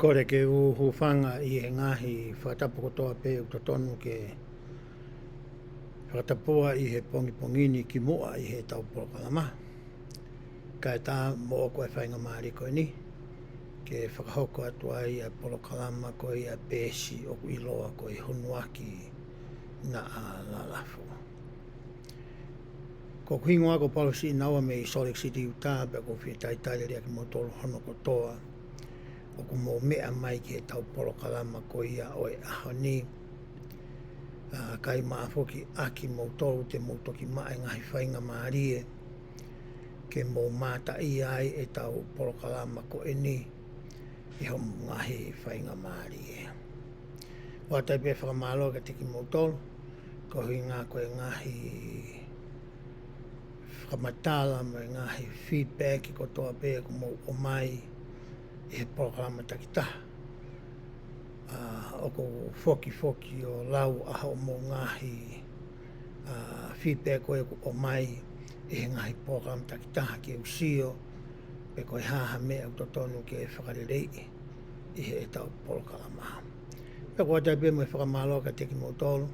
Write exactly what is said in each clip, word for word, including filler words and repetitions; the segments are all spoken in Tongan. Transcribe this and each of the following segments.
Kole ke u hūfanga ʻi he ngaahi fakatapu kotoa pē ʻoku totonu ke fakatapua ʻi he pongipongi ni kimuʻa ʻi heʻetau polokalama. Kae ʻatā moʻoku e faingamālie ko eni ke fakahoko atu ai ʻa e polokalama ko ia peesi ʻoku ʻiloa ko e Hunuaki Naʻa Lalafu. Ko hoku hingoa ko Paula Siʻinaua mei Salt Lake City, Utah, pea ʻoku ou fie talitali lelei ʻa kimoutolu hono kotoa ʻoku mou meʻa mai ki heʻetau polokalama ko ia ʻo e ʻaho ni. ʻA, kae ʻumaʻā foki ʻa kimoutolu te mou toki maʻu e ngaahi faingamālie ke mou mātaʻia ai ʻetau polokalama ko eni ʻi hoʻomou ngaahi faingamālie. ʻOatu ai pē fakamālō kiate kimoutolu koeʻuhi ko e ngaahi fakamatala mo e ngaahi feedback kotoa pē ʻoku mou ʻomai ʻi he polokalama takitaha. ʻA, ʻoku ou fokifoki ʻo lau ʻa hoʻomou ngaahi, ʻa, feedback ko ē ʻoku ʻomai ʻi he ngaahi polokalama takitaha ke u sio pe ko e hā ha meʻa ʻoku totonu ke fakaleleiʻi ʻi heʻetau polokalama. Pea ʻoatu ai pē mo e fakamālō kiate kimoutolu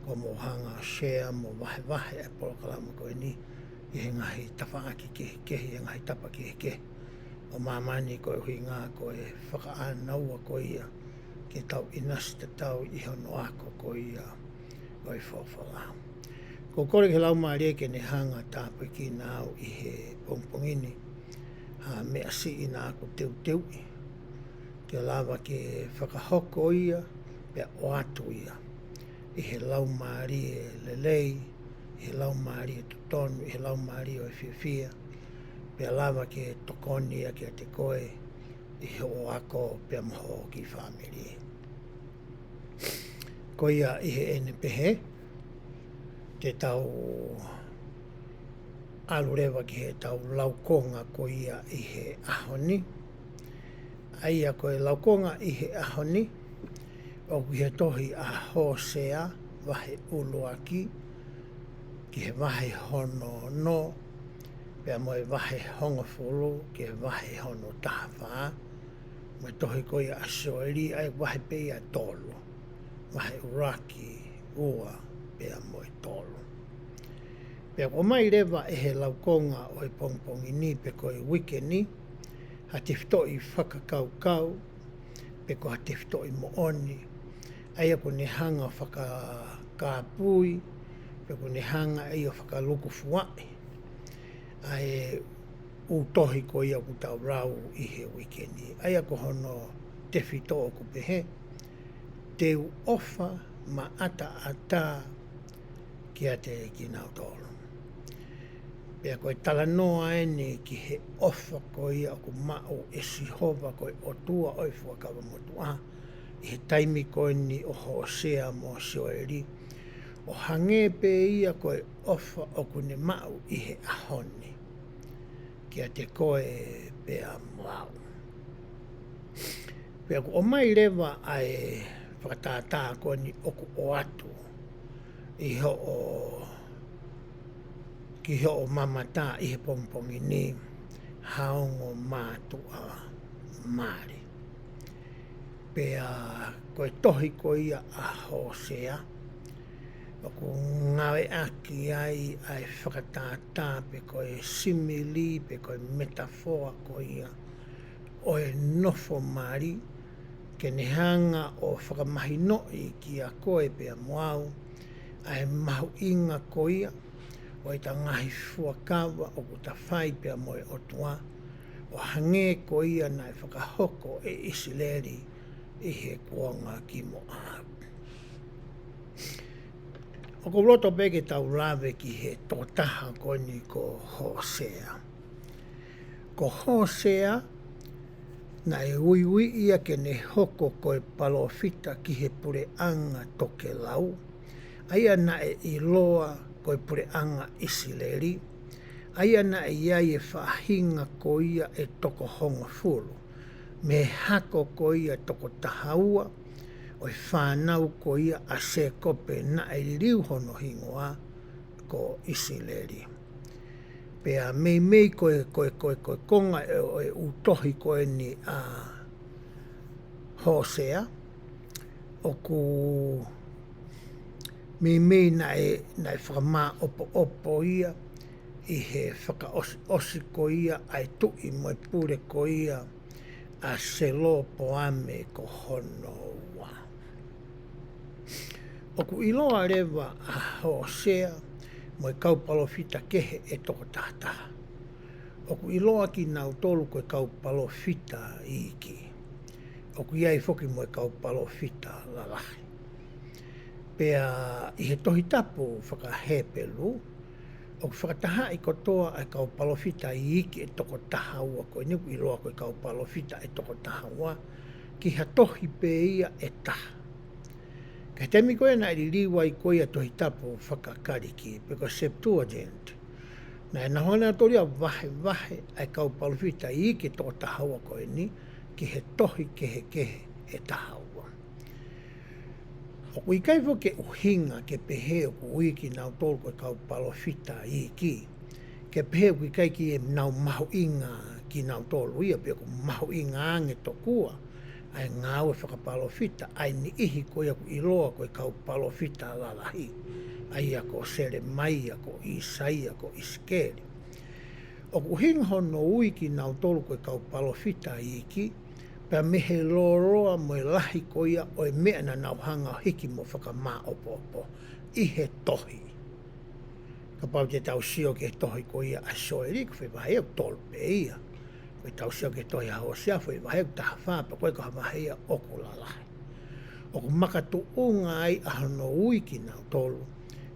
ʻoku mou hanga ʻo share mo vahevahe e polokalama ko eni ʻi he ngaahi tafaʻaki kehekehe, ʻi he ngaahi tapa kehekehe ʻo māmani koeʻuhi ko e fakaʻānaua ko ia ke tau ʻinasi tatau ʻi hono ako ko ia ʻo e folofola. ʻOku ou kole ki he Laumālie ke ne hanga ʻo tāpuekina au ʻi he pongipongi ni ha meʻa siʻi naʻa ku teuteuʻi ke lava ke fakahoko ia pea ʻoatu ia ʻi he laumālie lelei, ʻi he laumālie totonu, ʻi he laumālie ʻo e fiefia, pea lava ke tokoni ia kiate koe ʻi hoʻo ako pea mo hoʻo kiʻi fāmili. Ko ia ʻi heʻene pehē, te tau ʻalu leva ki heʻetau laukonga ko ia ʻi he ʻaho ni. ʻA ia ko e laukonga ʻi he ʻaho ni, ʻoku ʻi he tohi ʻa Hōsea vahe ʻuluaki ki he vahe hono ono, pea mo e vahe hongofulu ki he vahe hono taha fā, mo e tohi ko ia ʻa Sioeli, ʻa ia vahe pē ia ʻe tolu, vahe ʻuluaki, ua, pea mo e tolu. Pea ʻoku ʻomai leva ʻe he laukonga ʻo e pongipongi ni pe ko e uike ni ha tefitoʻi fakakaukau pe ko ha tefitoʻi moʻoni, ʻa ia ʻoku ne hanga ʻo fakakāpui pe ʻoku ne hanga ʻe ia ʻo fakalukufuaʻi ʻa e ʻū tohi ko ia ʻoku tau lau ʻi he uike ni. ʻA ia ko hono tefito ʻoku pehē, te u ʻofa maʻataʻatā kiate kinautolu. Pea ko e talanoa eni ki he ʻofa ko ia ʻoku maʻu ʻe Sihova ko e ʻOtua ʻo e Fuakava Motuʻa ʻi he taimi ko eni ʻo Hōsea mo Sioeli, ʻo hangē pē ia ko e ʻofa ʻoku ne maʻu ʻi he ʻaho ni kiate koe pea mo au. Pea ʻoku ʻomai leva ʻa e fakatātā ko eni ʻoku ʻoatu ʻi hoʻo, ki hoʻo mamata ʻi he pongipongi ni, ha ongo mātuʻa mali. Pea ko e tohi ko ia ʻa Hōsea, ʻoku ngāueʻaki ai ʻa e fakatātā pe ko e simile pe ko e metafoa ko ia ʻo e nofo mali, ke ne hanga ʻo fakamahinoʻi kiate koe pea mo au ʻa e mahuʻinga ko ia ʻo ʻeta ngaahi fuakava ʻoku ta fai pea mo e ʻOtua, ʻo hangē ko ia naʻe fakahoko ʻe ʻIsileli ʻi he kuonga ki muʻa. ʻOku ou loto pē ke tau lave ki he tokotaha ko eni ko Hōsea. Ko Hōsea, naʻe uiuiʻi ia ke ne hoko ko e palōfita ki he puleʻanga tokelau, ʻa ia naʻe ʻiloa ko e puleʻanga ʻIsileli, ʻa ia naʻe ʻi ai e faʻahinga ko ia ʻe toko hongofulu mei he hako ko ia toko taha ua ʻo e fānau ko ia ʻa Sēkope naʻe liliu hono hingoa ko ʻIsileli. Pea meimei ko e, ko e, ko e, ko e konga ʻo e, ʻo e ʻū tohi ko eni ʻa, Hōsea, ʻoku meimei naʻe, naʻe fakamāʻopoʻopo ia ʻi he fakaʻosiʻosi ko ia ʻa e tuʻi mo e pule ko ia ʻa Selopoame ko hono ua. ʻOku ʻiloa leva ʻa Hōsea mo e kau palōfita kehe ʻe toko tahataha. ʻOku ʻiloa kinautolu ko e kau palōfita iiki. ʻOku ʻi ai foki mo e kau palōfita lalahi. Pea ʻi he Tohi Tapu faka-Hepelū, ʻoku fakatahaʻi kotoa ʻa e kau palōfita iiki ʻe toko taha ua ko eni, ʻoku ʻiloa ko e kau palōfita ʻe toko taha ua, ki ha tohi pē ia ʻe taha. Ka he taimi ko ia naʻe liliu ai ko ia Tohi Tapu faka-Kalisi, pe ko e Septuagint, naʻe nau hanga ʻo vahevahe ʻa e kau palōfita iiki ʻe toko taha ua ko eni ki he tohi kehekehe ʻe taha ua. ʻOku ʻikai foki ke ʻuhinga ke pehē ʻoku ui kinautolu ko e kau palōfita iiki, ke pehē ʻoku ʻikai ke nau mahuʻinga kinautolu ia, pe ʻoku mahuʻinga ange tokua ʻa e ngāue fakapalōfita ʻa e niʻihi ko ia ʻoku ʻiloa ko e kau palōfita lalahi, ʻa ia ko Selemaia, ko ʻĪsaia, ko ʻIsikeli. ʻOku ʻuhinga hono ui kinautolu ko e kau palōfita iiki, pea mei he lōloa mo e lahi ko ia ʻo e meʻa naʻa nau hanga ʻo hiki mo fakamāʻopoʻopo ʻi he tohi. Kapau te tau sio ki he tohi ko ia ʻa Sioeli, ko e foʻi vahe ʻoku tolu pē ia. Ko ʻetau sio ki he tohi ʻa Hōsea, foʻi vahe ʻoku taha fā, pea ko e ko ha vahe ia ʻoku lalahi. ʻOku makatuʻunga ai ʻa hono ui kinautolu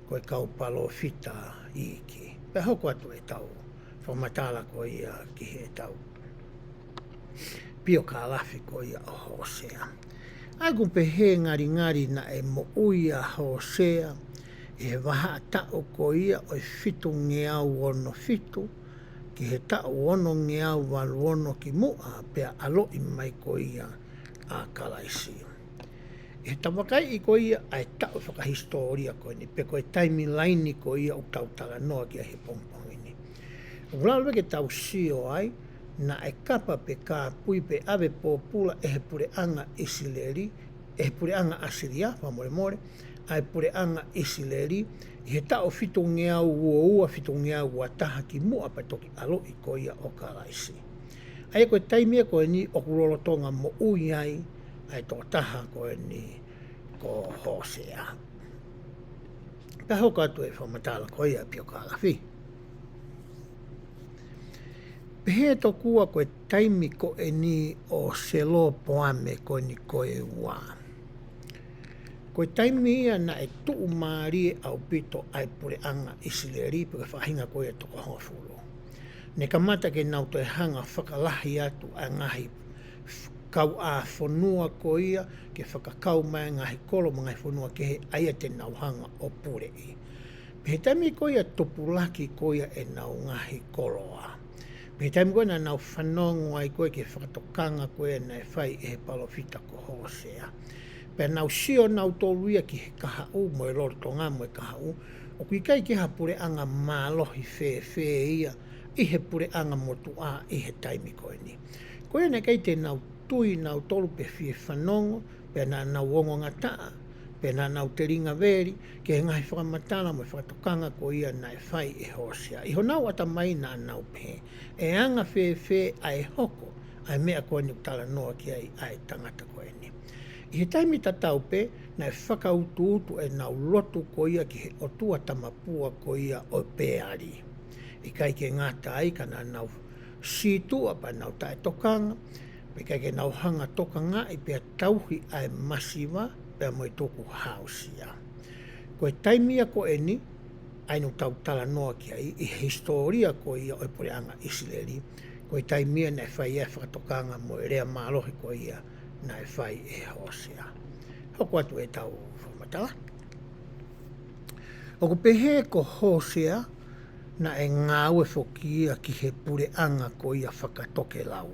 ko e kau palōfita iiki. Pea hoko atu ʻetau fakamatala ko ia ki heʻetau piokālafi ko ia ʻo Hōsea. ʻA ia ʻoku pehē ngalingali naʻe moʻui ʻa Hōsea ʻi he vahaʻa taʻu ko ia ʻo e fitungeau ono fitu, ki he taʻu onongeau valu ono ki muʻa pea ʻaloʻi mai ko ia ʻa Kalaisi. ʻI heʻeta vakaiʻi ko ia ʻa e taʻu fakahisitōlia ko eni, pe ko e taimi laini ko ia ʻoku tau talanoa ki ai he pongipongi ni. ʻOku lava ke tau sio ai, naʻe kapa pe kāpui pe ʻave pōpula ʻe he puleʻanga ʻIsileli, ʻe he puleʻanga ʻAsilia, fakamolemole, ʻa e puleʻanga ʻIsileli, ʻi he taʻu fitungeau ua ua, fitungeau ua taha ki muʻa pea toki ʻaloʻi ko ia ʻo Kalaisi. ʻA ia ko e taimi ia ko eni ʻoku lolotonga moʻui ai ʻa e tokotaha ko eni ko Hōsea. Pea hoko atu e fakamatala ko ia piokālafi. Pehē tokua ko e taimi ko eni ʻo Selopoame ko eni ko e ua, ko e taimi ia naʻe tuʻumālie ʻaupito ʻa e puleʻanga ʻIsileli, pe ko e faʻahinga ko ia ʻe toko hongofulu. Ne kamata ke nau toe hanga fakalahi atu ʻa e ngaahi f-, kauʻāfonua ko ia, ke fakakau mai ʻa e ngaahi kolo mo e ngaahi fonua kehe ʻa ia te nau hanga ʻo puleʻi. Pea ʻi he taimi ko ia tupulaki ko ia ʻenau ngaahi koloa, pea ʻi he taimi ko ia naʻa nau fanongo ai ko ia ki he fakatokanga ko ia naʻe fai ʻe he palōfita ko Hōsea, pea nau sio nautolu ia ki he kahaʻu mo e lolotonga mo e kahaʻu, ʻoku ʻikai ke ʻi ai ha puleʻanga mālohi fēfē ia ʻi he puleʻanga motuʻa ʻi he taimi ko eni. Ko ia naʻe ʻikai te nau tui nautolu pe fie fanongo, pea naʻa nau ongongataʻa, pea naʻa nau telinga veli ki he ngaahi fakamatala mo e fakatokanga ko ia naʻe fai ʻe Hōsea. ʻI honau ʻatamai naʻa nau pehē, ʻe anga fēfē ʻa e hoko ʻa e meʻa ko eni ʻoku talanoa ki ai ʻa e tangata ko eni. ʻI he taimi tatau pē, naʻe fakautuutu ʻenau lotu ko ia ki he ʻotua tamapua ko ia ʻo Peali. ʻIkai ke ngata ai ka naʻa nau sītuʻa pea nau taʻetokanga, pea ʻikai ke nau hanga tokangaʻi pea tauhi ʻa e masiva pea mo e tukuhāusia. Ko e taimi ia ko eni, ʻa ia naʻa tau talanoa ki ai, ʻi he hisitōlia ko ia ʻo e puleʻanga ʻIsileli, ko e taimi ia naʻe fai ai e fakatokanga mo e lea mālohi ko ia naʻe fai ʻe Hōsea. Hoko atu ʻetau fakamatala. ʻOku pehē ko Hōsea naʻe ngāue foki ia ki he puleʻanga ko ia fakatokelau.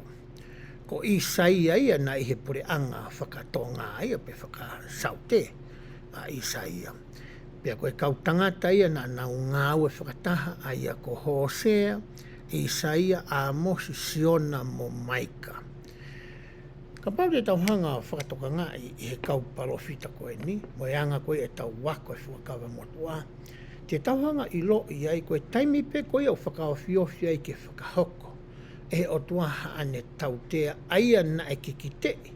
Ko ʻĪsaia ia naʻe ʻi he puleʻanga fakatonga ia pe fakasaute ʻa ʻĪsaia. Pea ko e kau tangata ia naʻa nau ngāue fakataha ʻa ia ko Hōsea, ʻĪsaia, ʻĀmosi, Siona mo Maika. Kapau te tau hanga ʻo fakatokangaʻi ʻi he kau palōfita ko eni, mo e anga ko ia ʻetau ako e Fuakava Motuʻa, te tau hanga ʻo ʻiloʻi ai ko e taimi pē ko ia ʻoku fakaofiofi ai ke fakahoko ʻe he ʻOtua haʻane tautea, ʻa ia naʻe kikiteʻi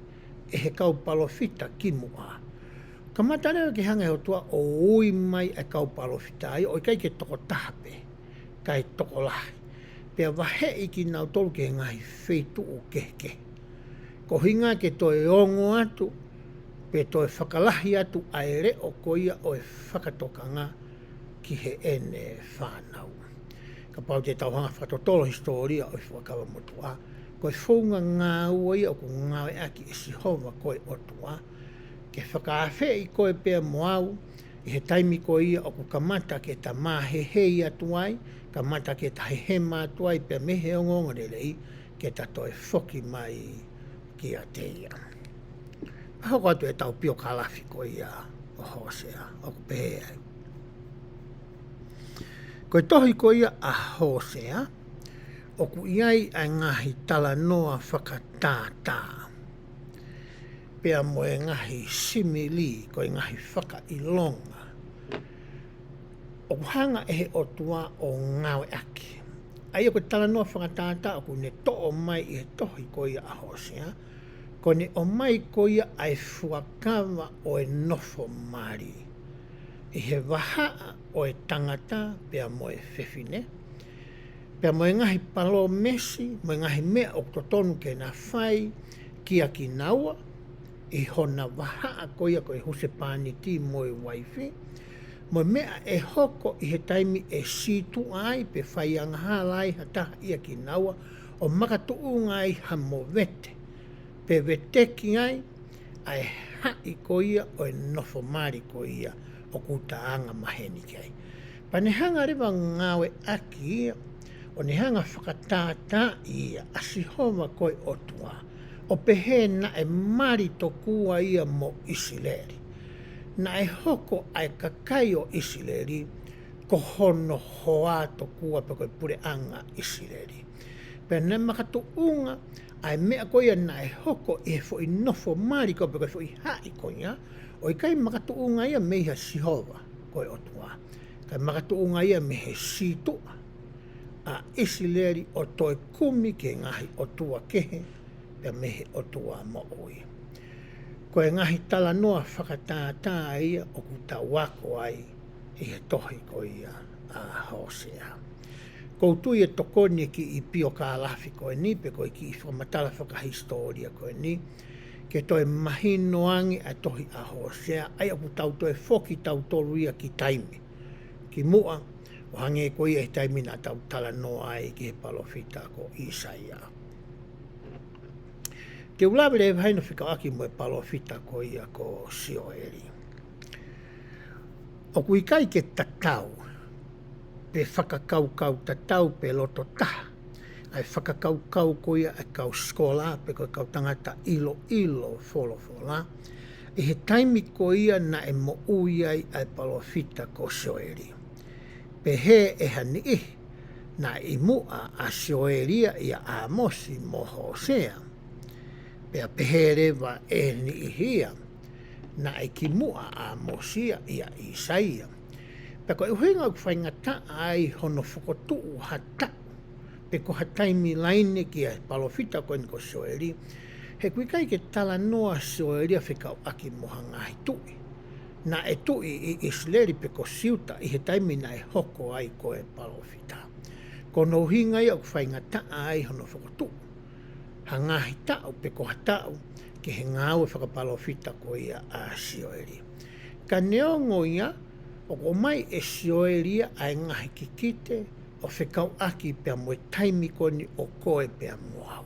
ʻe he kau palōfita kimuʻa. Kamata leva ke hanga ʻe he ʻOtua ʻo ui mai ʻa e kau palōfita ia, ʻo ʻikai ke tokotaha pē, kae tokolahi. Pea vaheʻi kinautolu ki he ngaahi feituʻu kehekehe. Ko e ʻuhinga ke toe ongo atu, pe toe fakalahi atu ʻa e leʻo ko ia ʻo e fakatokanga ki heʻene fānau. Kapau te tau hanga ʻo fakatotolo hisitōlia ʻo e Fuakava Motuʻa, ko e founga ngāue ia ʻoku ngāueʻaki ʻe Sihova ko e ʻOtua, ke fakaafeʻi koe pea mo au, ʻi he taimi ko ia ʻoku kamata ke ta māhehei atu ai, kamata ke ta hehema atu ai pea mei he ongoongolelei, ke ta toe foki mai kiate ia. ʻA hoko atu ʻetau piokalafi ko ia ʻo Hōsea, ʻoku pehē ai. Ko e tohi ko ia ʻa Hōsea, ʻoku ʻi ai ʻa e ngaahi talanoa fakatātā, pea mo e ngaahi simile, ko e ngaahi fakaʻilonga ʻoku hanga ʻe he ʻOtua ʻo ngāueʻaki. ʻA ia ko e talanoa fakatātā ʻoku ne toʻo mai ʻi he tohi ko ia ʻa Hōsea, ko ʻene ʻomai ko ia ʻa e fuakava ʻo e nofo mali ʻi he vahaʻa ʻo e tangata pea mo e fefine, pea mo e ngaahi palōmesi, mo e ngaahi meʻa ʻoku totonu ke na fai kia kinaua, ʻi hona vahaʻa ko ia ko e husepāniti mo e uaifi, mo e meʻa ʻe hoko ʻi he taimi ʻe sītuʻa ai pe faiangahala ai ha taha ʻia kinaua, ʻo makatuʻunga ai ha movete, pe veteki ai ʻa e haʻi ko ia ʻo e nofo mali ko ia ʻoku ta anga maheni ki ai. Pea ne hanga leva ʻo ngāueʻaki ia, ʻo ne hanga ʻo fakatātaaʻi ia ʻa Sihova ko e ʻOtua, ʻo pehē naʻe mali tokua ia mo ʻIsileli. Naʻe hoko ʻa e kakai ʻo ʻIsileli ko hono hoa tokua pe ko e puleʻanga ʻIsileli. Pea naʻe makatuʻunga ʻa e meʻa ko ia naʻe hoko ʻi he foʻi nofo mali ko pe ko e foʻi haʻi ko ia, ʻo ʻikai makatuʻunga ia mei ha Sihova ko e ʻOtua, kae makatuʻunga ia mei he sītuʻa ʻa ʻIsileli ʻo toe kumi ki he ngaahi ʻotua kehe, pea mei he ʻOtua moʻui. Ko e ngaahi talanoa fakatātā ia ʻoku tau ako ai ʻi he tohi ko ia ʻa Hōsea. ʻOku ou tui ʻe tokoni e kiʻi piokalafi ko eni, pe ko e kiʻi fakamatala fakahisitōlia ko eni, ke toe mahino ange ʻa e tohi ʻa Hōsea, ʻa ia ʻoku tau toe foki tautolu ia ki taimi kimuʻa, ʻo hangē ko ia he taimi naʻa tau talanoa ai ki he palōfita ko ʻĪsaia. Te u lave leva heni ʻo fekauʻaki mo e palōfita ko ia ko Sioeli. ʻOku ʻikai ke tatau, pe fakakaukau tatau, pe loto taha ʻa e fakakaukau ko ia ʻa e kau sikolā, pe ko e kau tangata ʻiloʻilo folofola, ʻi he taimi ko ia naʻe moʻui ai ʻa e palōfita ko Sioeli. Pehē ʻe ha niʻihi, naʻe ʻi muʻa ʻa Sioeli ia ʻia ʻĀmosi mo Hōsea. Pea pehē leva ʻe he niʻihi ia, naʻe kimuʻa ʻa ʻĀmosi ia ʻia ʻĪsaia. Pea ko e ʻuhinga ʻoku faingataʻa ai hono fokotuʻu ha taʻu, pe ko ha taimilaine ki he palōfita ko eni ko Sioeli, he ʻoku ʻikai ke talanoa Sioeli ia fekauʻaki mo ha ngaahi tuʻi naʻe tuʻi ʻi ʻIsileli pe ko Siuta ʻi he taimi naʻe hoko ai ko e palōfita. Ko hono ʻuhinga ia ʻoku faingataʻa ai hono fokotuʻu ha ngaahi taʻu pe ko ha taʻu ki he ngāue fakapalōfita ko ia ʻa Sioeli. Ka neongo ia, ʻoku ʻomai ʻe Sioeli ia ʻa e ngaahi kikite ʻo fekauʻaki pea mo e taimi ko eni ʻo koe pea mo au.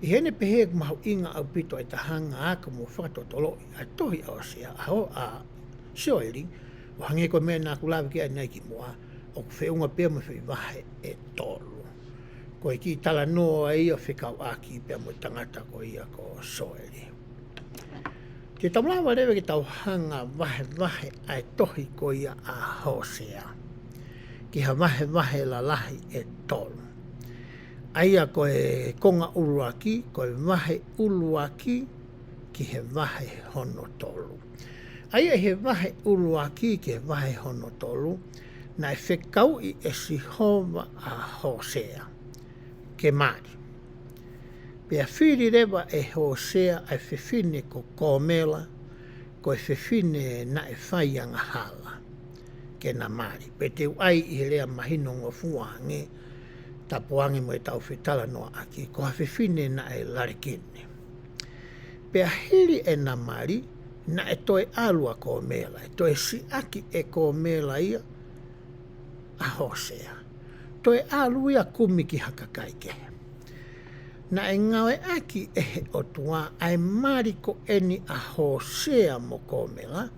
ʻI heʻene pehē ʻoku mahuʻinga ʻaupito ʻeta hanga ʻo ako mo fakatotoloʻi ʻa e tohi ʻa Hōsea, ʻa Hō-, ʻa Sioeli, ʻo hangē ko e meʻa naʻa ku lave ki ai ʻanenai kimuʻa, ʻoku feʻunga pea mo e foʻi vahe ʻe tolu. Ko e kiʻi talanoa ia ʻo fekauʻaki pea mo e tangata ko ia ko Sioeli. Te tau lava leva ke tau hanga ʻo vahevahe ʻa e tohi ko ia ʻa Hōsea ki ha vahevahe lalahi ʻe tolu. ʻA ia ko e konga ʻuluaki, ko e vahe ʻuluaki ki he vahe hono tolu. ʻA ia he vahe ʻuluaki ki he vahe hono tolu, naʻe fekauʻi ʻe Sihova ʻa Hōsea ke mali. Pea fili leva ʻe Hōsea ʻa e fefine ko Kōmela, ko e fefine naʻe fai angahala, ke na mali. Pea te u ʻai ʻi he lea mahinongofua ange, tapu ange mo e tau fetalanoaʻaki, ko ha fefine naʻe lalekene. Pea hili ʻena mali, naʻe toe ʻalu ʻa Kōmela, ʻe toe siʻaki ʻe Kōmela ia ʻa Hōsea. Toe ʻalu ia kumi ki ha kakai kehe. Naʻe ngāueʻaki ʻe he ʻOtua ʻa e mali ko eni ʻa Hōsea mo Kōmela,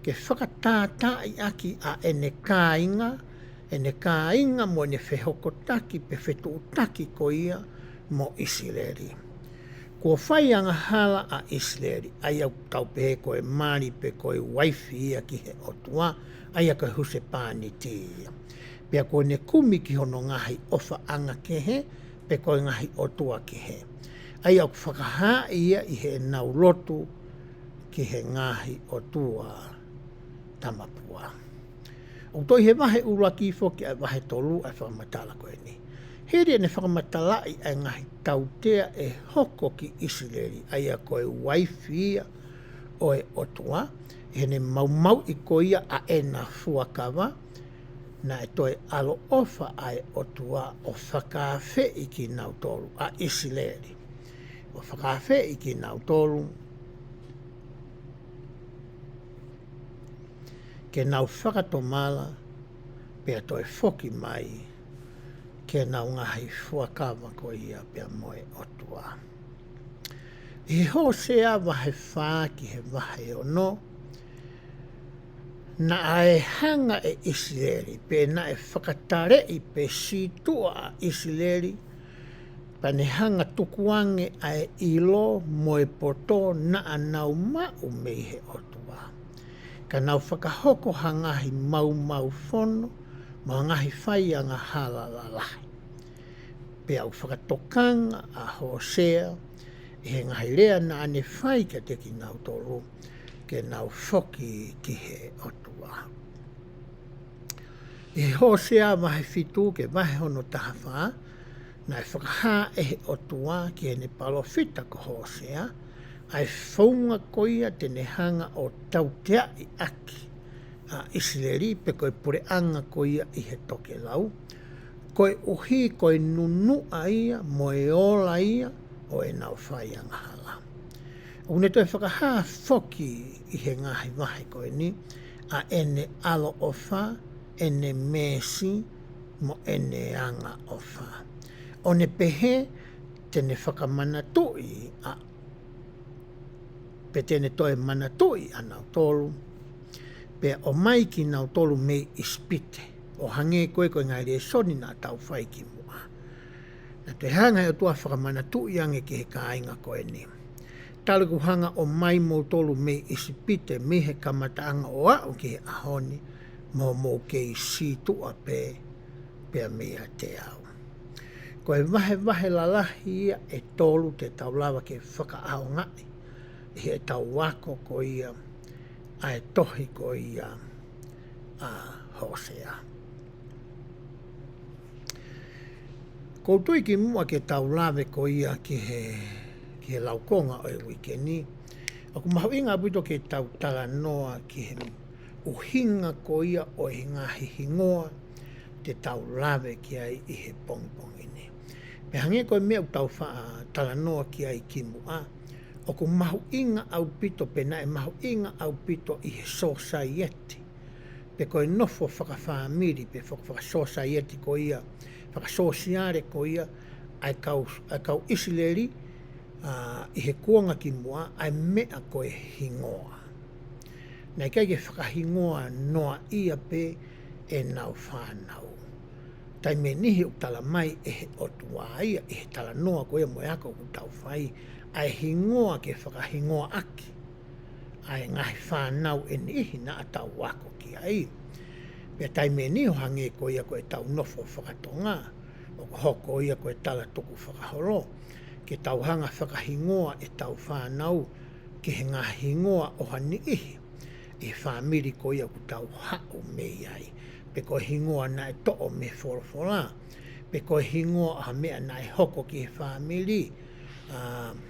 ke fakatātaaʻi ʻaki ʻa ʻene kāinga, ʻene kāinga mo ʻene fehokotaki pe fetuʻutaki ko ia mo ʻIsileli. Kuo fai angahala ʻa ʻIsileli, ʻa ia ʻoku tau pehē ko e mali pe ko e uaifi ia ki he ʻOtua, ʻa ia ko e husepāniti ia. Pea kuo ne kumi ki hono ngaahi ʻofaʻanga kehe, pe ko e ngaahi ʻotua kehe. ʻA ia ʻoku fakahā ia ʻi heʻenau lotu ki he ngaahi ʻotua tamapua. ʻOku toe ʻi he vahe ʻuluaki foki ʻa e vahe tolu ʻa e fakamatala ko eni. Hili ʻene fakamatalaʻi ʻa e ngaahi tautea ʻe hoko ki ʻIsileli, ʻa ia ko e uaifi ia ʻo e ʻOtua, ʻi heʻene maumauʻi ko ia ʻa ʻena fuakava, naʻe toe ʻaloʻofa ʻa e ʻOtua ʻo fakaafeʻi kinautolu ʻa ʻIsileli. ʻO fakaafeʻi kinautolu ke nau fakatomala, pea toe foki mai ki heʻenau ngaahi fuakava ko ia pea mo e ʻOtua. ʻI he Hōsea vahe fā ki he vahe ono, naʻe hanga ʻe ʻIsileli, pe naʻe fakataleʻi pe sītuʻa ʻa ʻIsileli, pea ne hanga tukuange ʻa e ʻilo mo e poto naʻa nau maʻu mei he ʻOtua. Ka nau fakahoko ha ngaahi maumau fono, mo ha ngaahi fai angahala lalahi. Pea ʻoku fakatokanga ʻa Hōsea, ʻi he ngaahi lea naʻa ne fai kiate kinautolu, ke nau foki ki he ʻOtua. ʻI he Hōsea vahe fitu ki he vahe hono taha fā, naʻe fakahā ʻe he ʻOtua ki heʻene palōfita ko Hōsea, ʻa e founga ko ia te ne hanga ʻo tauteaʻi ʻaki ʻa ʻIsileli pe ko e puleʻanga ko ia ʻi he tokelau, koeʻuhi ko e nunuʻa ia mo e ola ia ʻo ʻenau fai angahala. ʻOku ne toe fakahā foki ʻi he ngaahi vahe ko eni, ʻa ʻene ʻaloʻofa, ʻene meesi, mo ʻene angaʻofa. ʻO ne pehē, te ne fakamanatuʻi ʻa, pe te ne toe manatuʻi ʻa nautolu, pea ʻomai kinautolu mei ʻIsipite, ʻo hangē ko e ko e ngaahi lēsoni naʻa tau fai kimuʻa. Naʻa toe hanga ʻe he ʻOtua fakamanatuʻi ange ki he kāinga ko eni. Talu ʻeku hanga ʻo ʻomai moutolu mei ʻIsipite, mei he kamataʻanga ʻo aʻu ki he ʻaho ni, mo hoʻomou kei sītuʻa pē, pea meiate au. Ko e vahevahe lalahi ia ʻe tolu te tau lava ke fakaʻaongaʻi, ʻi heʻetau ako ko ia, ʻa e tohi ko ia, ʻa Hōsea. Ko u tui kimuʻa ke tau lave ko ia ki he, ki he laukonga ʻo e uike ni. ʻOku mahuʻinga ʻaupito ke tau talanoa ki he ʻuhinga ko ia ʻo e ngaahi hingoa te tau lave ki ai ʻi he pongipongi ni. Pea hangē ko e meʻa ʻoku tau faʻa talanoa ki ai kimuʻa. ʻOku mahuʻinga ʻaupito pe naʻe mahuʻinga ʻaupito ʻi he sōsaieti. Pe ko e nofo fakafāmili, pe faka-, fakasōsaieti ko ia, fakasōsiale ko ia, ʻa e kau, ʻa e kau ʻIsileli, ʻa, ʻi he kuonga kimuʻa, ʻa e meʻa ko e hingoa. Naʻe ʻikai ke fakahingoa noa ia pē ʻenau fānau. Taimi ʻe niʻihi ʻoku tala mai ʻe he ʻOtua ia, ʻi he talanoa ko ia mo e ako ʻoku tau fai, ʻa e hingoa ke fakahingoa ʻaki ʻa e ngaahi fānau ʻe niʻihi naʻa tau ako ki ai. Pea taimi ʻe niʻihi ʻo hangē ko ia ko ʻetau nofo fakatonga, ʻoku hoko ia ko e tala tukufakaholo, ke tau hanga fakahingoa ʻetau fānau ki he ngaahi hingoa ʻo ha niʻihi ʻi he fāmili ko ia ʻoku tau haʻu mei ai, pe ko e hingoa naʻe toʻo mei he folofola, pe ko e hingoa ʻo ha meʻa naʻe hoko ki he fāmili. ʻA,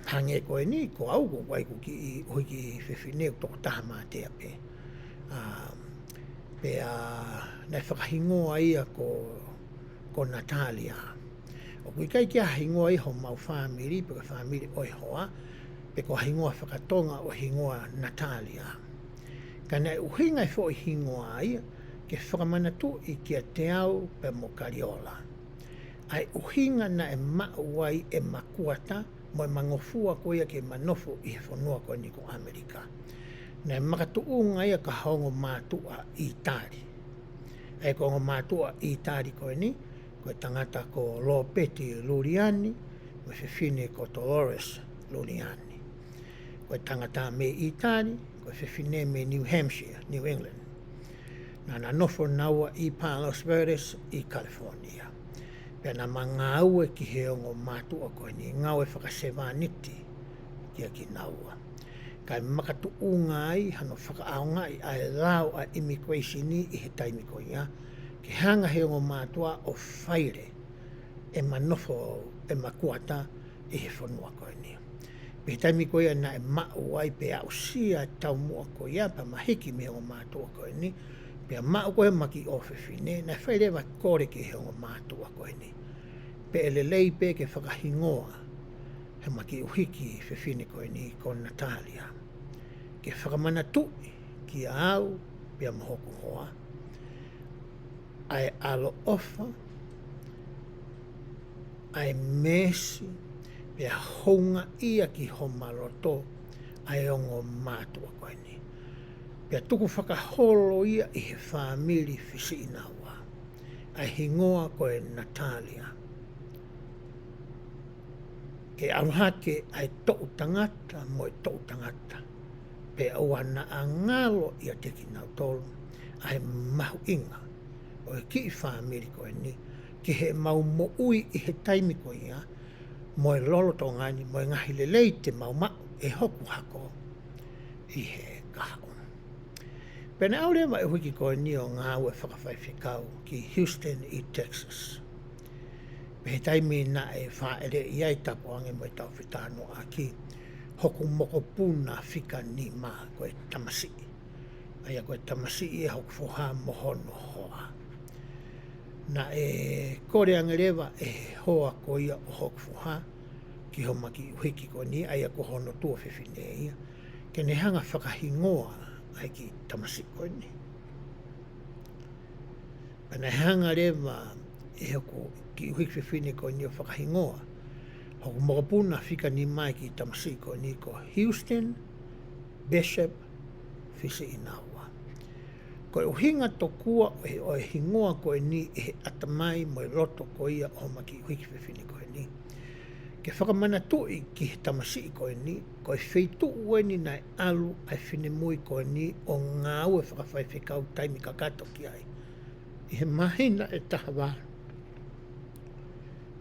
hangē ko eni, ko au, ko au ʻoku ʻi ai ʻeku kiʻi ʻuhiki fefine ʻoku toko taha mātea pē. ʻA, pea naʻe fakahingoa ia ko, ko Natalia. ʻOku ʻikai ke ʻi ai ha hingoa ʻi homau fāmili, pe ko e fāmili ʻo e hoa, pe ko ha hingoa fakatonga ʻo e hingoa Natalia. Ka naʻe ʻuhinga e foʻi hingoa ia ke fakamanatuʻi kiate au pea mo Kaliola ʻa e ʻuhinga naʻe maʻu ai ʻema kuata mo ʻema ngofua ko ia ke ma nofo ʻi he fonua ko eni ko ʻAmelika. Naʻe makatuʻunga ia ki ha ongo mātuʻa ʻItali. ʻA ia ko e ongo mātuʻa ʻItali ko eni, ko e tangata ko Lopeti Luliani, mo e fefine ko Dolores Luliani. Ko e tangata mei ʻItali, ko e fefine mei New Hampshire, New England. Naʻa na nofo naua ʻi Palos Verdes ʻi California. Pea naʻa ma ngāue ki he ongo mātuʻa ko eni, ngāue fakasevāniti kia kinaua. Kae makatuʻunga ai hano fakaʻaongaʻi ʻa e lao ʻa e immigration ʻi he taimi ko ia, ke hanga he ongo mātuʻa ʻo faile ʻema nofo, ʻema kuata ʻi he fonua ko eni. Pea he taimi ko ia naʻe maʻu ai pea aʻusia e taumuʻa ko ia pea ma hiki mei he ongo mātuʻa ko eni, pea maʻu ko ē ʻema kiʻi ʻofefine, naʻe fai leva e kole ki he ongo mātuʻa ko eni pe ʻe lelei pē ke fakahingoa ʻema kiʻi ʻuhiki fefine ko eni ko Natalia, ke fakamanatuʻi kia au pea mo hoku hoa ʻa e ʻaloʻofa, ʻa e meesi, pea houngaʻia ki homa loto ʻa e ongo mātuʻa ko eni. Pea tukufakaholo ia ʻi he fāmili fisiʻinaua, ʻa e hingoa ko e Natalia. Ke ʻalu hake ʻa e toʻu tangata mo e toʻu tangata, pea ʻoua naʻa ngalo ʻiate kinautolu ʻa e mahuʻinga ʻo e kiʻi fāmili ko eni ki heʻemau moʻui ʻi he taimi ko ia, mo e lolotonga ni, mo e ngaahi lelei te mau maʻu ʻe hoku hako ʻi he kahaʻu. Pea naʻe ʻalu leva e ʻuhiki ko eni ʻo ngāue fakafaifekau ki Houston ʻi Texas. Pea he taimi naʻe fāʻeleʻi ai, tapu ange mo ʻetau fetalanoaʻaki, hoku mokopuna fika nima ko e tamasiʻi. ʻA ia ko e tamasiʻi ʻa hoku foha mo hono hoa. Naʻe kole ange leva ʻe he hoa ko ia ʻo hoku foha ki homa kiʻi ʻuhiki ko eni, ʻa ia ko hono tuofefine ia, ke ne hanga fakahingoa ʻa e kiʻi tamasiʻi ko eni. Pea naʻe hanga leva ʻe hoku kiʻi ʻuhiki fefine ko eni ʻo fakahingoa hoku mokopuna fika nima ʻa e kiʻi tamasiʻi ko eni ko Houston Bishop Fisiʻinaua. Ko e ʻuhinga tokua ʻo e, ʻo e hingoa ko eni ʻi he ʻatamai mo e loto ko ia ʻo homa kiʻi ʻuhiki fefine ko eni, ke fakamanatuʻi ki he tamasiʻi ko eni, ko e feituʻu eni naʻe ʻalu ʻa e finemui ko eni ʻo ngāue fakafaifekau taimi kakato ki ai ʻi he māhina ʻe taha valu,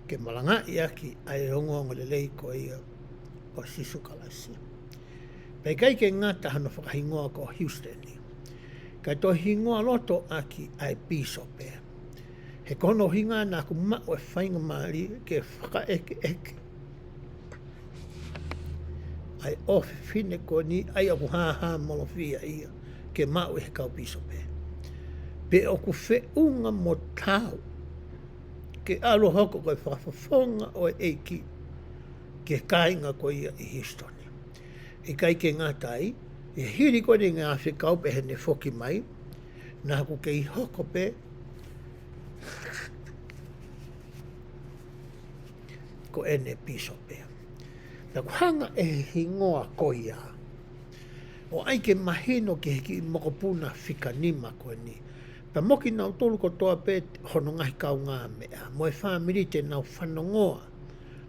ke malangaʻi ʻaki ʻa e ongoongolelei ko ia ʻo Sīsū Kalaisi. Pea ʻikai ke ngata hano fakahingoa ko Houston ni, kae toe hingoa loto ʻaki ʻa e pīsope. He ko hono ʻuhinga naʻa ku maʻu e faingamālie ke fakaʻekeʻeke ʻa e ʻofefine ko eni, ʻa ia ʻoku hāhāmolofia ia ke maʻu ʻe he kau pīsope. Pea ʻoku feʻunga mo taau ke ʻalu ʻo hoko ko e fakafofonga ʻo e ʻEiki ki he kāinga ko ia ʻi Houston. ʻIkai ke ngata ai, ʻi he hili ko eni e ngaahi fekau pea heʻene foki mai, naʻa ku kei hoko pē ko ʻene pīsope. Naʻa ku hanga ʻe he hingoa ko ia ʻo ʻai ke mahino ki he kiʻi mokopuna fika nima ko eni, pea mo kinautolu kotoa pē hono ngaahi kaungāmeʻa mo e fāmili te nau fanongoa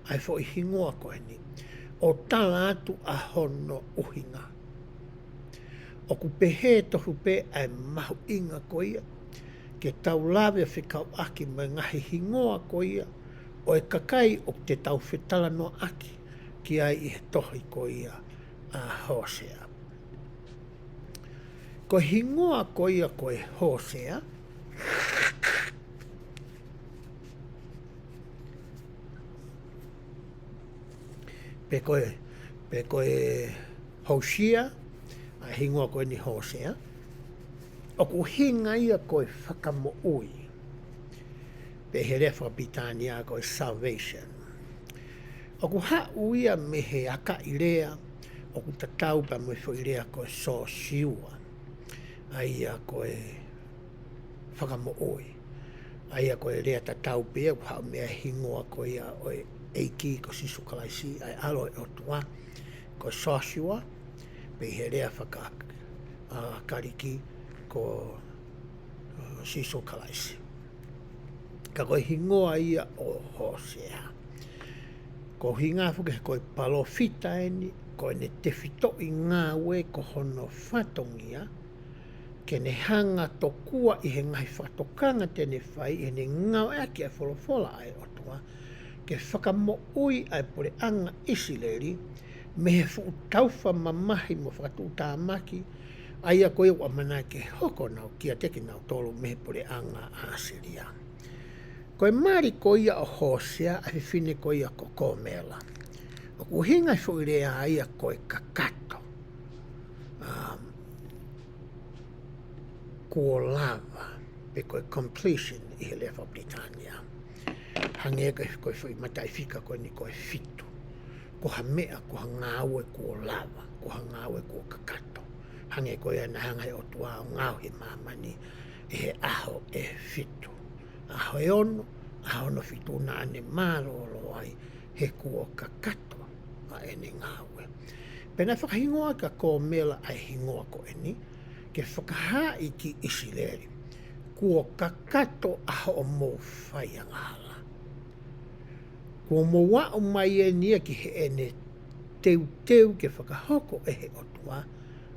ʻa e foʻi hingoa ko eni, ʻo tala atu ʻa hono ʻuhinga. ʻOku pehē tofu pē ʻa e mahuʻinga ko ia ke tau lave ʻo fekauʻaki mo e ngaahi hingoa ko ia ʻo e kakai ʻoku te tau fetalanoaʻaki ki ai ʻi he tohi ko ia ʻa Hōsea. Ko e hingoa ko ia ko e Hōsea, pe ko e, pe ko e Hōsia, ʻa e hingoa ko eni Hōsea, ʻoku ʻuhinga ia ko e fakamoʻui. Pe he lea fakapilitānia ko e salvation. ʻOku haʻu ia mei he akaʻi lea, ʻoku tatau pea mo e foʻi lea ko e sōsiua. ʻA ia ko e fakamoʻui. ʻA ia ko e lea tatau pē ia, ʻoku haʻu mei he hingoa ko ia ʻo e ʻEiki ko Sīsū Kalaisi, ʻa e ʻAlo ʻo e ʻOtua, ko Sōsiua, pe he lea faka-, ʻa, Kalisi ko, ʻa, Sīsū Kalaisi. Ka ko e hingoa ia ʻo Hōsea. Ko e hingoa foki he ko e palōfita eni, ko ʻene tefitoʻi ngāue ko hono fatongia, ke ne hanga tokua ʻi he ngaahi fakatokanga te ne fai, ʻi heʻene ngāueʻaki ʻa e folofola ʻa e ʻOtua, ke fakamoʻui ʻa e puleʻanga ʻIsileli, mei he fuʻu taufa mamahi mo fakatuʻutāmaki, ʻa ia ko ia ʻoku ʻamanaki ke hoko nau kiate kinautolu mei he puleʻanga ʻAsilia. Ko e mali ko ia ʻo Hōsea, ʻa e fefine ko ia ko Kōmela. ʻOku ʻuhinga e foʻi lea ia ko e kakato. Um, kuo lava, pe ko e completion ʻi he lea fakapilitānia. Hangē ko e, ko e foʻi mataʻifika ko eni ko e fitu. Ko ha meʻa, ko ha ngāue kuo lava, ko ha ngāue kuo kakato. Hangē ko ia naʻe hanga ʻe he ʻOtua ʻo ngaohi māmani ʻi he ʻaho ʻe fitu. ʻAho ʻe ono, ʻaho hono fitu naʻa ne mālōlō ai he kuo kakato ʻa ʻene ngāue. Pea naʻe fakahingoa kia Kōmela ʻa e hingoa ko eni, ke fakahā ki ʻIsileli, kuo kakato ʻa hoʻomou fai angahala. Kuo mou aʻu mai eni ia ki heʻene teuteu ke fakahoko ʻe he ʻOtua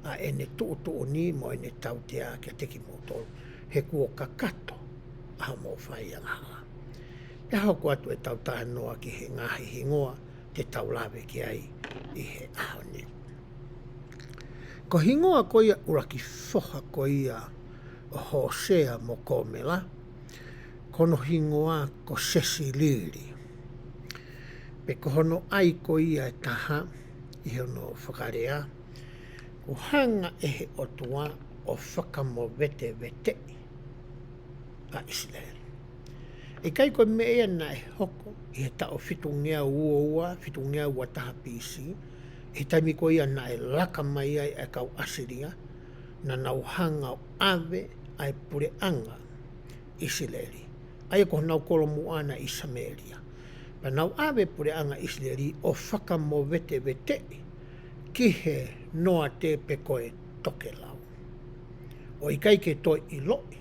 ʻa ʻene tuʻutuʻuni mo ʻene tautea kiate kimoutolu. He kuo kakato ʻa hoʻomou fai angahala. Pea hoko atu ʻetau talanoa ki he ngaahi hingoa te tau lave ki ai ʻi he ʻaho ni. Ko e hingoa ko ia ʻuluaki foha ko ia ʻo Hōsea mo Kōmela, ko hono hingoa ko Sesilili. Pe ko hono ʻai ko ia ʻe taha ʻi hono fakalea, kuo hanga ʻe he ʻOtua ʻo fakamoveteveteʻi ʻa ʻIsileli. ʻIkai ko e meʻa ia naʻe hoko ʻi he taʻu fitungeau ua ua, fitungeau ua taha B C, ʻi he taimi ko ia naʻe laka mai ai ʻa e kau ʻAsilia, naʻa nau hanga ʻo ʻave ʻa e puleʻanga ʻIsileli, ʻa ia ko honau kolomuʻa ʻi Samēlia. Pea nau ʻave puleʻanga ʻIsileli ʻo fakamoveteveteʻi ki he noate pe ko e tokelau. ʻO ʻikai ke toe ʻiloʻi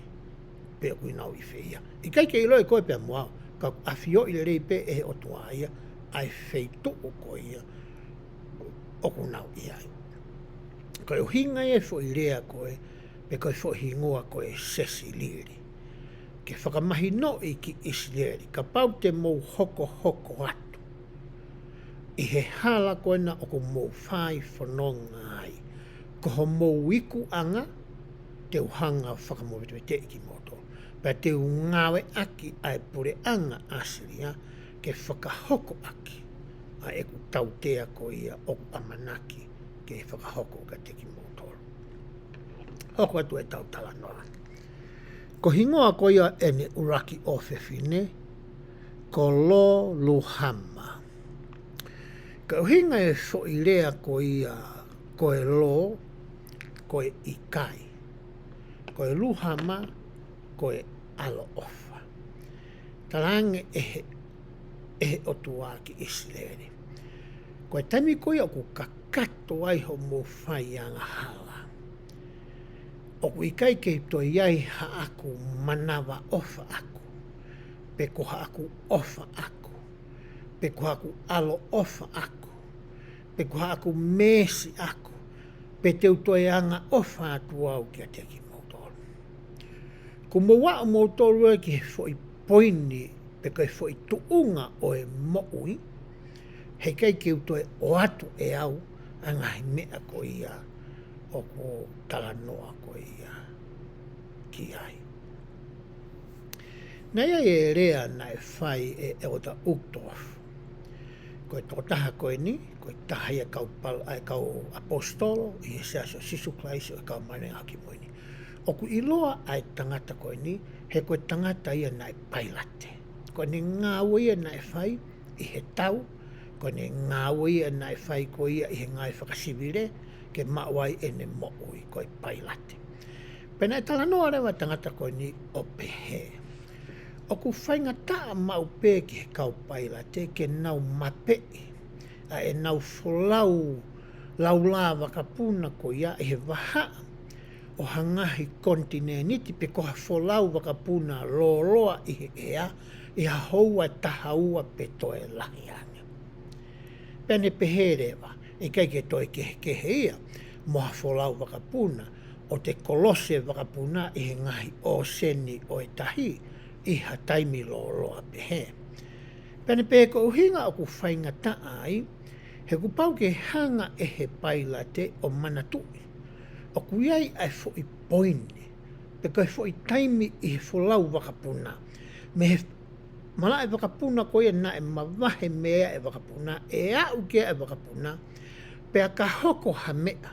pe ʻoku nau ʻi fē ia. ʻIkai ke ʻiloʻi ʻe koe pea mo au, ka ʻafioʻi lelei pē ʻe he ʻOtua ia ʻa e feituʻu ko ia ʻoku nau ʻi ai. Ko e ʻuhinga ia e foʻi lea ko e, pe ko e foʻi hingoa ko e Sesilili. Ke fakamahinoʻi ki ʻIsileli, kapau te mou hokohoko atu ʻi he hala ko ena ʻoku mou fai fononga ai, ko homou ikuʻanga te u hanga ʻo fakamoveteveteʻi kimoutolu. Pea te u ngāueʻaki ʻa e puleʻanga ʻAsilia ke fakahoko ʻaki ʻa ʻeku tautea ko ia ʻoku ʻamanaki ke fakahoko kiate kimoutolu. Hoko atu ʻetau talanoa. Ko e hingoa ko ia ʻene ʻuluaki ʻofefine, ko Lo Luhama. Ko e ʻuhinga e foʻi lea ko ia, ko e Lo, ko e ʻikai. Ko e Luhama, ko e ʻaloʻofa. Talaange ʻe he, ʻe he ʻOtua ki ʻIsileli, ko e taimi ko ia ʻoku kakato ai hoʻomou fai angahala, ʻoku ʻikai ke toe ʻi ai haʻaku manavaʻofa ʻaʻaku, pe ko haʻaku ʻofa ʻaʻaku, pe ko haʻaku ʻaloʻofa ʻaʻaku, pe ko haʻaku meesi ʻaʻaku, pe te u toe angaʻofa atu au kiate kimoutolu. Kuo mou aʻu moutolu ia ki he foʻi poini pe ko e foʻi tuʻunga ʻo e moʻui, heʻikai ke u toe ʻoatu ʻe au ʻa e ngaahi meʻa ko ia ʻoku talanoa ko ia ki ai. Naʻe ʻi ai e lea naʻe fai ʻe ʻEletā Uchtdorf. Ko e tokotaha ko eni, ko e taha ia kau pal-, ʻa e kau ʻaposetolo ʻi he Siasi ʻo Sīsū Kalaisi ʻo e Kau Māʻoniʻoni ʻi he Ngaahi ʻAho Kimui Ni. ʻOku ʻiloa ʻa e tangata ko eni, he ko e tangata ia naʻe pailate. Ko ʻene ngāue ia naʻe fai ʻi he tau, ko ʻene ngāue ia naʻe fai ko ia ʻi he ngāue fakasivile, ke maʻu ai ʻene moʻui ko e pailate. Pea naʻe talanoa leva tangata ko eni ʻo pehē, ʻoku faingataʻa maʻu pē ki he kau pailate ke nau mapeʻi ʻa ʻenau folau laulā vakapuna ko ia ʻi he vahaʻa ʻo ha ngaahi konitinēniti pe ko ha folau vakapuna lōloa ʻi he ʻea, ʻi ha houa ʻe taha ua pe toe lahi ange. Pea ne pehē leva, ʻikai ke toe kehekehe ia mo ha folau vakapuna ʻo te kolosi e vakapuna ʻi he ngaahi ʻōseni ʻo e tahi ʻi ha taimi lōloa pehē. Pea ne pehē ko e ʻuhinga ʻoku faingataʻa ai, he kuo pau ke hanga ʻe he pailate ʻo manatuʻi ʻoku ʻi ai ʻa e foʻi poini, pe ko e foʻi taimi ʻi he folau vakapuna, mei he malaʻe vakapuna ko ia naʻe mavahe mei ai e vakapuna, ʻe aʻu ki ai e vakapuna, pea ka hoko ha meʻa,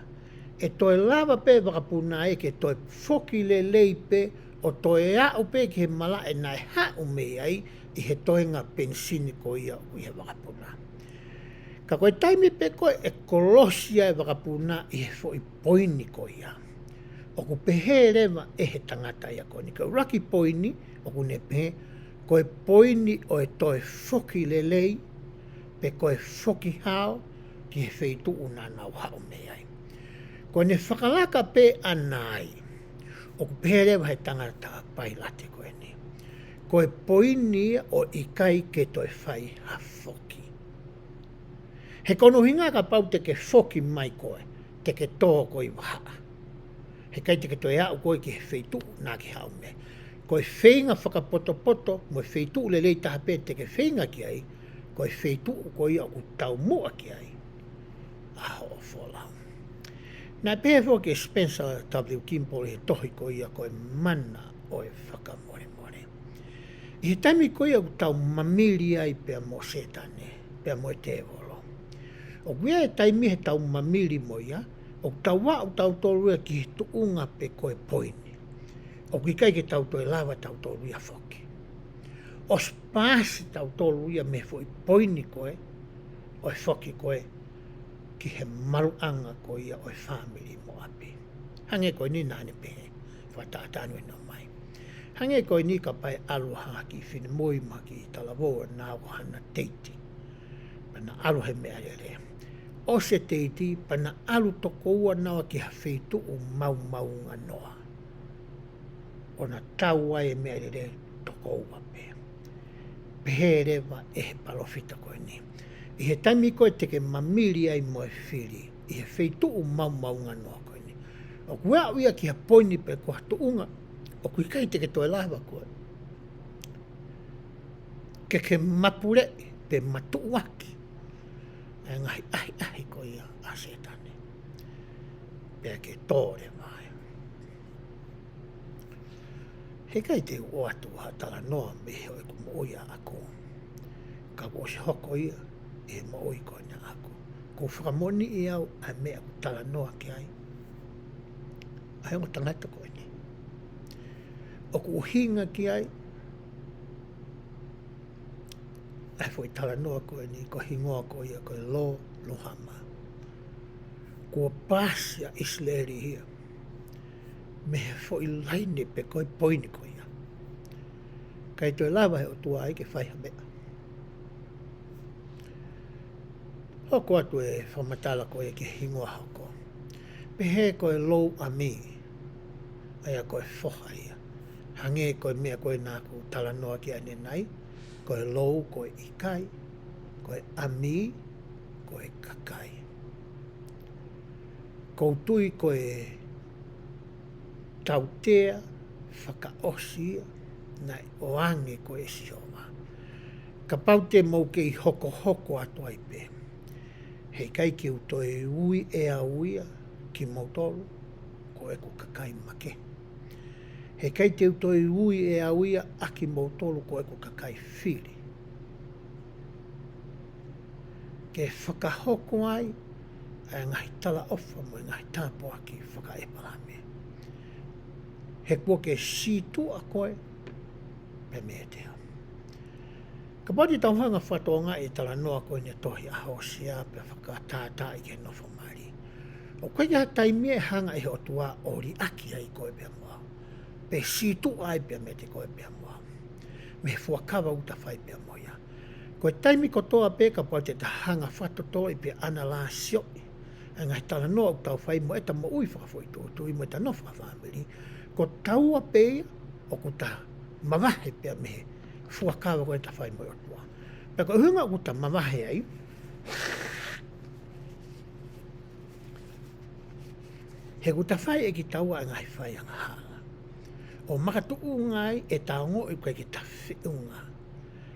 ʻe toe lava pē e vakapuna ia ke toe foki lelei pē ʻo toe aʻu pē ki he malaʻe naʻe haʻu mei ai ʻi he toenga penisini ko ia ʻoku ʻi he vakapuna. Ka ko e taimi pē ko ē ʻe kolosi ai e vakapuna ʻi he foʻi poini ko ia, ʻoku pehē leva ʻe he tangata ia ko eni, ko e ʻuluaki poini, ʻoku ne pehē, ko e poini ʻo e toe foki lelei, pe ko e foki hao ki he feituʻu naʻa nau haʻu mei ai. Ko ʻene fakalaka pē ʻaʻana ai, ʻoku pehē leva he tangata pailate ko eni, ko e poini ia ʻo ʻikai ke toe fai ha foki. He ko hono ʻuhinga kapau te ke foki mai koe, te ke tō koe ʻi vahaʻa. Heʻikai te ke toe aʻu koe ki he feituʻu naʻa ke haʻu mei ai. Ko e feinga fakapotopoto mo e feituʻu lelei taha pē te ke feinga ki ai, ko e feituʻu ko ia ʻoku taumuʻa ki ai ʻa hoʻo folau. Naʻe pehē foki ʻe Spencer W. Kimball ʻi he tohi ko ia ko e Mana ʻo e Fakamolemole, ʻi he taimi ko ia ʻoku tau mamili ai pea mo Sētane, pea mo e tēvolo, ʻoku ʻi ai e taimi he tau mamili mo ia, ʻoku tau aʻu tautolu ia ki he tuʻunga pe ko e poini ʻoku ʻikai ke tau toe lava tautolu ia foki. ʻOsi paasi tautolu ia mei he foʻi poini ko ē ʻo e foki ko ē ki he maluʻanga ko ia ʻo e fāmili mo ʻapi. Hangē ko eni naʻa ne pehē, fakatātā ʻene ʻomai. Hangē ko eni kapau ʻe ʻalu ha kiʻi finemui mo ha kiʻi talavou ʻo nau ō ki hana teiti, pea na ʻalu he meʻalele. ʻOsi e teiti, pea na ʻalu toko ua naua ki ha feituʻu maumaunganoa, ʻo na tau ai e meʻalele toko ua pē. Pehē leva ʻe he palōfita ko eni, ʻi he taimi ko ē te ke mamili ai mo e fili ʻi he feituʻu maumaunganoa ko eni, ʻoku aʻu ia ki ha poini pe ko ha tuʻunga ʻoku ʻikai te ke toe lava koe ke ke mapuleʻi pe matuʻuaki ʻa e ngaahi ʻahiʻahi ko ia ʻa Sētane, pea ke tō leva ai. Heʻikai te u ʻoatu ha talanoa mei heʻeku moʻui ʻaʻaku, ka kuo ʻosi hoko ia ʻi he moʻui ko ena ʻaʻaku. Kuo fakamoʻoniʻi au ʻa e meʻa ʻoku talanoa ki ai ʻa e ongo tangata ko eni. ʻOku ʻuhinga ki ai ʻa e foʻi talanoa ko eni, ko e hingoa ko ia ko e Lo Luhama. Kuo paasi ʻa ʻIsileli ia mei he foʻi laine pe ko e poini ko ia. ʻIkai toe lava he ʻOtua ai ke fai ha meʻa. Hoko atu e fakamatala ko ia ki he hingoa hoko. Pehē ko e Lo Ami, ʻa ia ko e foha ia. Hangē ko e meʻa ko ē naʻa ku talanoa ki ai ʻanenai, ko e Lo ko e ʻikai, ko e Ami ko e kakai. ʻOku ou tui ko e tautea fakaʻosi ia naʻe ʻoange ko ē ʻe Sihova. Kapau te mou kei hokohoko atu ai pē, heʻikai ke u toe ui ʻe au ia kimoutolu ko ʻeku kakai makehe. Heʻikai te u toe ui ʻe au ia ʻa kimoutolu ko ʻeku kakai fili, ke fakahoko ai ʻa e ngaahi talaʻofa mo e ngaahi tāpuaki fakaʻEpalahame. He kuo ke sītuʻa koe pea meiate au. Kapau te tau hanga ʻo fakatokangaʻi e talanoa ko eni ʻa e tohi ʻa Hōsea pea fakatātaaʻi ki he nofo mali, ʻoku ʻikai ha taimi ʻe hanga ʻe he ʻOtua ʻo liʻaki ai koe pea mo au, pe sītuʻa ai pea meiate koe pea mo au, mei he fuakava ʻoku ta fai pea mo ia. Ko e taimi kotoa pē kapau te ta hanga ʻo fakatotoloʻi pea ʻanalaisioʻi ʻa e ngaahi talanoa ʻoku tau fai mo ʻeta moʻui fakafoʻituitui mo ʻeta nofo fakafāmili, ko taua pē ia ʻoku ta mavahe pea mei he fuakava ko ē ʻoku ta fai mo e ʻOtua. Pea ko e ʻuhinga ʻoku ta mavahe ai, he ʻoku ta fai ʻe kitaua ʻa e ngaahi faiangahala ʻo makatuʻunga ai ʻeta ongoʻi ʻoku ʻikai ke ta feʻunga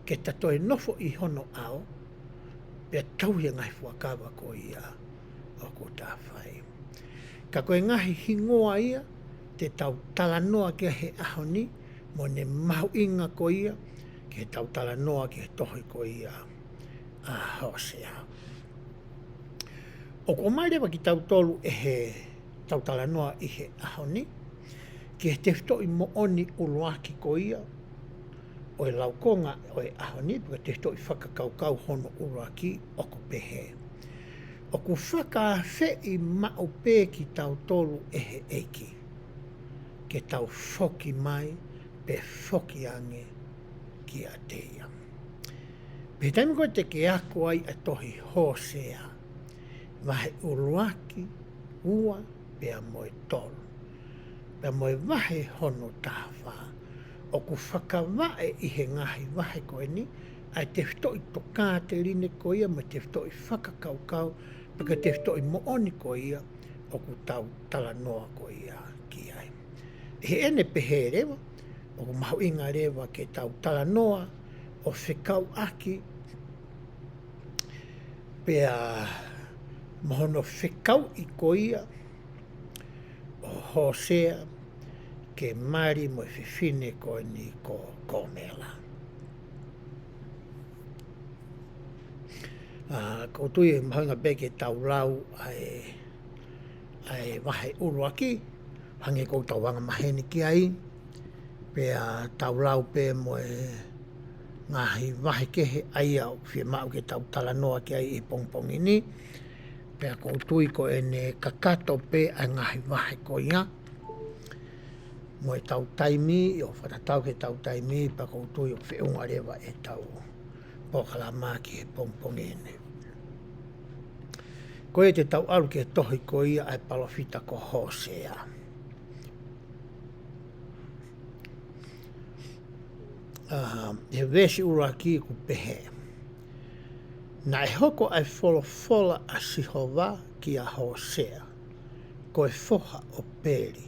ke ta toe nofo ʻi hono ʻao, pea tauhi e ngaahi fuakava ko ia ʻoku ta fai. Ka ko e ngaahi hingoa ia te tau talanoa ki ai he ʻaho ni, mo ʻene mahuʻinga ko ia ke tau talanoa ki he tohi ko ia ʻa Hōsea. ʻOku ʻomai leva kitautolu ʻe heʻetau talanoa ʻi he ʻaho ni ki he tefitoʻi moʻoni ʻuluaki ko ia ʻo e laukonga ʻo e ʻaho ni, pe ko e tefitoʻi fakakaukau hono ʻuluaki, ʻoku pehē: ʻOku fakaafeʻi maʻu pē kitautolu ʻe he ʻEiki ke tau foki mai pe foki ange kiate ia. Pea he taimi ko ē te ke ako ai ʻa e tohi Hōsea, vahe ʻuluaki, ua, pea mo e tolu, pea mo e vahe hono taha fā, ʻoku fakavaʻe ʻi he ngaahi vahe ko eni ʻa e tefitoʻi tokāteline ko ia mo e tefitoʻi fakakaukau, pe ko e tefitoʻi moʻoni ko ia ʻoku tau talanoa ko ia ki ai. ʻI heʻene pehē leva, ʻoku mahuʻinga leva ke tau talanoa ʻo fekauʻaki pea mo hono fekauʻi ko ia ʻo Hōsea ke mali mo e fefine ko eni ko Kōmela. ʻA, ʻoku ou tui ʻe mahuʻinga pē ke tau lau ʻa e, ʻa e vahe ʻuluaki, hangē ko ʻetau anga maheni ki ai, pea tau lau pē mo e ngaahi vahe kehe ʻa ia ʻoku fiemaʻu ke tau talanoa ki ai ʻi he pongipongi ni. Pea ʻoku ou tui ko ʻene kakato pē ʻa e ngaahi vahe ko ia mo ʻetau taimi, ʻo fakatatau ki heʻetau taimi, pea ʻoku ou tui ʻoku feʻunga leva ʻetau polokalama ki he pongipongi ni. Ko ia te tau ʻalu ki he tohi ko ia ʻa e palōfita ko Hōsea. ʻA, he veesi ʻuluaki ʻoku pehē: Naʻe hoko ʻa e folofola ʻa Sihova kia Hōsea, ko e foha ʻo Peli,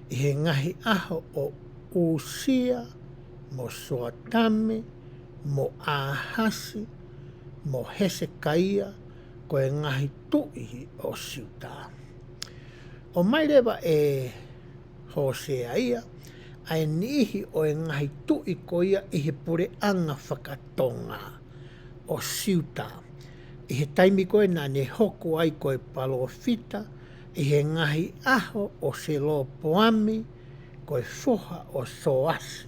ʻi he ngaahi ʻaho ʻo ʻUsia, mo Soatame, mo ʻĀhasi, mo Hesekaia, ko e ngaahi tuʻi ʻo Siuta. ʻOmai leva ʻe Hōsea ia ʻa e niʻihi ʻo e ngaahi tuʻi ko ia ʻi he puleʻanga fakatonga ʻo Siuta, ʻi he taimi ko ē naʻa ne hoko ai ko e palōfita, ʻi he ngaahi ʻaho ʻo Selopoami, ko e foha ʻo Soasi,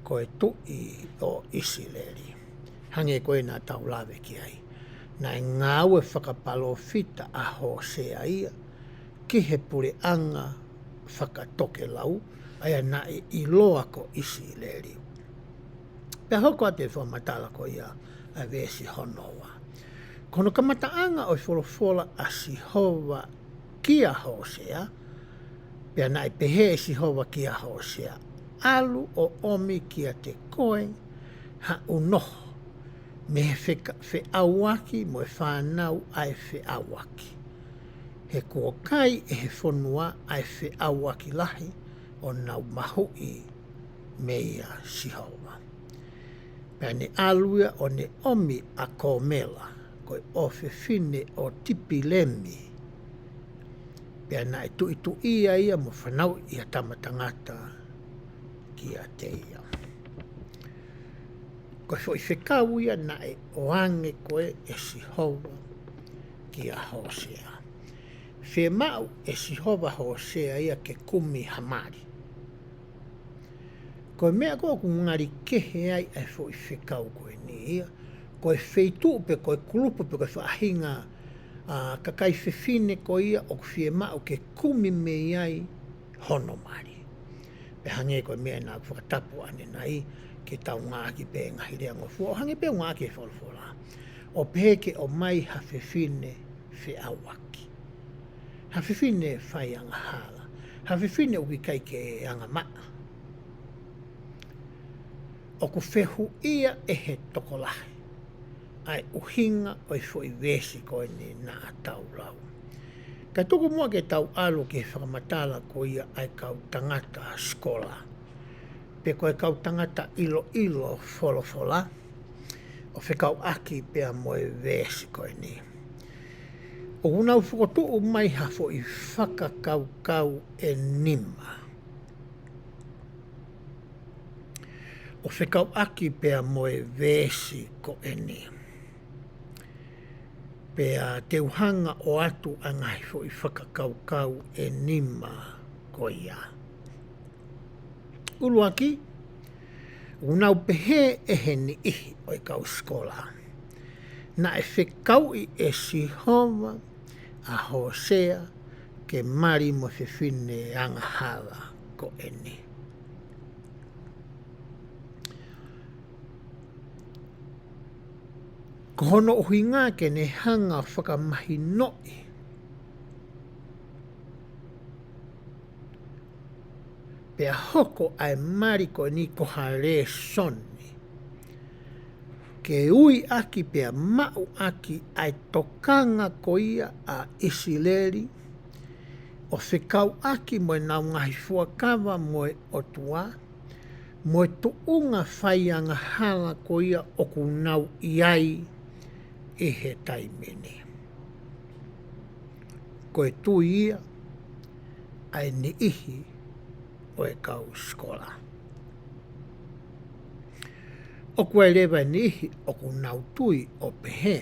ko e tuʻi ʻo ʻIsileli. Hangē ko ē naʻa tau lave ki ai, naʻe ngāue fakapalōfita ʻa Hōsea ia ki he puleʻanga fakatokelau, ʻa ia naʻe ʻiloa ko ʻIsileli. Pea hoko atu e fakamatala ko ia ʻa e veesi hono ua. Ko hono kamataʻanga ʻo e folofola ʻa Sihova kia Hōsea, pea naʻe pehē ʻe Sihova kia Hōsea: ʻAlu ʻo ʻomi kiate koe ha ʻunoho mei he feka-, feʻauaki mo e fānau ʻa e feʻauaki, he kuo kai ʻe he fonua ʻa e feʻauaki lahi ʻo nau mahuʻi meia Sihova. Pea ne ʻalu ia ʻo ne ʻomi ʻa Komela, ko e ʻofefine ʻo Tipilemi. Pea naʻe tuʻituʻia ia mo fanauʻi ʻa e tama tangata kiate ia. Ko e foʻi fekau ia naʻe ʻoange ko ē ʻe Sihova kia Hōsea. Fiemaʻu ʻe Sihova Hōsea ia ke kumi ha mali. Ko e meʻa ko ē ʻoku ngali kehe ai ʻa e foʻi fekau ko eni ia. Ko e feituʻu pe ko e kulupu pe ko e faʻahinga, ʻa, kakai fefine ko ia ʻoku fiemaʻu ke kumi mei ai hono mali. Pea hangē ko e meʻa naʻa ku fakatapu ʻanenai ke tau ngāueʻaki pē ngaahi lea ngofua. ʻO hangē pē ʻoku ngāueʻaki he folofola. ʻO pehē ke ʻomai ha fefine feʻauaki. Ha fefine fai angahala. Ha fefine ʻoku ʻikai ke angamaʻa. ʻOku fehuʻia ʻe he tokolahi ʻa e ʻuhinga ʻo e foʻi veesi ko eni naʻa tau lau. Ka tuku muʻa ke tau ʻalu ki he fakamatala ko ia ʻa e kau tangata sikola. Pe ko e kau tangata ʻiloʻilo folofola. ʻO fekauʻaki pea mo e veesi ko eni. ʻOku nau fokotuʻu mai ha foʻi fakakaukau ʻe nima. ʻO fekauʻaki pea mo e veesi ko eni. Pea te u hanga ʻo ʻoatu ʻa e ngaahi foʻi fakakaukau ʻe nima ko ia. ʻUluaki, ʻoku nau pehē ʻe he niʻihi ʻo e kau sikola. Naʻe fekauʻi ʻe Sihova ʻa Hōsea ke mali mo e fefine angahala ko eni. Ko hono ʻuhinga ke ne hanga fakamahinoʻi pea hoko ʻa e mali ko eni ko ha lēsoni. Ke ui ʻaki pea maʻu ʻaki ʻa e tokanga ko ia ʻa ʻIsileli, ʻo fekauʻaki mo ʻenau ngaahi fuakava mo e ʻOtua, mo e tuʻunga fai angahala ko ia ʻoku nau ʻi ai ʻi he taimi ni. Ko e tui ia ʻa e niʻihi ʻo e kau sikola. ʻOku ʻi ai leva e niʻihi ʻoku nau tui ʻo pehē.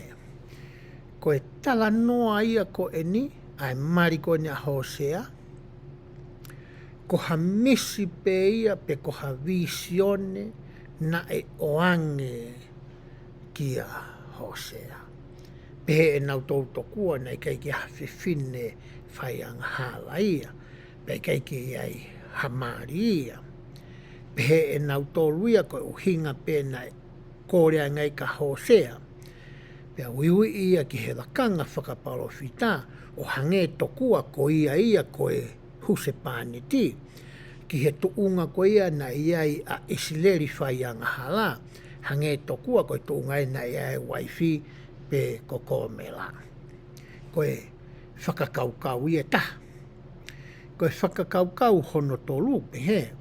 Ko e talanoa ia ko eni, ʻa e mali ko eni ʻa Hōsea, ko ha misi pē ia pe ko ha vīsione naʻe ʻoange kia Hōsea. Pehē ʻe nautolu tokua naʻe ʻikai ke ha fefine fai angahala ia, pea ʻikai ke ʻi ai ha mali ia. Pehē ʻe nautolu ia ko e ʻuhinga pē naʻe kole ange ai kia Hōsea. Pea uiuiʻi ia ki he lakanga fakapalōfita, ʻo hangē tokua ko ia ia ko e husepāniti. Ki he tuʻunga ko ia naʻe ʻi ai ʻa ʻIsileli fai angahala, hangē tokua ko e tuʻunga ia naʻe ʻi ai e uaifi pe ko Komela. Ko e fakakaukau ia ʻe taha. Ko e fakakaukau hono tolu pehē.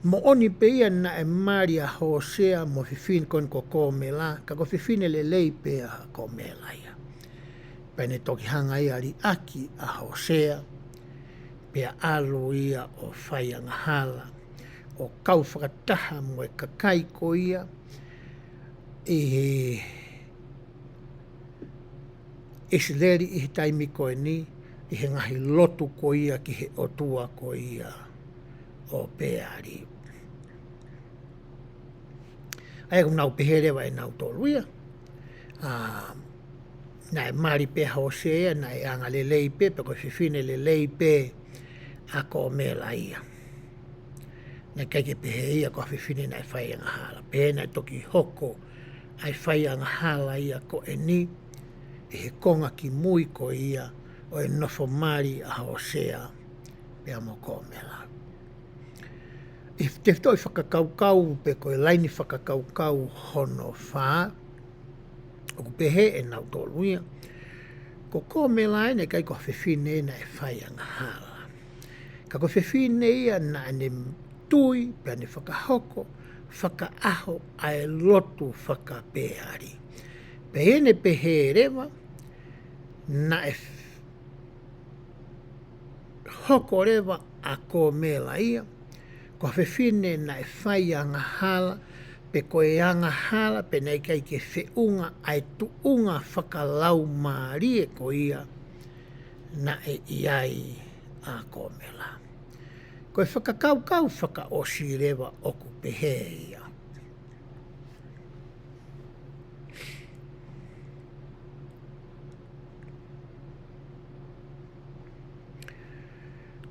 Moʻoni pē ia naʻe mali ʻa Hōsea mo e fefine ko eni ko Komela, ka ko e fefine lelei pē ʻa Komela ia. Pea ne toki hanga ia ʻo liʻaki ʻa Hōsea, pea ʻalu ia ʻo fai angahala, ʻo kau fakataha mo e kakai ko ia, ʻi he ʻIsileli ʻi he taimi ko eni, ʻi he ngaahi lotu ko ia ki he ʻotua ko ia ʻo Peali. ʻA ia ʻoku nau pehē leva ʻe nautolu ia. ʻA, naʻe mali pē ʻa Hōsea, naʻe anga lelei pē, pe ko e fefine lelei pē ʻa Komela ia. Naʻe ʻikai ke pehē ia ko ha fefine naʻe fai angahala. Pehē naʻe toki hoko ʻa e fai angahala ia ko eni, ʻi he konga kimui ko ia ʻo e nofo mali ʻa Hōsea pea mo Komela. ʻI he tefitoʻi fakakaukau pe ko e laini fakakaukau hono fā, ʻoku pehē ʻe nautolu ia. Ko Komela ia naʻe ʻikai ko ha fefine naʻe fai angahala. Ka ko e fefine ia naʻa ne tui, pea ne fakahoko, fakaʻaho ʻa e lotu fakapeali. Pea ʻi heʻene pehē leva, naʻe hoko leva ʻa Komela ia ko ha fefine naʻe fai angahala, pe ko e angahala, pe naʻe ʻikai ke feʻunga ʻa e tuʻunga fakalaumālie ko ia naʻe ʻi ai ʻa Komela. Ko e fakakaukau fakaʻosi leva ʻoku pehē ia.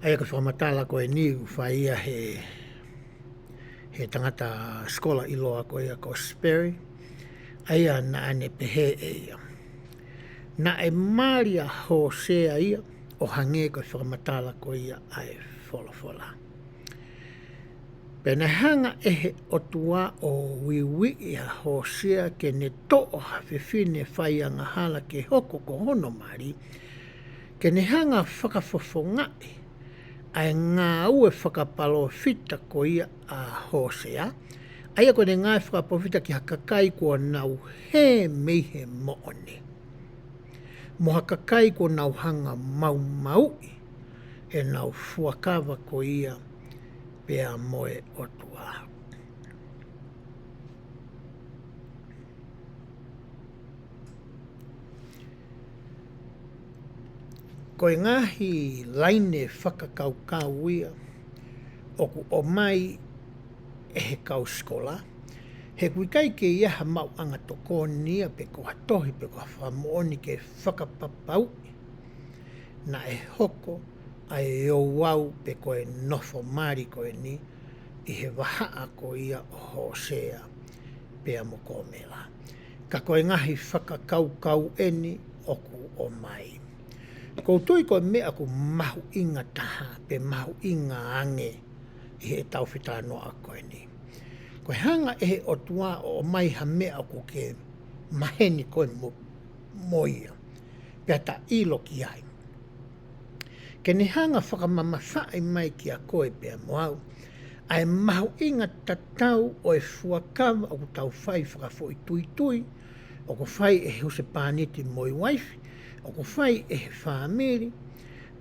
ʻA ia ko e fakamatala ko eni ʻoku fai ia he, he tangata sikola ʻiloa ko ia ko Sperry. ʻA ia naʻa ne pehē ʻe ia, naʻe mali ʻa Hōsea ia ʻo hangē ko e fakamatala ko ia ʻa e folofola. Pea naʻe hanga ʻe he ʻOtua ʻo uiuiʻi ʻa Hōsea ke ne toʻo ha fefine fai angahala ke hoko ko hono mali, ke ne hanga fakafofongaʻi ʻa e ngāue fakapalōfita ko ia ʻa Hōsea, ʻa ia ko ʻene ngāue fakapalōfita ki ha kakai kuo nau hē mei he moʻoni, mo ha kakai kuo nau hanga maumauʻi ʻenau fuakava ko ia pea mo e ʻOtua. Ko e ngaahi laine fakakaukau ia ʻoku ʻomai ʻe he kau sikola, he ʻoku ʻikai ke ʻi ai ha maʻuʻanga tokoni ia pe ko ha tohi pe ko ha fakamoʻoni ke fakapapauʻi naʻe hoko ʻa e ouau pe ko e nofo mali ko eni ʻi he vahaʻa ko ia ʻo Hōsea pea mo Komela. Ka ko e ngaahi fakakaukau eni ʻoku ʻomai. ʻOku ou tui ko e meʻa ʻoku mahuʻinga taha pe mahuʻinga ange ʻi heʻetau fetalanoaʻaki ko eni, ko e hanga ʻe he ʻOtua ʻo ʻomai ha meʻa ʻoku ke maheni koe mo, mo ia, pea ta ʻilo ki ai, ke ne hanga fakamamafaʻi mai kiate koe pea mo au ʻa e mahuʻinga tatau ʻo e fuakava ʻoku tau fai fakafoʻituitui, ʻoku fai ʻe he husepāniti mo e uaifi, ʻoku fai ʻe he fāmili,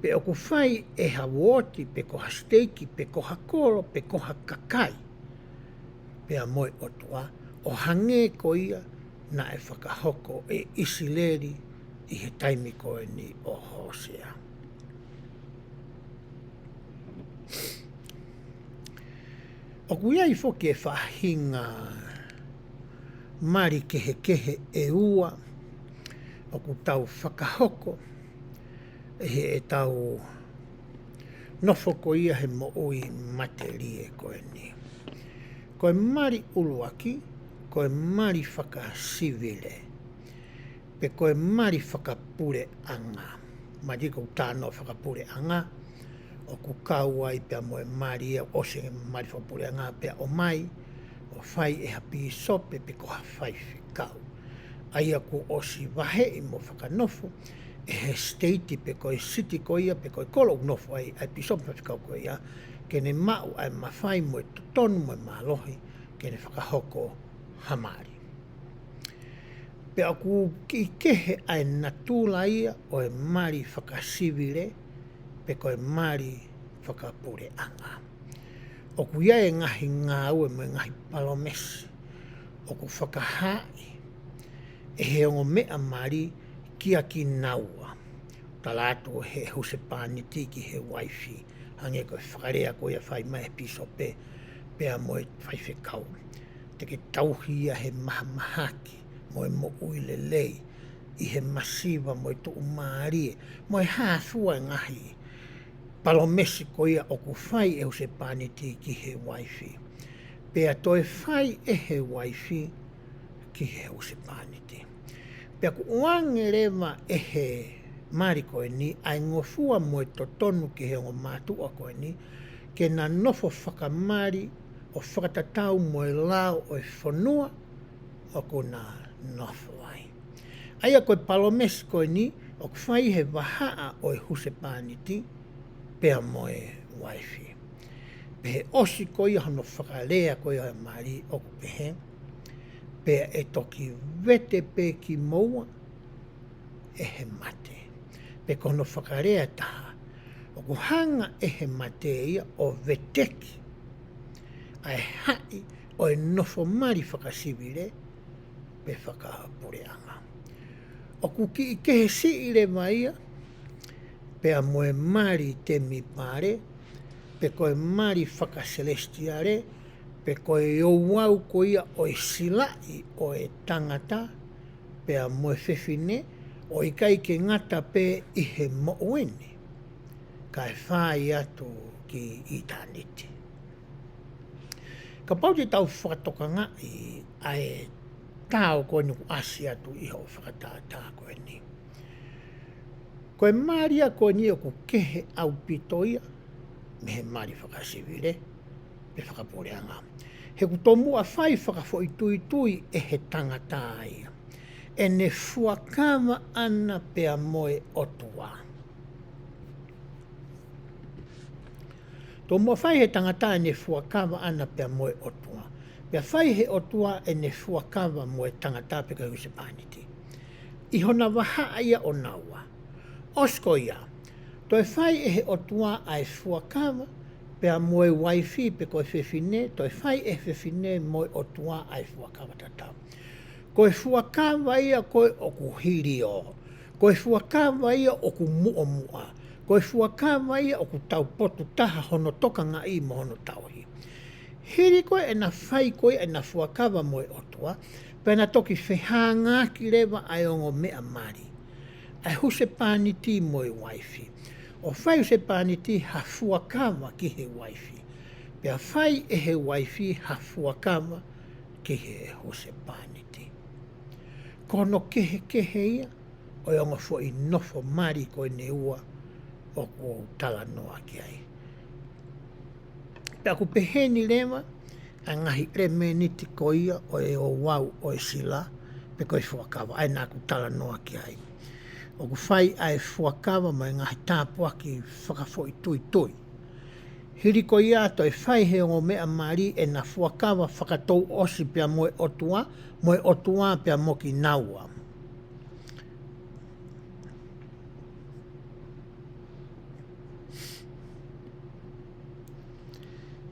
pe ʻoku fai ʻe ha uooti, pe ko ha siteiki, pe ko ha kolo, pe ko ha kakai pea mo e ʻOtua, ʻo hangē ko ia naʻe fakahoko ʻe ʻIsileli ʻi he taimi ko eni ʻo Hōsea. ʻOku ʻi ai foki e faʻahinga mali kehekehe ʻe ua ʻoku tau fakahoko ʻi heʻetau nofo ko ia he moʻui matelie ko eni. Ko e mali ʻuluaki, ko e mali fakasivile, pe ko e mali fakapuleʻanga. Mali ko e talanoa fakapuleʻanga, ʻoku kau ai pea mo e mali ia ʻosi e mali fakapuleʻanga pea ʻomai ʻo fai ʻe ha pīsope pe ko ha faifekau. ʻA ia kuo ʻosi vaheʻi mo fakanofo ʻe he siteiti pe ko e siti ko ia pe ko e kolo ʻoku nofo ai ʻa e pīsope faifekau ko ia, ke ne maʻu ʻa e mafai mo e totonu mo e mālohi ke ne fakahoko ha mali. Pea ʻoku kiʻi kehe ʻa e natula ia ʻo e mali fakasivile pe ko e mali fakapuleʻanga. ʻOku ʻi ai e ngaahi ngāue mo e ngaahi palōmesi ʻoku fakahaaʻi ʻe he ongo meʻa mali kia kinaua. Tala atu ʻe he husepāniti ki he uaifi, hangē ko e fakalea ko ia fai mai ʻe he pīsope pea mo e faifekau. Te ke tauhi ia he mahamahaki mo e moʻui lelei ʻi he masiva mo e tuʻumālie, mo e hā fua e ngaahi palōmesi ko ia ʻoku fai ʻe he husepāniti ki he uaifi. Pea toe fai ʻe he uaifi ki he husepāniti. Pea ʻoku ʻoange leva ʻe he mali ko eni ʻa e ngofua mo e totonu ki he ongo mātuʻa ko eni, ke na nofo fakamali ʻo fakatatau mo e lao ʻo e fonua ʻoku na nofo ai. ʻA ia ko e palōmesi ko eni ʻoku fai he vahaʻa ʻo e husepāniti pea mo e uaifi. Pea ʻosi ko ia hono fakalea ko ia ʻo e mali ʻoku pehē, pea ʻe toki vete pē kimoua ʻe he mate. Pea ko hono fakalea ʻe taha, ʻoku hanga ʻe he mate ia ʻo veteki ʻa e haʻi ʻo e nofo mali fakasivile pe fakapuleʻanga. ʻOku kiʻi kehe siʻi leva ia, pea mo e mali temipale, pe ko e mali fakasilesitiale, pe ko e ouau ko ia ʻo e silaʻi ʻo e tangata, pea mo e fefine, ʻo ʻikai ke ngata pē ʻi he moʻui ni, kae fai atu ki ʻitāniti. Kapau te tau fakatokangaʻi ʻa e tau ko eni ʻoku ʻasi atu ʻi hoʻo fakatātā ko eni. Ko e mali ia ko eni ʻoku kehe ʻaupito ia mei he mali fakasivile pe fakapuleʻanga. He ʻoku tomuʻa fai fakafoʻituitui ʻe he tangata ia ʻene fuakava ʻana pea mo e ʻOtua. Tomuʻa fai he tangata ʻene fuakava ʻana pea mo e ʻOtua. Pea fai he ʻOtua ʻene fuakava mo e tangata pe ko e husepāniti. ʻI hona vahaʻa ia ʻo naua. ʻOsi ko ia, toe fai ʻe he ʻOtua ʻa e fuakava pea mo e uaifi pe ko e fefine, toe fai ʻe he fefine mo e ʻOtua ʻa e fuakava tatau. Ko e fuakava ia ko ē ʻoku hiliō. Ko e fuakava ia ʻoku muʻomuʻa. Ko e fuakava ia ʻoku taupotu taha hono tokangaʻi mo hono tauhi. Hili ko ē ʻena fai ko ia ʻena fuakava mo e ʻOtua, pea na toki fehangaaki leva ʻa e ongo meʻa mali, ʻa e husepāniti mo e uaifi. ʻO fai husepāniti ha fuakava ki he uaifi. Pea fai ʻe he uaifi ha fuakava ki he husepāniti. Ko hono kehekehe ia ʻo e ongo foʻi nofo mali ko eni ʻe ua ʻoku ou talanoa ki ai. Pea ʻoku peheni leva ʻa e ngaahi ʻelemēniti ko ia ʻo e ouau ʻo e sila pe ko e fuakava, ʻa ia naʻa ku talanoa ki ai. ʻOku fai ʻa e fuakava mo e ngaahi tāpuaki fakafoʻituitui. Hili ko ia toe fai he ongo meʻa mali ʻena fuakava fakatouʻosi pea mo e ʻOtua, mo e ʻOtua pea mo kinaua.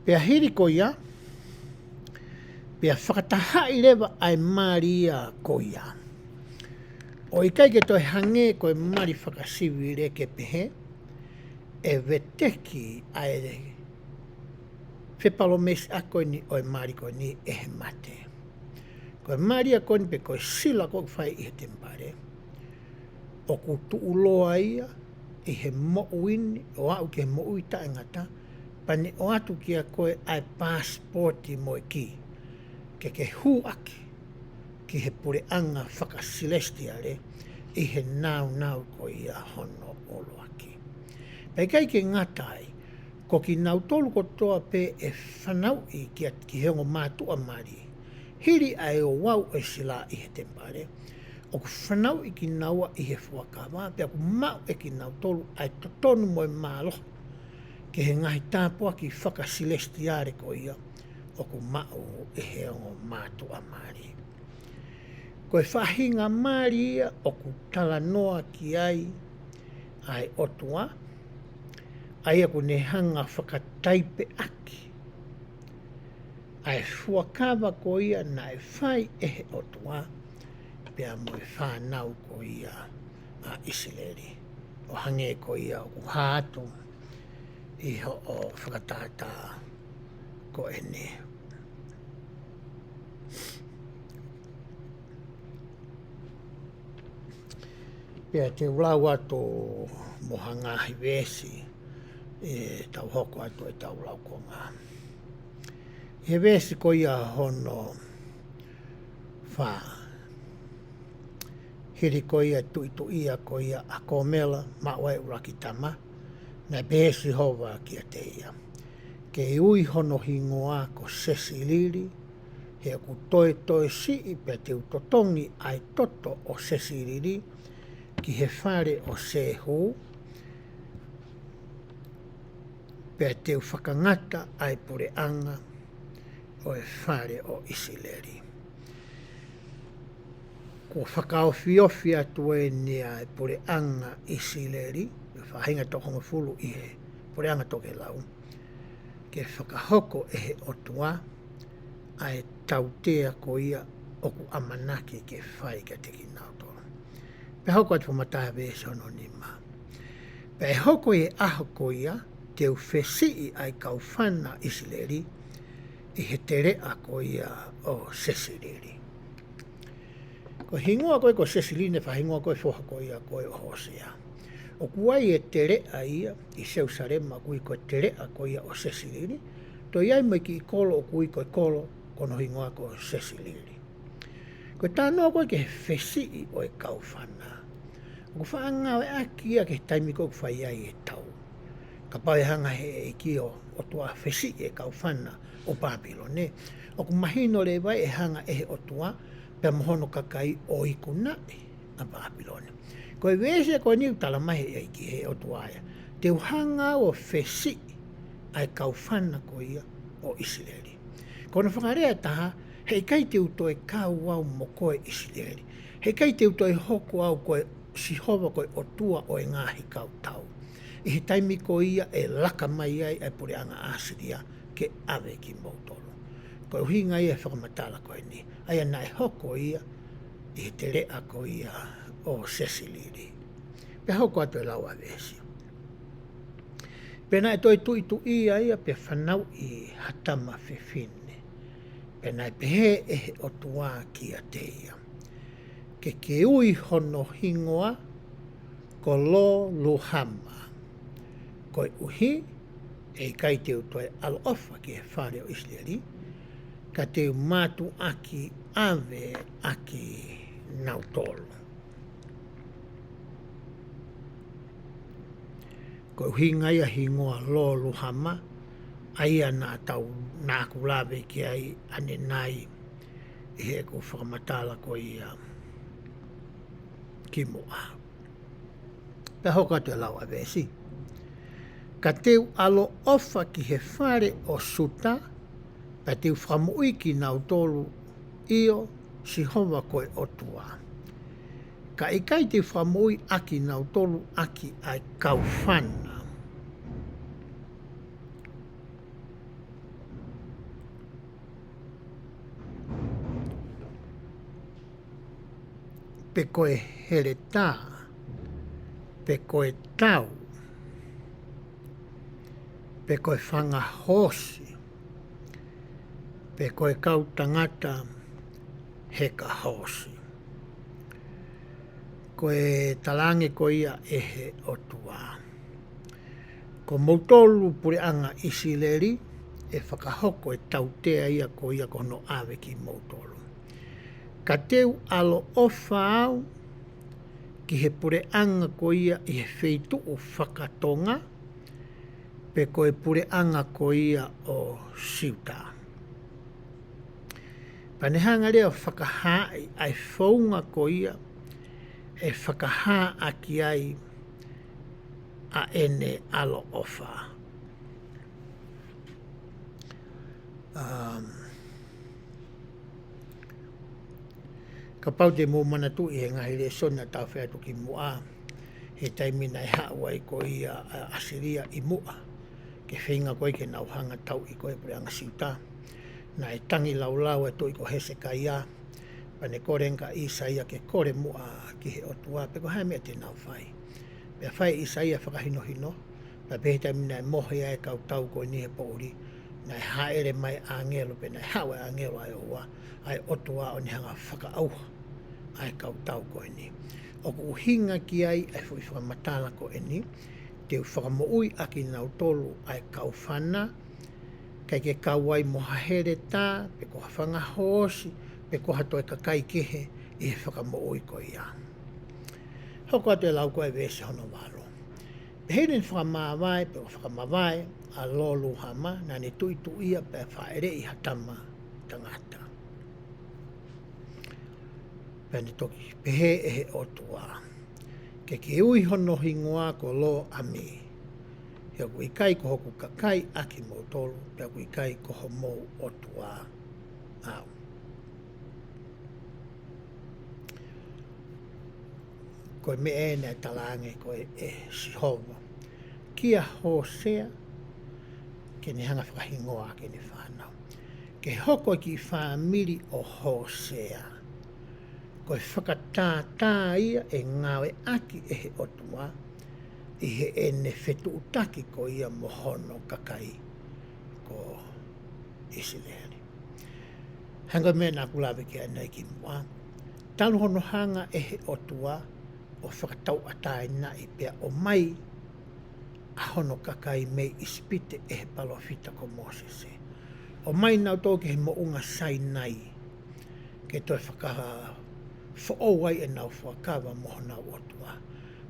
Pea hili ko ia, pea fakatahaʻi leva ʻa e mali ia ko ia. ʻO ʻikai ke toe hangē ko e mali fakasivile ke pehē, ʻe veteki ʻa e fepalōmesi ʻa ko eni ʻo e mali ko eni ʻe he mate. Ko e mali ʻa ko eni pe ko e sila ʻoku fai ʻi he temipale, ʻoku tuʻuloa ia ʻi he moʻui ni ʻo aʻu ki he moʻui taʻengata, pea ne ʻoatu kiate koe ʻa e paasipooti mo e kī ke ke hū ʻaki ki he puleʻanga fakasilesitiale ʻi he nāunau ko ia hono ʻuluaki. Pea ʻikai ke ngata ai, ko kinautolu kotoa pē ʻe fanauʻi ki he ongo mātuʻa mali, hili ʻa e ouau ʻo e sila ʻi he temipale, ʻoku fanauʻi kinaua ʻi he fuakava, pea ʻoku maʻu ʻe kinautolu ʻa e totonu mo e mālohi ki he ngaahi tāpuaki fakasilesitiale ko ia ʻoku maʻu ʻe he ongo mātuʻa mali. Ko e faʻahinga mali ia ʻoku talanoa ki ai ʻa e ʻOtua, ʻa ia ʻoku ne hanga fakataipeʻaki ʻa e fuakava ko ia naʻe fai ʻe he ʻOtua pea mo e fānau ko ia ʻa ʻIsileli. ʻO hangē ko ia ʻoku hā atu ʻi hoʻo fakatātā ko eni. Pea te u lau atu mo ha ngaahi veesi ʻi heʻetau hoko atu ʻetau laukonga. ʻI he veesi ko ia hono fā, hili ko ia tuʻituʻia ko ia ʻa Komela maʻu ai ʻuluaki tama, naʻe pehē ʻe Sihova kiate ia, ke ui hono hingoa ko Sesilili, he ʻoku toetoe siʻi pea te u totongi ʻa e toto ʻo Sesilili ki he fale ʻo Sehu, Pea te u fakangata ʻa e puleʻanga ʻo e fale ʻo ʻIsileli. Kuo fakaofiofi atu eni ʻa e puleʻanga ʻIsileli, ʻa e faʻahinga toko hongofulu ʻi he puleʻanga tokelau, ke fakahoko ʻe he ʻOtua ʻa e tautea ko ia ʻoku ʻamanaki ke fai kiate kinautolu. Pea hoko atu fakamatala veesi hono nima. Pea ʻe hoko ʻi he ʻaho ko ia, te u fesiʻi ʻa e kaufana ʻIsileli ʻi he teleʻa ko ia ʻo Sesilili. Ko e hingoa ko ē ko Sesilili naʻe fakahingoa ko e foha ko ia ko ē ʻo Hōsea. ʻOku ʻi ai e teleʻa ia ʻi Selusalema ʻoku ui ko e teleʻa ko ia ʻo Sesilili, toe ʻi ai mo e kiʻi kolo ʻoku ui ko e kolo ko hono hingoa ko Sesilili. Ko e talanoa ko ē ki he fesiʻi ʻo e kaufana, ʻoku faʻa ngāueʻaki ia ki he taimi ko ē ʻoku fai ai e tau. Kapau ʻe hanga ʻe he ʻEiki ʻo, ʻOtua ʻo fesiʻi e kaufana ʻo Pāpilone, ʻoku mahino leva ʻe hanga ʻe he ʻOtua pea mo hono kakai ʻo ikunaʻi ʻa Pāpilone. Ko e veesi ko eni ʻoku talamai ʻe he ʻEiki, ʻe he ʻOtua ia, te u hanga au ʻo fesiʻi ʻa e kaufana ko ia ʻo ʻIsileli. Ko hono fakalea ʻe taha, heʻikai te u toe kau au mo koe ʻIsileli. Heʻikai te u toe hoko au ko e Sihova ko e ʻOtua ʻo e ngaahi kautau, ʻi he taimi ko ia ʻe laka mai ai ʻa e puleʻanga ʻAsilia ke ʻave kimoutolu. Ko e ʻuhinga ia e fakamatala ko eni, ʻa ia naʻe hoko ia ʻi he teleʻa ko ia ʻo Sesilili. Pea hoko atu e lau ʻa e veesi. Pea naʻe toe tuʻituʻia ia pea fanauʻi ha tama fefine. Pea naʻe pehē ʻe he ʻOtua kiate ia, ke ke ui hono hingoa ko Lōluhama, koeʻuhi ʻe ʻikai te u toe ʻaloʻofa ki he fale ʻo ʻIsileli, ka te u mātuʻaki ʻave ʻa kinautolu. Ko e ʻuhinga ia e hingoa Lōluhama, ʻa ia naʻa tau, naʻa ku lave ki ai ʻanenai ʻi heʻeku fakamatala ko ia kimuʻa. Pea hoko atu e lau ʻa e veesi. Ka te u ʻaloʻofa ki he fale ʻo Siuta, pea te u fakamoʻui kinautolu, ʻio, Sihova ko e ʻOtua. Ka ʻikai te u fakamoʻui ʻa kinautolu ʻaki ʻa e kaufana, pe ko e heletā, pe ko e tau, pe ko e fanga hoosi, pe ko e kau tangata heka hoosi. Ko e talaange ko ia ʻe he ʻOtua, ko moutolu puleʻanga ʻIsileli, ʻe fakahoko e tautea ia ko ia ko hono ʻave kimoutolu. Ka te u ʻaloʻofa au ki he puleʻanga ko ia ʻi he feituʻu fakatonga, pe ko e puleʻanga ko ia ʻo Siuta. Pea ne hanga leva ʻo fakahaaʻi ʻa e founga ko ia ʻe fakahā ʻaki ai ʻa ʻene ʻaloʻofa. Um, kapau te mou manatuʻi he ngaahi lēsoni naʻa tau fai atu kimuʻa, he taimi naʻe haʻu ai ko ia ʻa ʻAsilia ʻi muʻa ke feinga ko ia ke nau hanga ʻo tauʻi ko ia e puleʻanga Siuta, naʻe tangi laulau e tuʻi ko Hesekaia, pea ne kole ange kia ʻĪsaia ke kole muʻa ki he ʻOtua pe ko e hā e meʻa te nau fai. Pea fai ʻe ʻĪsaia e fakahinohino, pea pehē he taimi naʻe mohe ai e kau tau ko eni he poʻuli, naʻe hāʻele mai e ʻāngelo, pe naʻe haʻu e ʻāngelo ʻa e ʻOtua, ʻa e ʻOtua ʻo ne hanga ʻo fakaʻauha ʻa e kau tau ko eni. ʻOku ʻuhinga ki ai ʻa e foʻi fakamatala ko eni, te u fakamoʻui ʻa kinautolu ʻa e kaufana, ʻikai ke kau ai mo ha heletā, pe ko ha fanga hoosi, pe ko ha toe kakai kehe ʻi he fakamoʻui ko ia. Hoko atu e lau ko e veesi hono valu. Pea hili ʻene fakamavae, pe ko e fakamavae ʻa Lōluhama, naʻa ne tuʻituʻia pea fāʻeleʻi ha tama tangata. Pea ne toki pehē ʻe he ʻOtua, ke ke ui hono hingoa ko Lōʻami, Pea ʻoku ʻikai ko hoku kakai ʻa kimoutolu, pea ʻoku ʻikai ko homou ʻOtua au. Ko e meʻa ē naʻe talaange ko ē ʻe Sihova kia Hōsea, ke ne hanga fakahingoa ʻaki ʻene fānau. Ke hoko e kiʻi fāmili ʻo Hōsea ko e fakatātā ia ʻe ngāueʻaki ʻe he ʻOtua ʻi heʻene fetuʻutaki ko ia mo hono kakai ko ʻIsileli. Hangē ko e meʻa naʻa ku lave ki ai ʻanenai kimuʻa. Talu hono hanga ʻe he ʻOtua ʻo fakatauʻatāinaʻi pea ʻomai ʻa hono kakai mei ʻIsipite ʻe he palōfita ko Mōsese. ʻOmai nautolu ki he moʻunga Sainai, ke toe fakafoʻou ai ʻenau fuakava mo honau ʻOtua.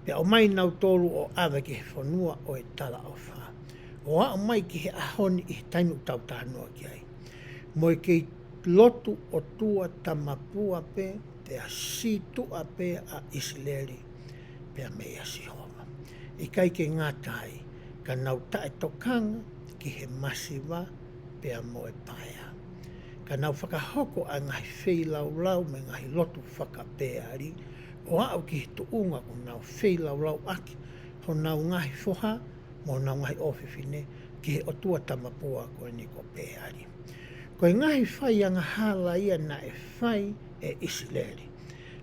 Pea ʻomai nautolu ʻo ʻave ki he fonua ʻo e talaʻofa. ʻO aʻu mai ki he ʻaho ni ʻi he taimi ʻoku tau talanoa ki ai. Mo e kei lotu ʻotua tamapua pē, pea sītuʻa pē ʻa ʻIsileli pea meia Sihova. ʻIkai ke ngata ai, ka nau taʻetokanga ki he masiva pea mo e paea. Ka nau fakahoko ʻa e ngaahi feilaulau mo e ngaahi lotu fakapeali, ʻo aʻu ki he tuʻunga ʻoku nau feilaulau ʻaki honau ngaahi foha mo honau ngaahi ʻofefine ki he ʻotua tamapua ko eni ko Peali. Ko e ngaahi fai angahala ia naʻe fai ʻe ʻIsileli,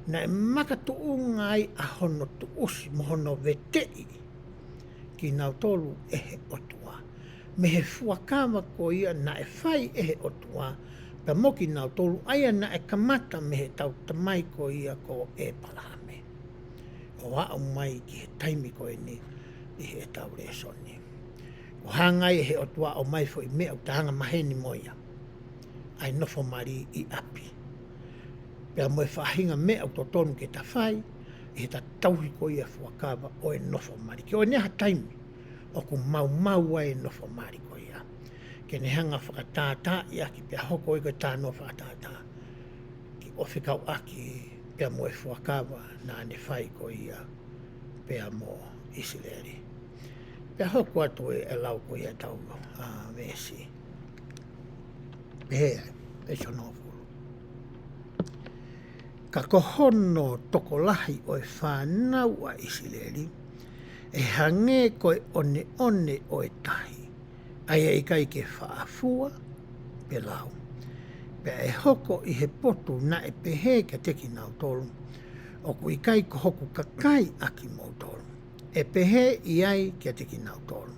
naʻe makatuʻunga ai ʻa hono tuʻusi mo hono veteʻi kinautolu ʻe he ʻOtua. Mei he fuakava ko ia naʻe fai ʻe he ʻOtua, pea mo kinautolu, ʻa ia naʻe kamata mei he tautamai ko ia ko ʻEpalahame, ʻo aʻu mai ki he taimi ko eni ʻi heʻetau lēsoni. ʻO hanga ai ʻe he ʻOtua ʻo ʻomai foʻi meʻa ʻoku ta anga maheni mo ia, ʻa e nofo mali ʻi ʻapi. Pea mo e faʻahinga meʻa ʻoku totonu ke ta fai, ʻi heʻeta tauhi ko ia fuakava ʻo e nofo mali. Ke ʻoua naʻa ha taimi ʻoku maumau ai e nofo mali ko ia. Ke ne hanga fakatātā ia ki pea hoko ia ko e tānoa fakatātā. Ke ʻofi kau ʻaki pea mo e fuakava naʻa ne fai ko ia pea mo ʻIsileli. Pea hoko atu e lau ko ia ʻetau, ʻa, veesi. Pea, veesi ono fulu. Ka ko hono tokolahi ʻo e fānau ʻa ʻIsileli, ʻe hangē ko e ʻoneʻone ʻo e tahi, ʻa ia ʻikai ke faʻa fua pe lau. Pea ʻe hoko ʻi he potu naʻe pehē kiate kinautolu, ʻoku ʻikai ko hoku kakai ʻa kimoutolu, ʻe pehē ʻi ai kiate kinautolu,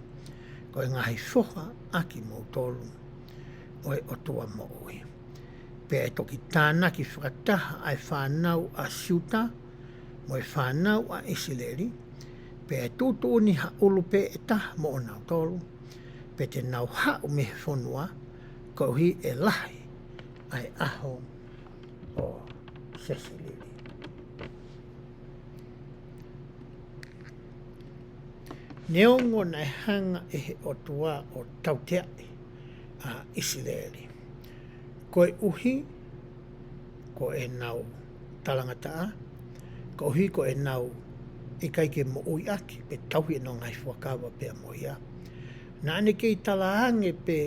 ko e ngaahi foha ʻa kimoutolu ʻo e ʻOtua moʻui. Pea ʻe toki tānaki fakataha ʻa e fānau ʻa Siuta mo e fānau ʻa ʻIsileli, pea ʻe tuʻutuʻuni ha ʻulu pē ʻe taha moʻonautolu, pea te nau haʻu mei he fonua, koeʻuhi ʻe lahi ʻa e ʻaho ʻo Sesilili. Neongo naʻe hanga ʻe he ʻOtua ʻo tauteaʻi ʻa ʻIsileli, koeʻuhi ko ʻenau talangataʻa, koeʻuhi ko ʻenau ʻikai ke moʻui ʻaki pe tauhi ʻenau ngaahi fuakava pea mo ia, naʻa ne kei talaange pē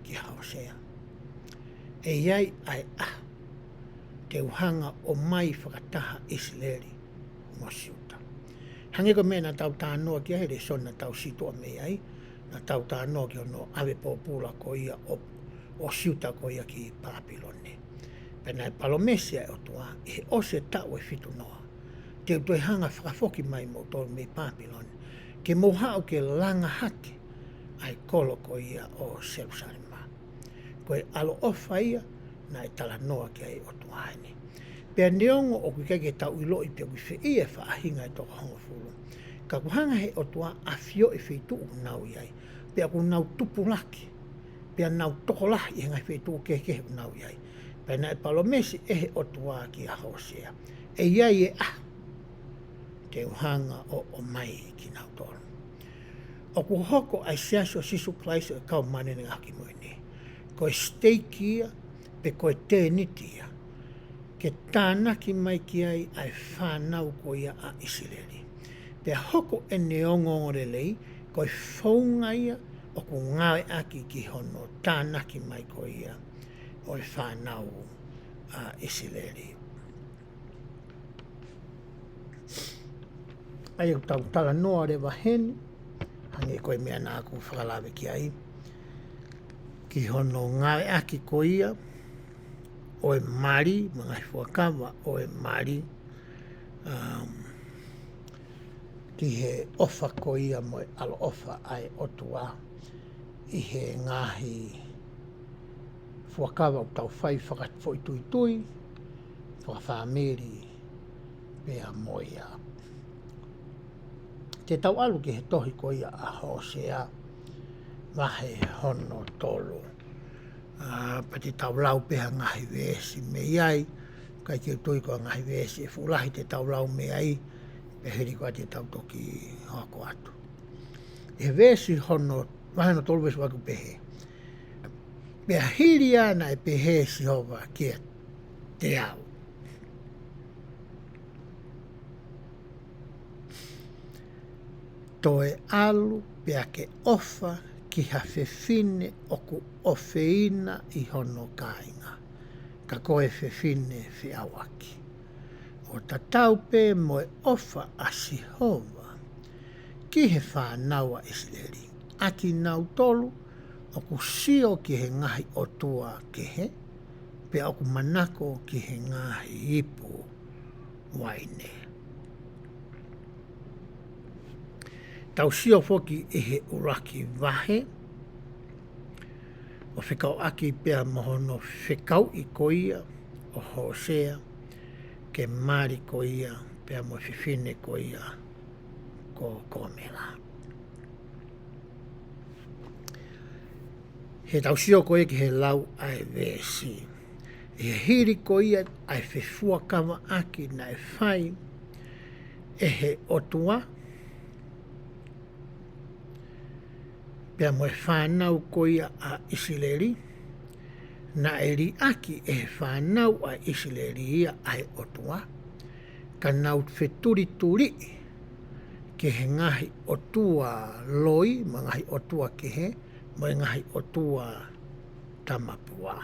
kia Hōsea, ʻe ʻi ai ʻa e ʻaho te u hanga ʻo ʻomai fakataha ʻIsileli mo Siuta. Hangē ko e meʻa naʻa tau talanoa ki ai he lēsoni naʻa tau sītuʻa mei ai, naʻa tau talanoa ki hono ʻave pōpula ko ia ʻo, ʻo Siuta ko ia ki Pāpilone. Pea naʻe palōmesi ʻa e ʻOtua, ʻi he ʻosi e taʻu ʻe fitu noa, te u toe hanga fakafoki mai moutolu mei Pāpilone, ke mou haʻu ke langa hake ʻa e kolo ko ia ʻo Selusalema. Ko e ʻaloʻofa ia naʻe talanoa ki ai e ʻOtua heni. Pea neongo ʻoku ʻikai ke tau ʻiloʻi pe ʻoku ʻi fē ia e faʻahinga ʻe toko hongofulu, ka ʻoku hanga he ʻOtua ʻo ʻafioʻi e feituʻu ʻoku nau ʻi ai, pea ʻoku nau tupulaki, pea nau tokolahi ʻi he ngaahi feituʻu kehekehe ʻoku nau ʻi ai. Pea naʻe palōmesi ʻe he ʻOtua kia Hōsea, ʻe ʻi ai e ʻaho te u hanga ʻo ʻomai kinautolu. ʻOku hoko ʻa e Siasi ʻo Sīsū Kalaisi ʻo e Kau Māʻoniʻoni ʻi he Ngaahi ʻAho Kimui Ni ko e siteiki ia, pe ko e tēniti ia, ke tānaki mai ki ai ʻa e fānau ko ia ʻa ʻIsileli. Pea hoko ʻene ongoongolelei, ko e founga ia ʻoku ngāueʻaki ki hono tānaki mai ko ia ʻo e fānau ʻa ʻIsileli. ʻA ia ʻoku tau talanoa leva heni, hangē ko e meʻa naʻa ku fakalave ki ai, ki hono ngāueʻaki ko ia ʻo e mali, mo e ngaahi fuakava ʻo e mali, um, ki he ʻofa ko ia mo e ʻaloʻofa ʻa e ʻOtua ʻi he ngaahi fuakava ʻoku tau fai fakafoʻituitui, fakafāmili, pea mo ia. Te tau ʻalu ki he tohi ko ia ʻa Hōsea, vahe hono tolu. ʻA, pea te tau lau pē ha ngaahi veesi mei ai, ʻikai ke u tui ko e ngaahi veesi ʻe fuʻu lahi te tau lau mei ai, pea hili ko ia te tau toki hoko atu. ʻI he veesi hono, vahe hono tolu veesi ʻuluaki ʻoku pehē. Pea hili ia naʻe pehē ʻe Sihova kiate au, toe ʻalu pea ke ʻofa ki ha fefine ʻoku ʻofeina ʻi hono kāinga, ka ko e fefine feʻauaki. ʻO tatau pē mo e ʻofa ʻa Sihova ki he fānau ʻa ʻIsileli, ʻa kinautolu ʻoku sio ki he ngaahi ʻotua kehe, pea ʻoku manako ki he ngaahi ipu uaine. Tau sio foki ʻi he ʻuluaki vahe, ʻo fekauʻaki pea mo hono fekauʻi ko ia ʻo Hōsea, ke mali ko ia, pea mo e fefine ko ia ko Kōmela. He tau sio ko ia ki he lau ʻa e veesi. ʻI he hili ko ia ʻa e fefuakavaʻaki naʻe fai ʻe he ʻOtua, pea mo e fānau ko ia ʻa ʻIsileli, naʻe liʻaki ʻe he fānau ʻa ʻIsileli ia ʻa e ʻOtua, ka nau fetulituliʻi ki he ngaahi ʻotua loi, mo e ngaahi ʻotua kehe, mo e ngaahi ʻotua tamapua.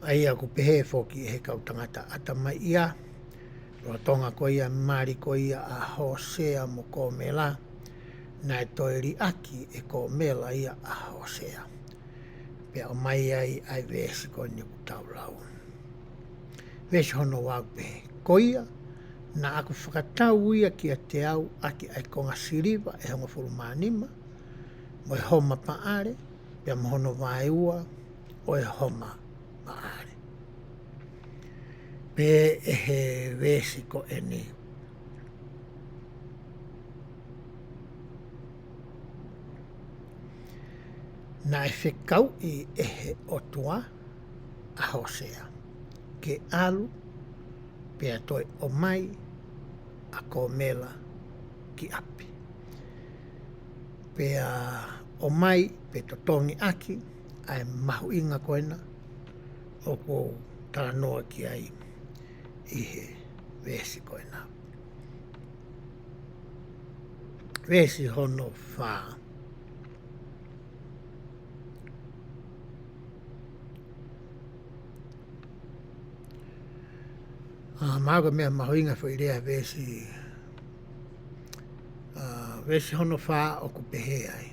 ʻA ia ʻoku pehē foki ʻe he kau tangata ʻatamaiʻia, lolotonga ko ia mali ko ia ʻa Hōsea mo Kōmela, naʻe toe liʻaki ʻe Kōmela ia ʻa Hōsea. Pea ʻomai ai ʻa e veesi ko eni ʻoku tau lau. Veesi hono ua ʻoku pehē, ko ia, naʻa ku fakatau ia kiate au ʻaki ʻa e konga siliva ʻe hongofulu mā nima, mo e homa paʻale, pea mo hono vaeua ʻo e homa paʻale. Pehē ʻe he veesi ko eni, naʻe fekauʻi ʻe he ʻOtua ʻa Hōsea ke ʻalu pea toe ʻomai ʻa Kōmela ki ʻapi. Pea ʻomai pe totongi ʻaki ʻa e mahuʻinga ko ena ʻoku ou talanoa ki ai ʻi he veesi ko ena. Veesi hono fā. ʻA, mahalo ko e meʻa mahuʻinga foʻi lea veesi, ʻa, veesi hono fā ʻoku pehē ai.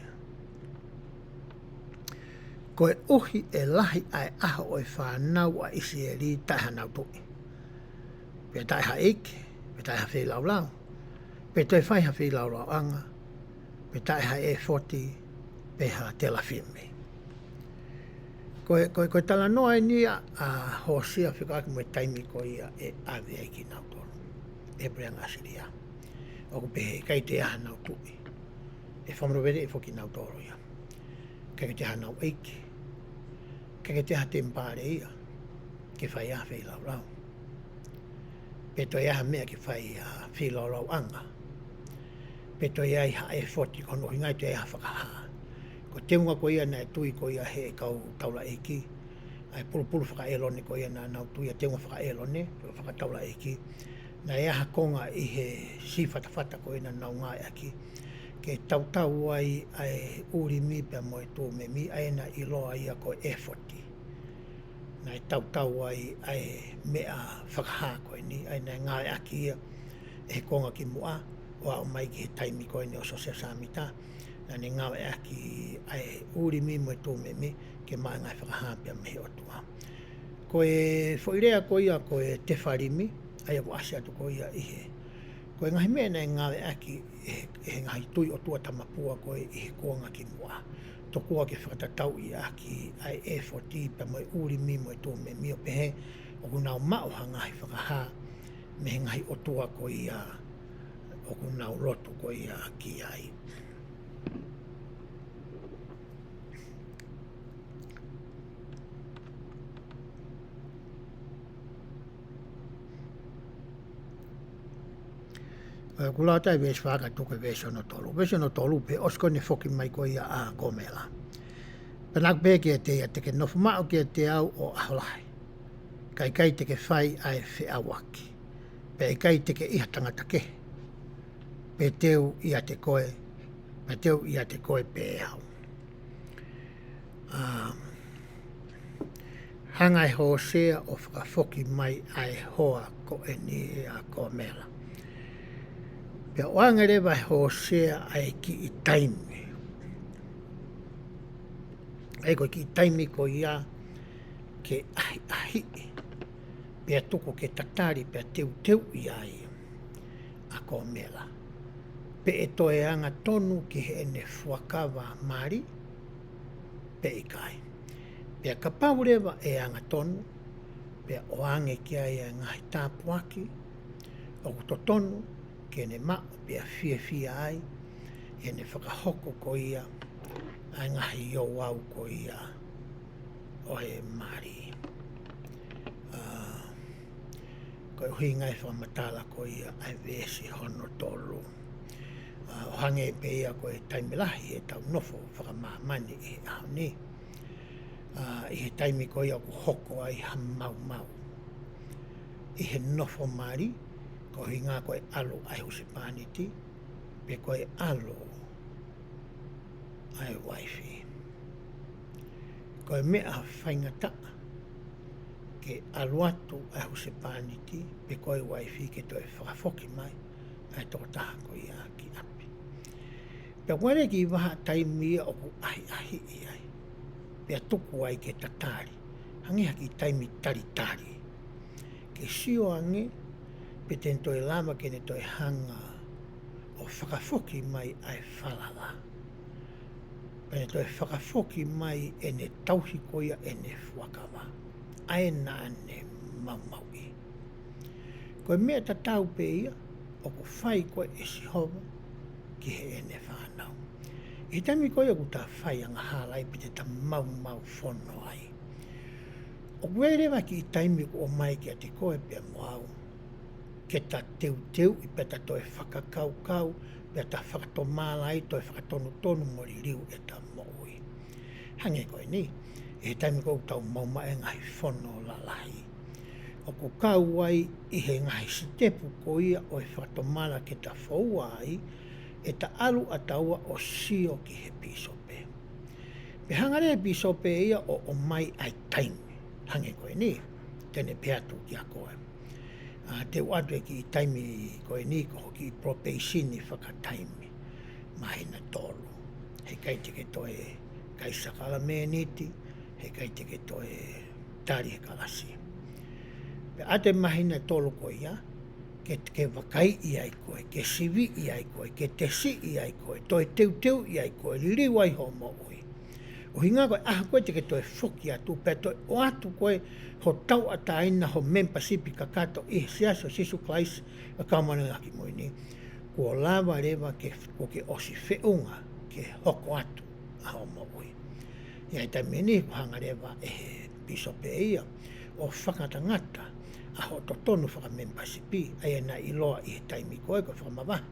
Koeʻuhi ʻe lahi ʻa e ʻaho ʻo e fānau ʻa ʻIsileli taʻe hanau tuʻi, pe taʻe ha ʻeiki, pe taʻe ha feilaulau, pe toe fai ha feilaulauʻanga, pe taʻe ha ʻefoti, pe ha telafimi. Ko e, ko e, ko e talanoa eni ia ʻa Hōsea fekauʻaki mo e taimi ko ia ʻe ʻave ai kinautolu ʻe he puleʻanga ʻAsilia. ʻOku pehē ʻikai toe ʻi ai hanau tuʻi. ʻE fakamoloveleʻi foki kinautolu ia. ʻIkai toe ʻi ai hanau ʻeiki. ʻIkai toe ʻi ai ha temipale ia ke fai ai ha feilaulau. Pe toe ʻi ai ha meʻa ke fai ai ha feilaulauʻanga. Pe toe ʻi ai ha ʻefoti, ko hono ʻuhinga ʻe toe ʻi ai ha fakahā. Ko e teunga ko ia naʻe tui ko ia ʻe he kau taulaʻeiki, ʻa e pulupulu fakaʻelone ko ia naʻa nau tui, ʻa e teunga fakaʻelone, fakataulaʻeiki. Naʻe ʻi ai ha konga ʻi he siʻi fatafata ko ia naʻa nau ngāueʻaki ke tautau ai ʻa e ʻUlimi pea mo e Tumemi, ʻa ia naʻe ʻiloa ia ko e ʻEfoti. Naʻe tautau ai ʻa e meʻa fakahā ko eni, ʻa ia naʻe ngāueʻaki ia ʻi he konga kimuʻa, ʻo aʻu mai ki he taimi ko eni ʻo Siosefa Sāmita, naʻa ne ngāueʻaki ʻa e ʻUlimi mo e Tumemi ke maʻu e ngaahi fakahā pea mei he ʻOtua. Ko e foʻi lea ko ia ko e Tefalimi, ʻa ia ʻoku ʻasi atu ko ia ʻi he, ko e ngaahi meʻa naʻe ngāueʻaki ʻe he, ʻe he ngaahi tui ʻotua tamapua ko ē ʻi he kuonga kimuʻa. Tokua ke fakatatauʻi ʻaki ʻa e ʻEfoti pea mo e ʻUlimi mo e Tumemi ʻo pehē ʻoku nau maʻu ha ngaahi fakahā mei he ngaahi ʻotua ko ia ʻoku nau lotu ko ia ki ai. ʻOku lau atu ʻa e veesi fā kae tuku ki he veesi hono tolu. Veesi hono tolu pē, ʻosi ko eni e foki mai ko ia ʻa Komela. Pea naʻa ku pehē kiate ia, te ke nofo maʻu kiate au ʻo ʻaho lahi, ka ʻikai te ke fai ʻa e feʻauaki, pea ʻikai te ke ʻi ha tangata kehe, pe te u ʻiate koe, pe te u ʻiate koe pē au. ʻA, hanga ʻe Hōsea ʻo fakafoki mai ʻa e hoa ko eni ʻa Komela. Pea ʻoange leva ʻe Hōsea ʻa e kiʻi taimi, ʻa ia ko e kiʻi taimi ko ia ke ʻahiʻahiʻi, pea tuku ke tatali, pea teuteuʻi ai ʻa Komela, pe ʻe toe angatonu ki heʻene fuakava mali pe ʻikai. Pea kapau leva ʻe angatonu, pea ʻoange ki ai ʻa e ngaahi tāpuaki ʻoku totonu ke ne maʻu, pea fiefia ai ʻi heʻene fakahoko ko ia ʻa e ngaahi ouau ko ia ʻo e mali. ʻA, ko e ʻuhinga e fakamatala ko ia ʻa e veesi hono tolu. ʻA, ʻo hangē pē ia ko e taimi lahi ʻetau nofo fakamāmani ʻi he ʻaho ni. ʻA, ʻi he taimi ko ia ʻoku hoko ai ha maumau ʻi he nofo mali, ko e ʻuhinga ko e ʻalu ʻa e husepāniti, pe ko e ʻalu ʻa e uaifi. Ko e meʻa faingataʻa ke ʻalu atu ʻa e husepāniti pe ko e uaifi ke toe fakafoki mai ʻa e tokotaha ko ia ki ʻapi. Pea ʻoku ʻi ai e kiʻi vahaʻa taimi ia ʻoku ʻahiʻahiʻi ai, pea tuku ai ke tatali, hangē ha kiʻi taimi talitali, ke sio ange pe te ne toe lava ke ne toe hanga ʻo fakafoki mai ʻa e falala, pe ne toe fakafoki mai ʻene tauhi ko ia ʻene fuakava, ʻa ē naʻa ne maumauʻi. Ko e meʻa tatau pē ia ʻoku fai ko ē ʻe Sihova ki heʻene fānau. ʻI he taimi ko ia ʻoku ta fai angahala ai pe te ta maumau fono ai, ʻoku ʻi ai leva kiʻi taimi ʻoku ʻomai kiate koe pea mo au ke ta teuteuʻi, pea ta toe fakakaukau, pea ta fakatomala ai, toe fakatonutonu mo liliu ʻeta moʻui. Hangē ko eni, ʻi he taimi ko ē ʻoku tau maʻu mai e ngaahi fono lalahi, ʻoku kau ai ʻi he ngaahi sitepu ko ia ʻo e fakatomala ke ta foua ai ʻeta ʻalu ʻataua ʻo sio ki he pīsope. Pea hanga leva ʻe he pīsope ia ʻo ʻomai ʻa e taimi, hangē ko eni, te ne pehē atu kiate koe, ʻa, te u ʻoatu e kiʻi taimi ko eni ko hoʻo kiʻi probation fakataimi, māhina tolu. Heʻikai te ke toe kai sākalamēniti, heʻikai te ke toe tali he kalasi. Pea ʻi he māhina tolu ko ia, ke, ke vakaiʻi ai koe, ke siviʻi ai koe, ke tesiʻi ai koe, toe teuteuʻi ai koe, liliu ai hoʻo moʻui. ʻUhinga ko e ʻaho ko ē te ke toe foki atu, pea toe ʻoatu ko ē ho tauʻatāina, ho membership kakato ʻi he Siasi ʻo Sīsū Kalaisi ʻo e Kau Māʻoniʻoni ʻi he Ngaahi ʻAho Kimui Ni, kuo lava leva ke, kuo ke ʻosi feʻunga ke hoko atu ʻa hoʻo moʻui. ʻI he taimi ni, kuo hanga leva ʻe he pīsope ia ʻo fakangatangata ʻa hoʻo totonu fakamembership, ʻa ia naʻe ʻiloa ʻi he taimi ko ē ko e fakamavahe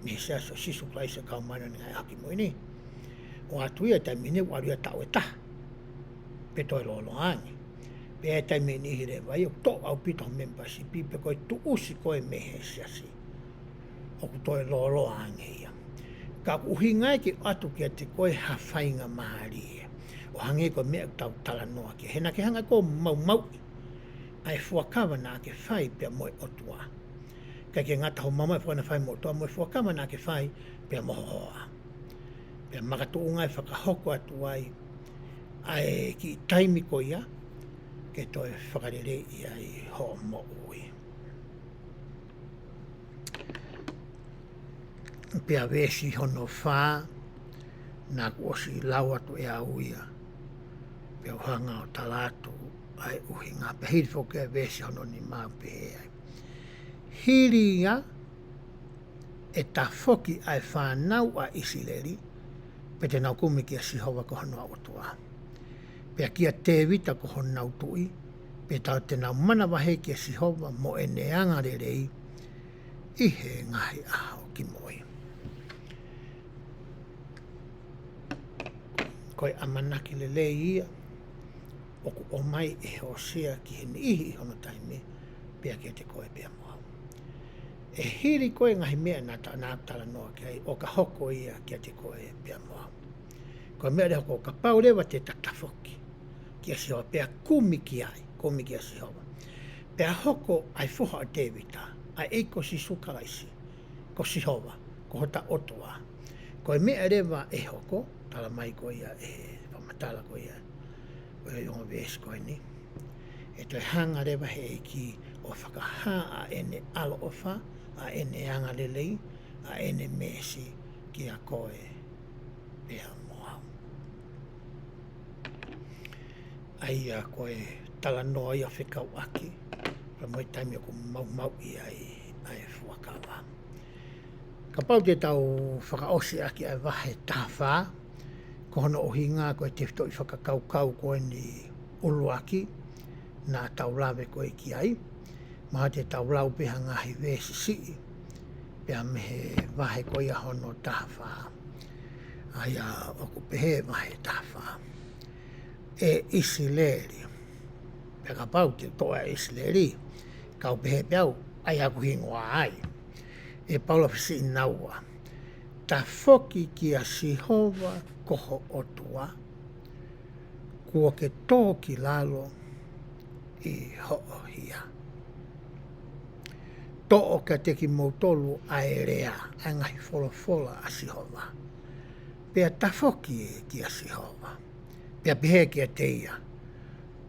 mei he Siasi ʻo Sīsū Kalaisi ʻo e Kau Māʻoniʻoni ʻi he Ngaahi ʻAho Kimui Ni. ʻOatu ia he taimi ni, ʻoku ʻalu ia taʻu ʻe taha, pe toe lōloa ange. Pea ʻi he taimi ʻe niʻihi leva ia ʻoku toʻo ʻaupito ho membership pe ko e tuʻusi koe mei he siasi. ʻOku toe lōloa ange ia. Ka ʻoku ʻuhinga ia ke ʻoatu kiate koe ha faingamālie. ʻO hangē ko e meʻa ʻoku tau talanoa ki ai. He naʻa ke hanga ʻe koe ʻo maumauʻi ʻa e fuakava naʻa ke fai pea mo e ʻOtua. ʻIkai ke ngata hoʻo maumauʻi e fuakava naʻa ke fai mo e ʻOtua mo e fuakava naʻa ke fai pea mo ho hoa. Pea makatuʻunga ʻe fakahoko atu ai ʻa e kiʻi taimi ko ia ke toe fakaleleiʻi ai hoʻo moʻui. Pea veesi hono fā, naʻa ku ʻosi lau atu ʻe au ia, pea u hanga ʻo tala atu ʻa e ʻuhinga. Pea hili foki ʻa e veesi hono nima ʻoku pehē ai. Hili ia ʻe tafoki ʻa e fānau ʻa ʻIsileli, pea te nau kumi kia Sihova ko honau ʻOtua. Pea kia Tēvita ko honau tuʻi, pea tau te nau manavahē kia Sihova mo ʻene angalelei ʻi he ngaahi ʻaho kimui. Ko e ʻamanaki lelei ia, ʻoku ʻomai ʻe Hōsea ki he niʻihi ʻi hono taimi, pea kiate koe pea mo au. ʻE hili ko e ngaahi meʻa naʻa ta-, naʻa ku talanoa ki ai, ʻo ka hoko ia kiate koe pea mo au. Ko e meʻa leva ko ē kapau leva te ta tafoki kia Sihova pea kumi ki ai, kumi kia Sihova. Pea hoko ʻa e foha ʻo Tēvita, ʻa e ʻEiki ko Sīsū Kalaisi, ko Sihova, ko hota ʻOtua. Ko e meʻa leva ʻe hoko, tala mai ko ia ʻe he fakamatala ko ia ʻo e ongo veesi ko eni. ʻE toe hanga leva he ʻEiki ʻo fakahā ʻa ʻene ʻaloʻofa, ʻa ʻene angalelei, ʻa ʻene meesi kia koe pea mo au. ʻA ia ko e talanoa ia fekauʻaki pea mo e taimi ʻoku maumauʻi ai ʻa e fuakava. Kapau te tau fakaʻosi ʻaki ʻa e vahe taha fā, ko hono ʻuhinga ko e tefitoʻi fakakaukau ko eni ʻuluaki naʻa tau lave ko ē ki ai, mahalo te tau lau pē ha ngaahi veesi siʻi pea mei he vahe ko ia hono taha fā. ʻA ia ʻoku pehē vahe taha fā. ʻE ʻIsileli. Pea kapau te u toʻo ʻa ʻIsileli, kau pehē pē au, ʻa ia ʻoku hingoa ai ʻe Paula Fisiʻinaua. Tafoki kia Sihova ko ho ʻOtua, kuo ke tō ki lalo ʻi hoʻo hia. Toʻo kiate kimoutolu ʻa e lea, ʻa e ngaahi folofola ʻa Sihova. Pea tafoki kia Sihova. Pea pehē kiate ia,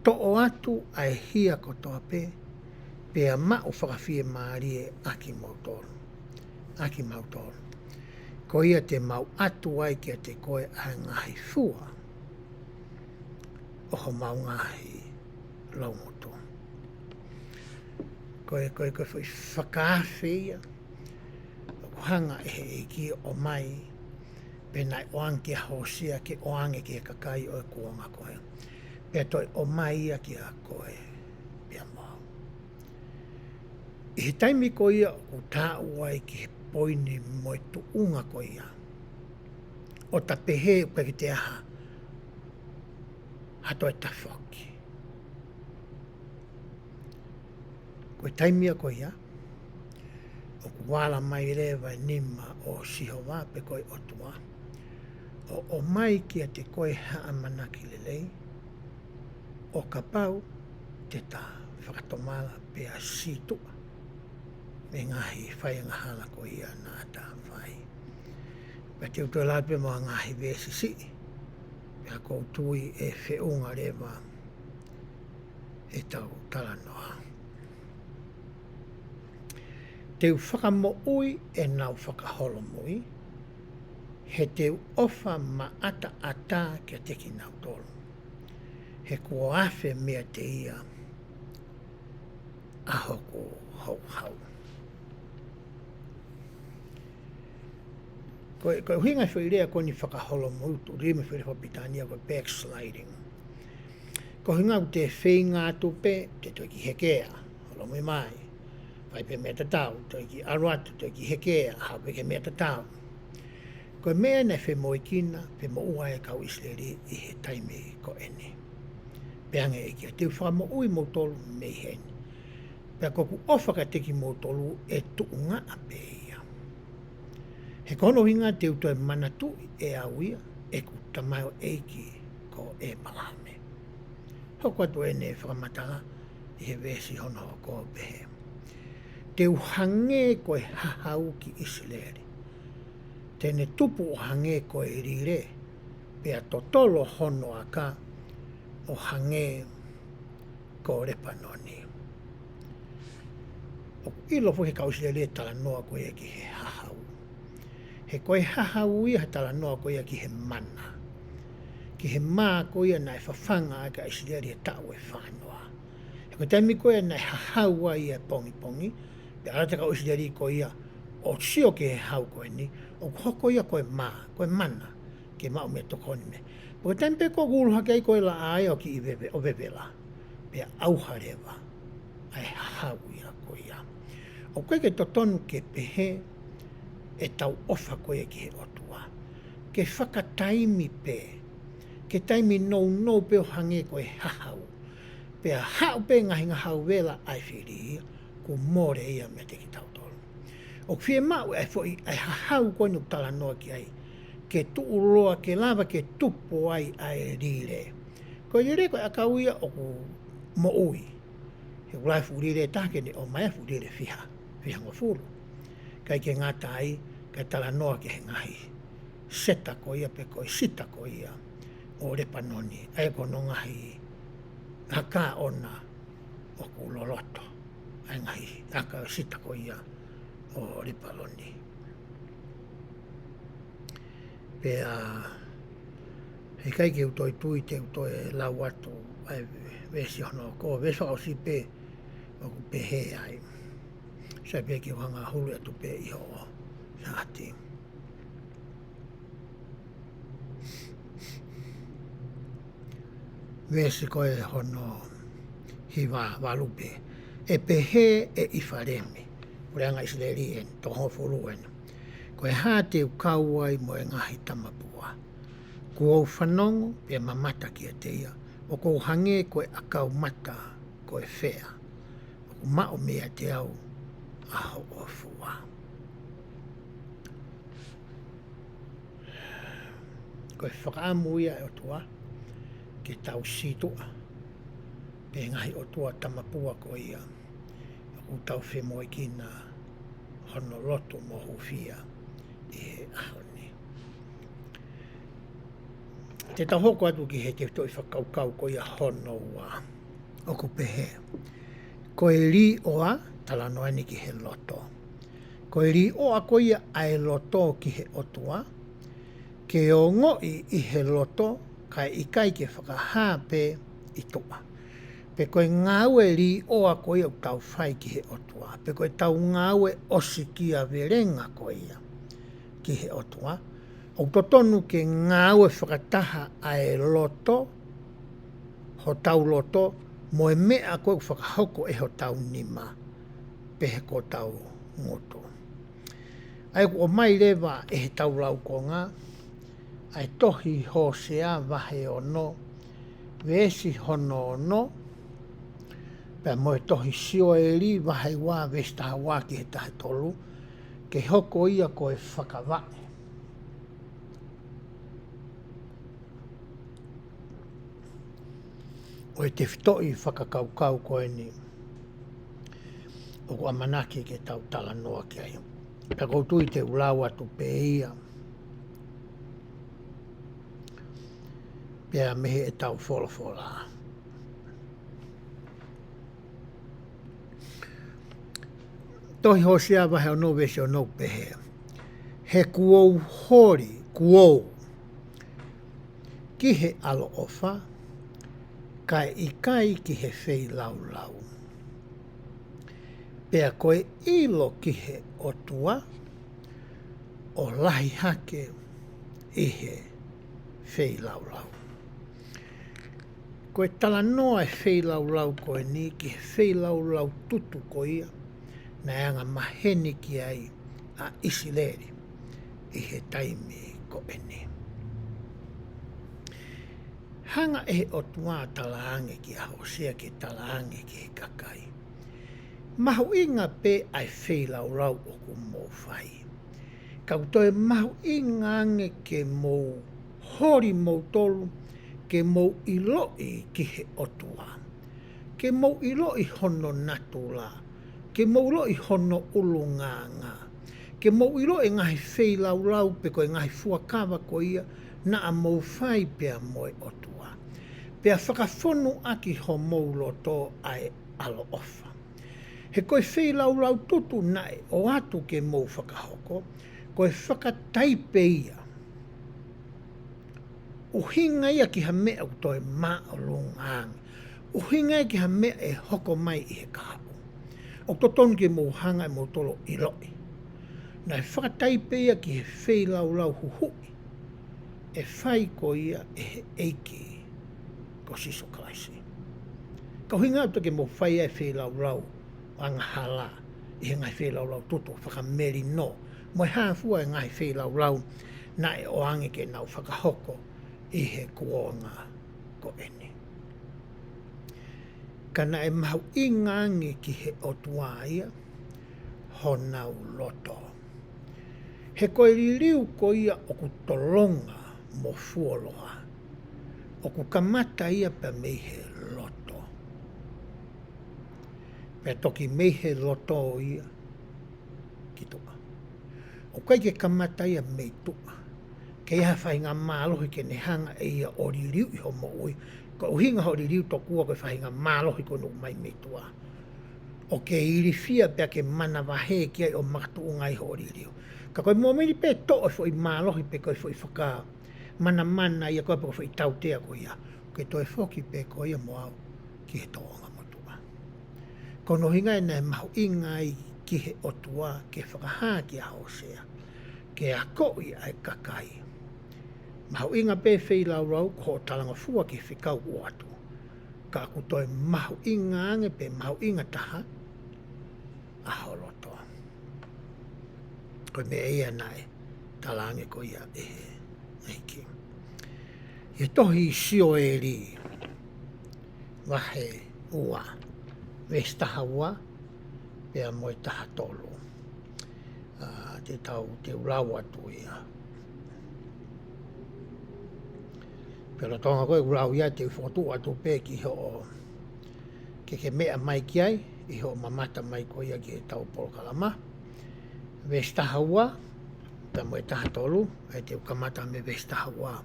toʻo atu ʻa e hia kotoa pē, pea maʻu fakafiemālie ʻa kimoutolu, ʻa kimautolu. Ko ia te mau ʻatu ai kiate koe ʻa e ngaahi fua ʻo homau ngaahi loungutu. Ko e, ko e, ko e foʻi fakaafe ia ʻoku hanga ʻe he ʻEiki ʻo ʻomai, pea naʻe ʻoange kia Hōsea ke ʻoange ki he kakai ʻo e kuonga ko ē. Pea toe ʻomai ia kia koe pea mo au. ʻI he taimi ko ia ʻoku ta aʻu ai ki he poini mo e tuʻunga ko ia, ʻo ta pehē ʻoku ʻikai ke toe ʻi ai ha toe tafoki. Ko e taimi ia ko ia, ʻoku ala mai leva e nima ʻo Sihova pe ko e ʻOtua, ʻo ʻomai kiate koe ha ʻamanaki lelei, ʻo kapau te ta fakatomala pea sītuʻa mei he ngaahi fai angahala ko ia naʻa ta fai. Pea te u toe lau pē mo ha ngaahi veesi siʻi, pea ʻoku ou tui ʻe feʻunga leva ʻetau talanoa. Te u fakamoʻui ʻenau fakaholomui, he te u ʻofa maʻataʻatā kiate kinautolu, he kuo afe meiate ia ʻa hoku houhau. Ko e, ko e ʻuhinga e foʻi lea ko eni fakaholomui, tuʻu lima e foʻi lea fakapilitānia ko e backsliding. Ko e ʻuhinga ʻoku te feinga atu pē, te toe kiʻi hekea, holomui mai. Fai pē meʻa tatau, toe kiʻi ʻalu atu, toe kiʻi hekea, haʻu pē ki he meʻa tatau. Ko e meʻa naʻe femoʻuekina, femoʻua ai e kau ʻIsileli ʻi he taimi ko eni. Pehē ange ʻe he ʻEiki, te u fakamoʻui moutolu mei heni. Pea ko ʻeku ʻofa kiate kimoutolu ʻe tuʻungaʻa pē ia. He ko hono ʻuhinga te u toe manatuʻi ʻe au ia ʻeku tamaioʻeiki ko ʻĒpalahame. Hoko atu ʻene fakamatala ʻi he veesi hono hoko ʻo pehē: Te u hangē ko e hahau ki ʻIsileli. Te ne tupu ʻo hangē ko e lile, pea totolo hono aka ʻo hangē ko Lepanoni. ʻOku ʻilo foki ʻe he kau ʻIsileli e talanoa ko ia ki he hahau. He ko e hahau ia he talanoa ko ia ki he mana. Ki he mā ko ia naʻe fafanga ai ʻa ʻIsileli he taʻu ʻe fānoa. He ko e taimi ko ia naʻe hahau ai e pongipongi, pea ʻalu atu e kau ʻIsileli ko ia ʻo sio ki he hahau ko eni, ʻoku hoko ia ko e mā, ko e mana, ke maʻu mei he tokoni mei. Pea ko e taimi pē ko ē ʻoku ʻulu hake ai ko e laʻā ia ʻo kiʻi veve, ʻo vevela, pea ʻauha leva ʻa e hahau ia ko ia. ʻOku ʻikai ke totonu ke pehē ʻetau ʻofa ko ia ki he ʻOtua. Ke fakataimi pē, ke taimi nounou pē ʻo hangē ko e hahau. Pea haʻu pē ngaahi ngahau vela ʻa e fili ia, kuo mole ia meiate kitautolu. ʻOku fiemaʻu ʻa e foʻi, ʻa e hahau ko eni ʻoku talanoa ki ai, ke tuʻuloa, ke lava ke tupu ai ʻa e lile. Ko e lile ko e ʻakau ia ʻoku moʻui. He ʻoku lahi e fuʻu lile ʻe taha ke ne ʻomai e fuʻu lile ʻe fiha, fihangofulu. ʻIkai ke ngata ai, kae talanoa ki he ngaahi seta ko ia pe ko e sita ko ia ʻo Lepanoni, ʻa ia ko hono ngaahi aka ʻoʻona ʻoku loloto, ʻa e ngaahi aka sita ko ia ʻo Lepanoni. Pea heʻikai ke u toe tui te u toe lau atu ʻa e veesi hono hoko, veesi fakaʻosi pē ʻoku pehē ai. Sai pē ke u hanga ʻo hulu atu pē ʻi hoʻo saati. Veesi ko ē hono hiva, valu pē. ʻE pehē ʻe ʻIfalemi, puleʻanga ʻIsileli eni, toko hongofulu eni: Ko e hā te u kau ai mo e ngaahi tamapua? Kuo u fanongo pea mamata kiate ia, ʻoku ou hangē ko e ʻakau mata ko e fea, ʻoku maʻu meiate au ʻa hoʻo fua. Ko e fakaʻamu ia ʻa e ʻOtua ke tau sītuʻa pē he ngaahi ʻotua tamapua ko ia ʻoku tau femoʻuekina hono lotu mo hūfia ʻi he ʻaho ni. Te tau hoko atu ki he tefitoʻi fakakaukau ko ia hono ua, ʻoku pehē: Ko e līʻoa, talanoa eni ki he loto. Ko e līʻoa ko ia ʻa e loto ki he ʻOtua, ke ongoʻi ʻi he loto, kae ʻikai ke fakahā pē ʻi tuʻa. Pe ko e ngāue līʻoa ko ia ʻoku tau fai ki he ʻOtua, pe ko ʻetau ngāue ʻosikiavelenga ko ia ki he ʻOtua, ʻoku totonu ke ngāue fakataha ʻa e loto, hotau loto, mo e meʻa ko ē ʻoku fakahoko ʻe hotau nima, pe ko hotau ngutu. ʻA ia ʻoku ʻomai leva ʻe heʻetau laukonga ʻa e tohi Hōsea vahe ono, veesi hono ono, pea mo e tohi Sioeli vahe ua, veesi taha ua ki he taha tolu, ke hoko ia ko e fakavaʻe ʻo e tefitoʻi fakakaukau ko eni ʻoku ʻamanaki ke tau talanoa ki ai. Pea ʻoku ou tui te u lau atu pē ia, pea mei heʻetau folofola. Tohi Hōsea vahe ono veesi ono, pehē: He kuo u holi, kuo u, ki he ʻaloʻofa, kae ʻikai ki he feilaulau. Pea ko e ʻilo ki he ʻOtua, ʻo lahi hake ʻi he feilaulau. Ko e talanoa e feilaulau ko eni ki he feilaulau tutu ko ia naʻe anga maheni ki ai ʻa ʻIsileli ʻi he taimi ko eni. Hanga ʻe he ʻOtua ʻo talaange kia Hōsea ke talaange ki he kakai, mahuʻinga pē ʻa e feilaulau ʻoku mou fai. Ka ʻoku toe mahuʻinga ange ke mou holi moutolu, ke mou ʻiloʻi ki he ʻOtua, ke mou ʻiloʻi hono natula, ke mou ʻiloʻi hono ʻulungaanga, ke mou ʻiloʻi e ngaahi feilaulau pe ko e ngaahi fuakava ko ia naʻa mou fai pea mo e ʻOtua, pea fakafonu ʻaki homou loto ʻa e ʻaloʻofa. He ko e feilaulau tutu naʻe ʻoatu ke mou fakahoko, ko e fakataipe ia. ʻUhinga ia ki ha meʻa ʻoku toe māʻolunga ange. ʻUhinga ia ki ha meʻa ʻe hoko mai ʻi he kahaʻu. ʻOku totonu ke mou hanga ʻe moutolu ʻo ʻiloʻi, naʻe fakataipe ia ki he feilaulau huhuʻi ʻe fai ko ia ʻe he ʻEiki ko Sīsū Kalaisi. Ka ʻuhinga atu ke mou fai ʻa e feilaulau angahala ʻi he ngaahi feilaulau tutu fakamelino, mo e hā fua e ngaahi feilaulau naʻe ʻoange ke nau fakahoko ʻi he kuonga ko eni. Ka naʻe mahuʻinga ange ki he ʻOtua ia honau loto. He ko e liliu ko ia ʻoku tolonga mo fuoloa, ʻoku kamata ia pea mei he loto, pea toki mei he loto ia ki tuʻa. ʻOku ʻikai ke kamata ia mei tuʻa, ke ʻi ai ha faʻahinga mālohi ke ne hanga ʻe ia ʻo liliuʻi hoʻo moʻui. Ko e ʻuhinga hoʻo liliu tokua ko e faʻahinga mālohi ko ē ʻoku nofo mai mei tuʻa, ʻo ke ilifia pea ke manavahē ki ai ʻo makatuʻunga ai hoʻo liliu. Ka ko e mōmeniti pē ʻe toʻo e foʻi mālohi pe ko e foʻi fakamanamana ia ko ē pe ko e foʻi tautea ko ia, ʻoku ke toe foki pē ko ia mo au ki he tōʻonga motuʻa. Ko hono ʻuhinga ia naʻe mahuʻinga ai ki he ʻOtua ke fakahā kia Hōsea ke akoʻi ʻa e kakai. Mahuʻinga pē feilaulau ko hoʻo talangofua ki he fekau ʻoatu, ka ʻoku toe mahuʻinga ange pe mahuʻinga taha ʻa ho loto. Ko e meʻa ia naʻe talaange ko ia ʻe he ʻEiki. ʻI he tohi Sioeli vahe ua, veesi taha ua pea mo e taha tolu. ʻA, te tau, te u lau atu ia. Pea lolotonga ko ē ʻeku lau ia te u fokotuʻu atu pē ki hoʻo, ke ke meʻa mai ki ai ʻi hoʻo mamata mai ko ia ki heʻetau polokalama. Veesi taha ua pea mo e taha tolu, ʻa ia te u kamata mei he veesi taha ua.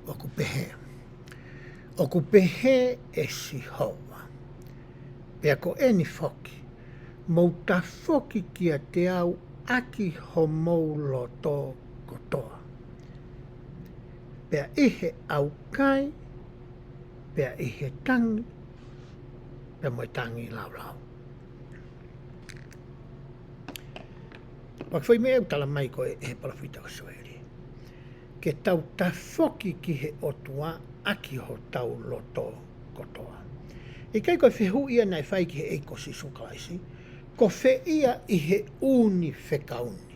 ʻOku pehē, ʻoku pehē ʻe Sihova, pea ko eni foki, mou tafoki kiate au ʻaki homou loto kotoa, pea ʻi he ʻaukai, pea ʻi he tangi, pea mo e tangilāulau. Pea ko e foʻi meʻa ʻoku tala mai ko ē ʻe he palōfita ko Sioeli, ke tau tafoki ki he ʻOtua ʻaki hotau loto kotoa. ʻIkai ko e fehuʻi ia naʻe fai ki he ʻEiki ko Sīsū Kalaisi, ko fē ia ʻi he ʻū fekau ni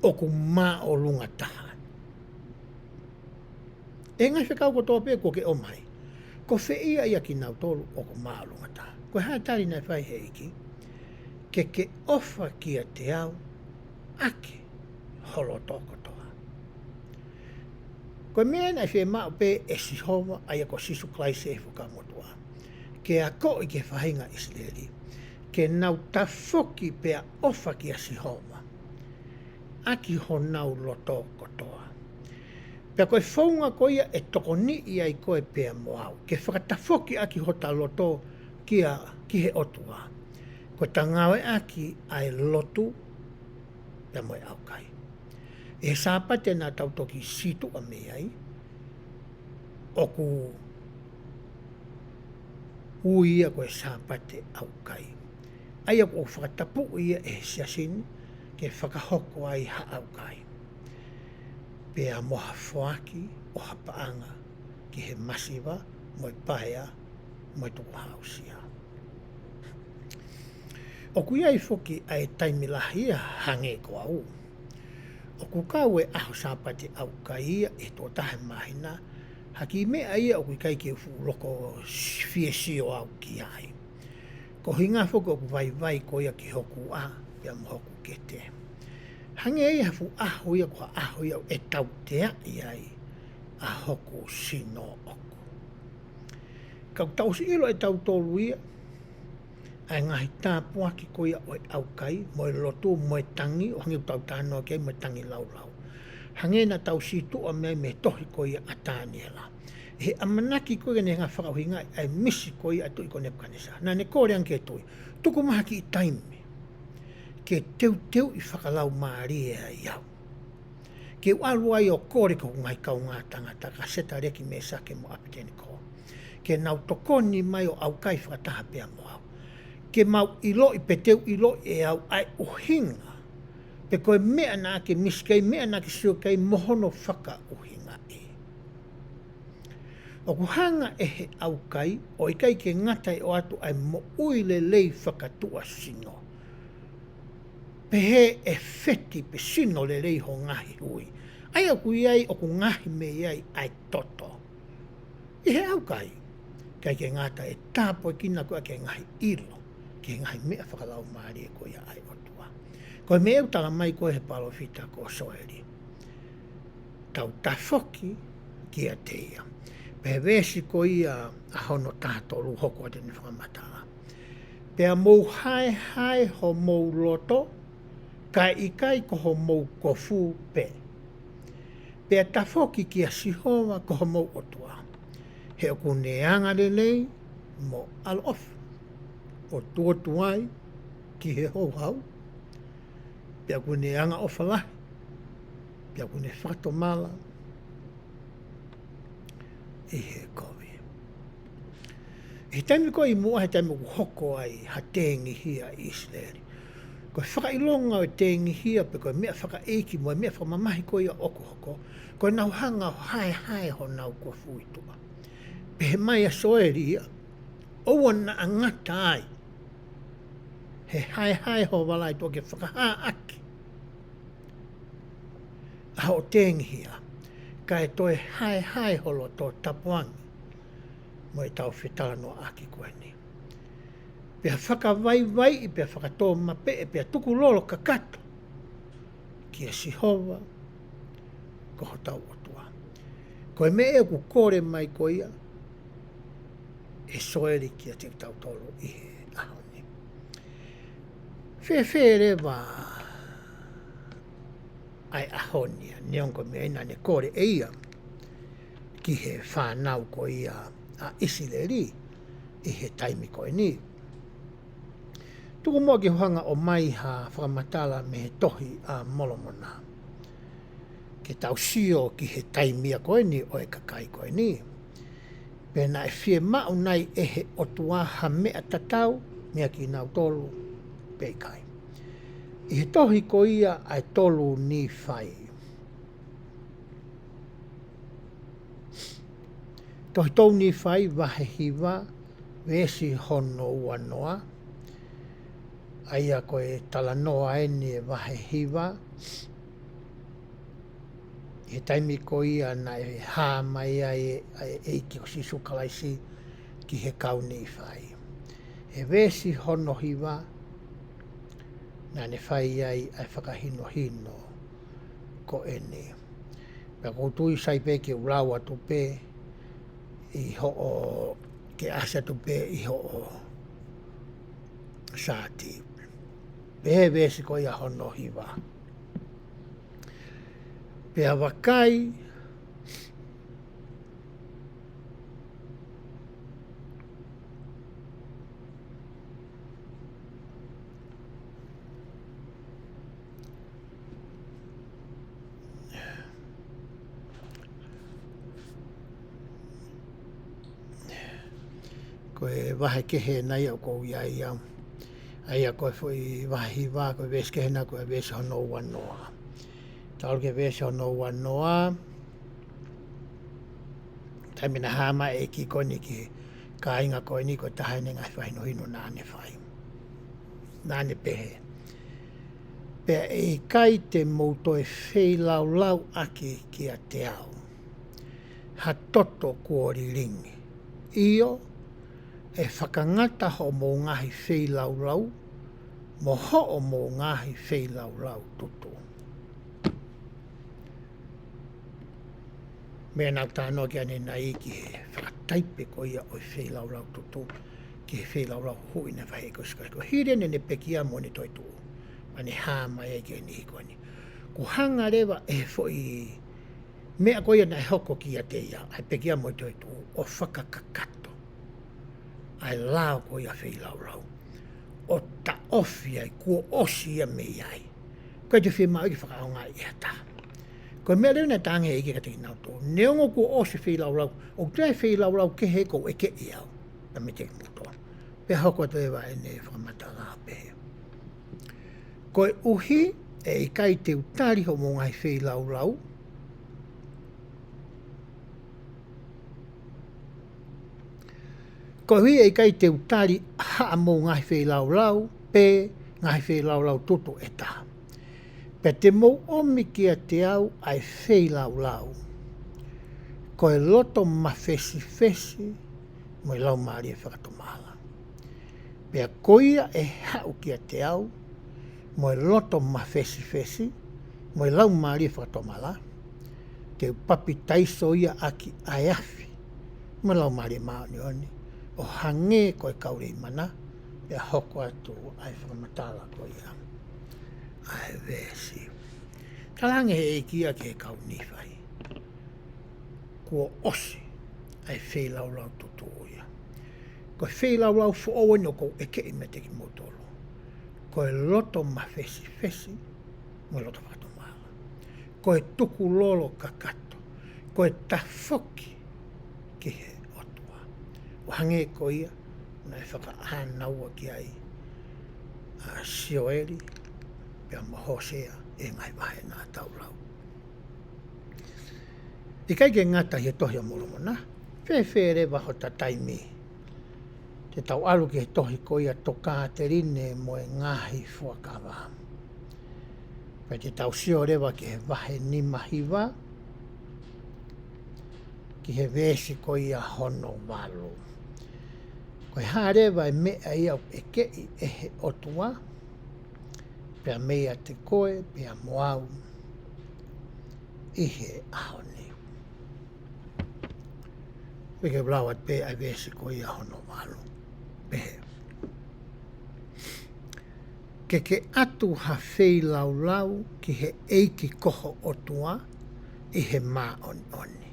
ʻoku māʻolunga taha? ʻI he ngaahi fekau kotoa pē kuo ke ʻomai, ko fē ia ʻia kinautolu ʻoku māʻolunga taha? Ko e hā e tali naʻe fai ʻe he ʻEiki? Ke ke ʻofa kiate au ʻaki ho loto kotoa. Ko e meʻa naʻe fiemaʻu pē ʻe Sihova, ʻa ia ko Sīsū Kalaisi ʻi he Fuakava Motuʻa, ke akoʻi ki he faʻahinga ʻIsileli ke nau tafoki pea ʻofa kia Sihova ʻaki honau loto kotoa. Pea ko e founga ko ia ʻe tokoniʻi ai koe pea mo au ke fakatafoki ʻaki hota loto kia, ki he ʻOtua, ko ʻeta ngāueʻaki ʻa e lotu pea mo e ʻaukai. ʻI he Sāpate naʻa tau toki situʻa mei ai, ʻoku ui ia ko e Sāpate ʻaukai. ʻA ia ʻoku fakatapuʻi ia ʻe he siasi ni ke fakahoko ai ha ʻaukai, pea mo ha foaki ʻo ha paʻanga ki he masiva, mo e paea, mo e tukuhāusia. ʻOku ʻi ai foki ʻa e taimi lahi ia, hangē ko au, ʻoku kau e ʻaho Sāpate ʻaukai ia ʻi he tuʻo taha ʻo e māhina, Ha kiʻi meʻa ia ʻoku ʻikai ke u fuʻu loko fie sio au ki ai. Ko e ʻuhinga foki ʻoku vaivai ko ia ki hoku ʻā, pea mo hoku kete. Hangē ia ha fuʻu ʻaho ia ko ha ʻaho ia ʻe tauteaʻi ai ʻa hoku sino ʻoʻoku. Ka ʻoku tau ʻosi ʻilo ʻe tautolu ia, ʻa e ngaahi tāpuaki ko ia ʻo e ʻaukai, mo e lotu, mo e tangi, ʻo hangē ʻoku tau talanoa ki ai mo e tangi laulau. Hangē naʻa tau sītuʻa mei ai mei he tohi ko ia ʻa Taniela. ʻI he ʻamanaki ko ia ke ne hanga ʻo fakaʻuhingaʻi ʻa e misi ko ia ʻa e tuʻi ko Nepukanesa. Naʻa ne kole ange ki he tuʻi, tuku mai ha kiʻi taimi ke teuteuʻi fakalaumālie ai au. Ke u ʻalu ai ʻo kole ki hoku ngaahi kaungā tangata, ko Setaleki, Mēsake mo ʻApitenikō, ke nau tokoni mai ʻo ʻaukai fakataha pea mo au. Ke mau ʻiloʻi pe te u ʻiloʻi ʻe au ʻa e ʻuhinga, pe ko e meʻa naʻa ke misi ki ai, meʻa naʻa ke sio ki ai mo hono fakaʻuhingaʻi. ʻOku hanga ʻe he ʻaukai ʻo ʻikai ke ngata ʻi he ʻoatu ʻa e moʻui lelei fakatuʻasino, pehē ʻe feti pe sino lelei ho ngaahi hui. ʻA ia ʻoku ʻi ai, ʻoku ngaohi mei ai ʻa e toto. ʻI he ʻaukai, ʻikai ke ngata, ʻe tāpuekina koe ʻaki e ngaahi ʻilo ki he ngaahi meʻa fakalaumālie ko ia ʻa e ʻOtua. Ko e meʻa ʻoku tala mai ko ē ʻe he palōfita ko Soeli, tau tafoki kiate ia. Pea veesi ko ia ʻa hono taha tolu, hoko atu ʻene fakamatala. Pea mou haehae homou loto, kae ʻikai ko homou kofu pē. Pea tafoki kia Sihova ko homou ʻOtua, he ʻoku ne angalelei mo ʻaloʻofa, ʻo tuotuai ki he houhau, pea ʻoku ne angaʻofa lahi, pea ʻoku ne fakatomala ʻi he kovi. ʻI he taimi ko ē ʻi muʻa, he taimi ʻoku hoko ai ha tengihia ʻi ʻIsileli, ko e fakaʻilonga ʻo e tengihia pe ko e meʻa fakaʻeiki mo e meʻa fakamamahi ko ia ʻoku hoko, ko ʻenau hanga ʻo haehae honau kofu ʻi tuʻa. Pehē mai ʻa Soeli ia, ʻoua naʻa ngata ai he haehae ho vala ʻi tuʻa ke fakahā ʻaki ʻa hoʻo tengihia, kae toe haehae ho loto, tapu ange mo ʻetau fetalanoaʻaki ko eni. Pea fakavaivaiʻi, pea fakatōmapeʻe, pea tukulolo kakato kia Sihova ko hotau ʻOtua. Ko e meʻa ʻoku kole mai ko ia ʻe Soeli kiate kitautolu ʻi he ʻaho ni. Fēfē leva ʻa e ʻaho ni, neongo ko e meʻa naʻa ne kole ʻe ia ki he fānau ko ia ʻa ʻIsileli ʻi he taimi ko eni. Tuku muʻa ke u hanga ʻo ʻomai ha fakamatala mei he Tohi ʻa Molomona, ke tau sio ki he taimi ia ko eni ʻo e kakai ko eni, pe naʻe fiemaʻu nai ʻe he ʻOtua ha meʻa tatau meia kinautolu pe ʻikai. ʻI he tohi ko ia ʻa e tolu Nīfai, tohi tolu Nīfai vahe hiva, veesi hono ua noa. ʻA ia ko e talanoa eni ʻa e vahe hiva, ʻi he taimi ko ia naʻe hā mai ai ʻa e ʻEiki ko Sīsū Kalaisi ki he kau Nīfai. ʻI he veesi hono hiva, naʻa ne fai ai ʻa e fakahinohino ko eni. Pea ʻoku ou tui sai pē ke u lau atu pē ʻi hoʻo, ke ʻasi atu pē ʻi hoʻo saati. Pehē veesi ko ia hono hiva: Pea vakai, ko e vahe kehe ena ia ʻoku ou ʻi ai au. ʻA ia ko e foʻi vahe hiva, ko e veesi kehe ena ko e veesi hono ua noa. Tau ʻalu ki he veesi hono ua noa. Taimi naʻe hā mai e ʻEiki ko eni ki he kāinga ko eni, ko e taha eni e ngaahi fakahinohino naʻa ne fai. Naʻa ne pehē: Pea ʻe ʻikai te mou toe feilaulau ʻaki kiate au, ha toto kuo lilingi. ʻIo, ʻe fakangata hoʻomou ngaahi feilaulau mo hoʻomou ngaahi feilaulau tutu. Meʻa naʻa ku talanoa ki ai ʻanenai ki he fakataipe ko ia ʻo e feilaulau tutu ki he feilaulau huhuʻi naʻe fai ʻe Kosikosi. Ko e hili ʻene pekia mo ʻene toetuʻu, pea ne hā mai ai ki he niʻihi ko eni. Kuo hanga leva ʻe he foʻi meʻa ko ia naʻe hoko kiate ia, ʻa e pekia mo e toetuʻu, ʻo fakakakato ʻa e lao ko ia feilaulau, ʻo taʻofi ai, kuo ʻosi ia mei ai. Ko e te fiemaʻu ke fakaʻaongaʻi ʻe ha taha. Ko e meʻa leva naʻe talaange ʻe he ʻEiki kiate kinautolu, neongo kuo ʻosi feilaulau, ʻoku toe feilaulau kehe ʻoku ou ʻekeʻi au, pea meiate kimoutolu. Pea hoko atu leva ʻene fakamatala ʻo pehē: Koeʻuhi ʻe ʻikai te u tali hoʻomou ngaahi feilaulau, koeʻuhi ʻe ʻikai te u tali haʻamou ngaahi feilaulau pe ngaahi feilaulau tutu ʻe taha, pea te mou ʻomi kiate au ʻa e feilaulau, ko e loto mafesifesi mo e laumālie fakatomala. Pea ko ia ʻe haʻu kiate au mo e loto mafesifesi mo e laumālie fakatomala, te u papitaiso ia ʻaki ʻa e afi mo e Laumālie Māʻoniʻoni, ʻo hangē ko e kau Leimana. Pea hoko atu ʻa e fakamatala ko ia ʻa e veesi. Talaange ʻe he ʻEiki ia ki he kau Nīfai, kuo ʻosi ʻa e feilaulau tutu ia. Ko e feilaulau foʻou eni ʻoku ou ʻekeʻi meiate kimoutolu, ko e loto mafesifesi mo e loto fakatomala, ko e tukulolo kakato, ko e tafoki ki he ʻOtua, ʻo hangē ko ia naʻe fakaʻānaua ki ai ʻa Sioeli pea mo Hōsea ʻi he ngaahi vahe naʻa tau lau. ʻIkai ke ngata ʻi he Tohi ʻa Molomona, fēfē leva hota taimi te tau ʻalu ki he tohi ko ia Tokāteline mo e Ngaahi Fuakava, pea te tau sio leva ki he vahe nima hiva, ki he veesi ko ia hono valu. Ko e hā leva e meʻa ia ʻoku ʻekeʻi ʻe he ʻOtua, pea meiate koe pea mo au ʻi he ʻaho ni? Pea ke u lau atu pē ʻa e veesi ko ia hono valu. Pehē: Ke ke ʻatu ha feilaulau ki he ʻEiki ko ho ʻOtua ʻi he māʻoniʻoni.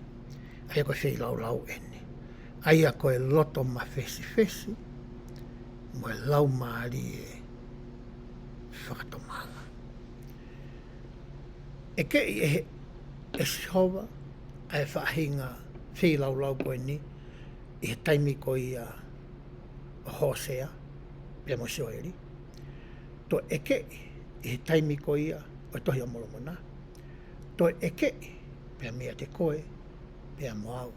ʻA ia ko e feilaulau eni, ʻa ia ko e loto mafesifesi mo e laumālie fakatomala. ʻEkeʻi ʻe he, ʻe Sihova ʻa e faʻahinga feilaulau ko eni ʻi he taimi ko ia ʻo Hōsea pea mo Sioeli. Toe ʻekeʻi ʻi he taimi ko ia ʻo e Tohi ʻa Molomona. Toe ʻekeʻi pea meiate koe pea mo au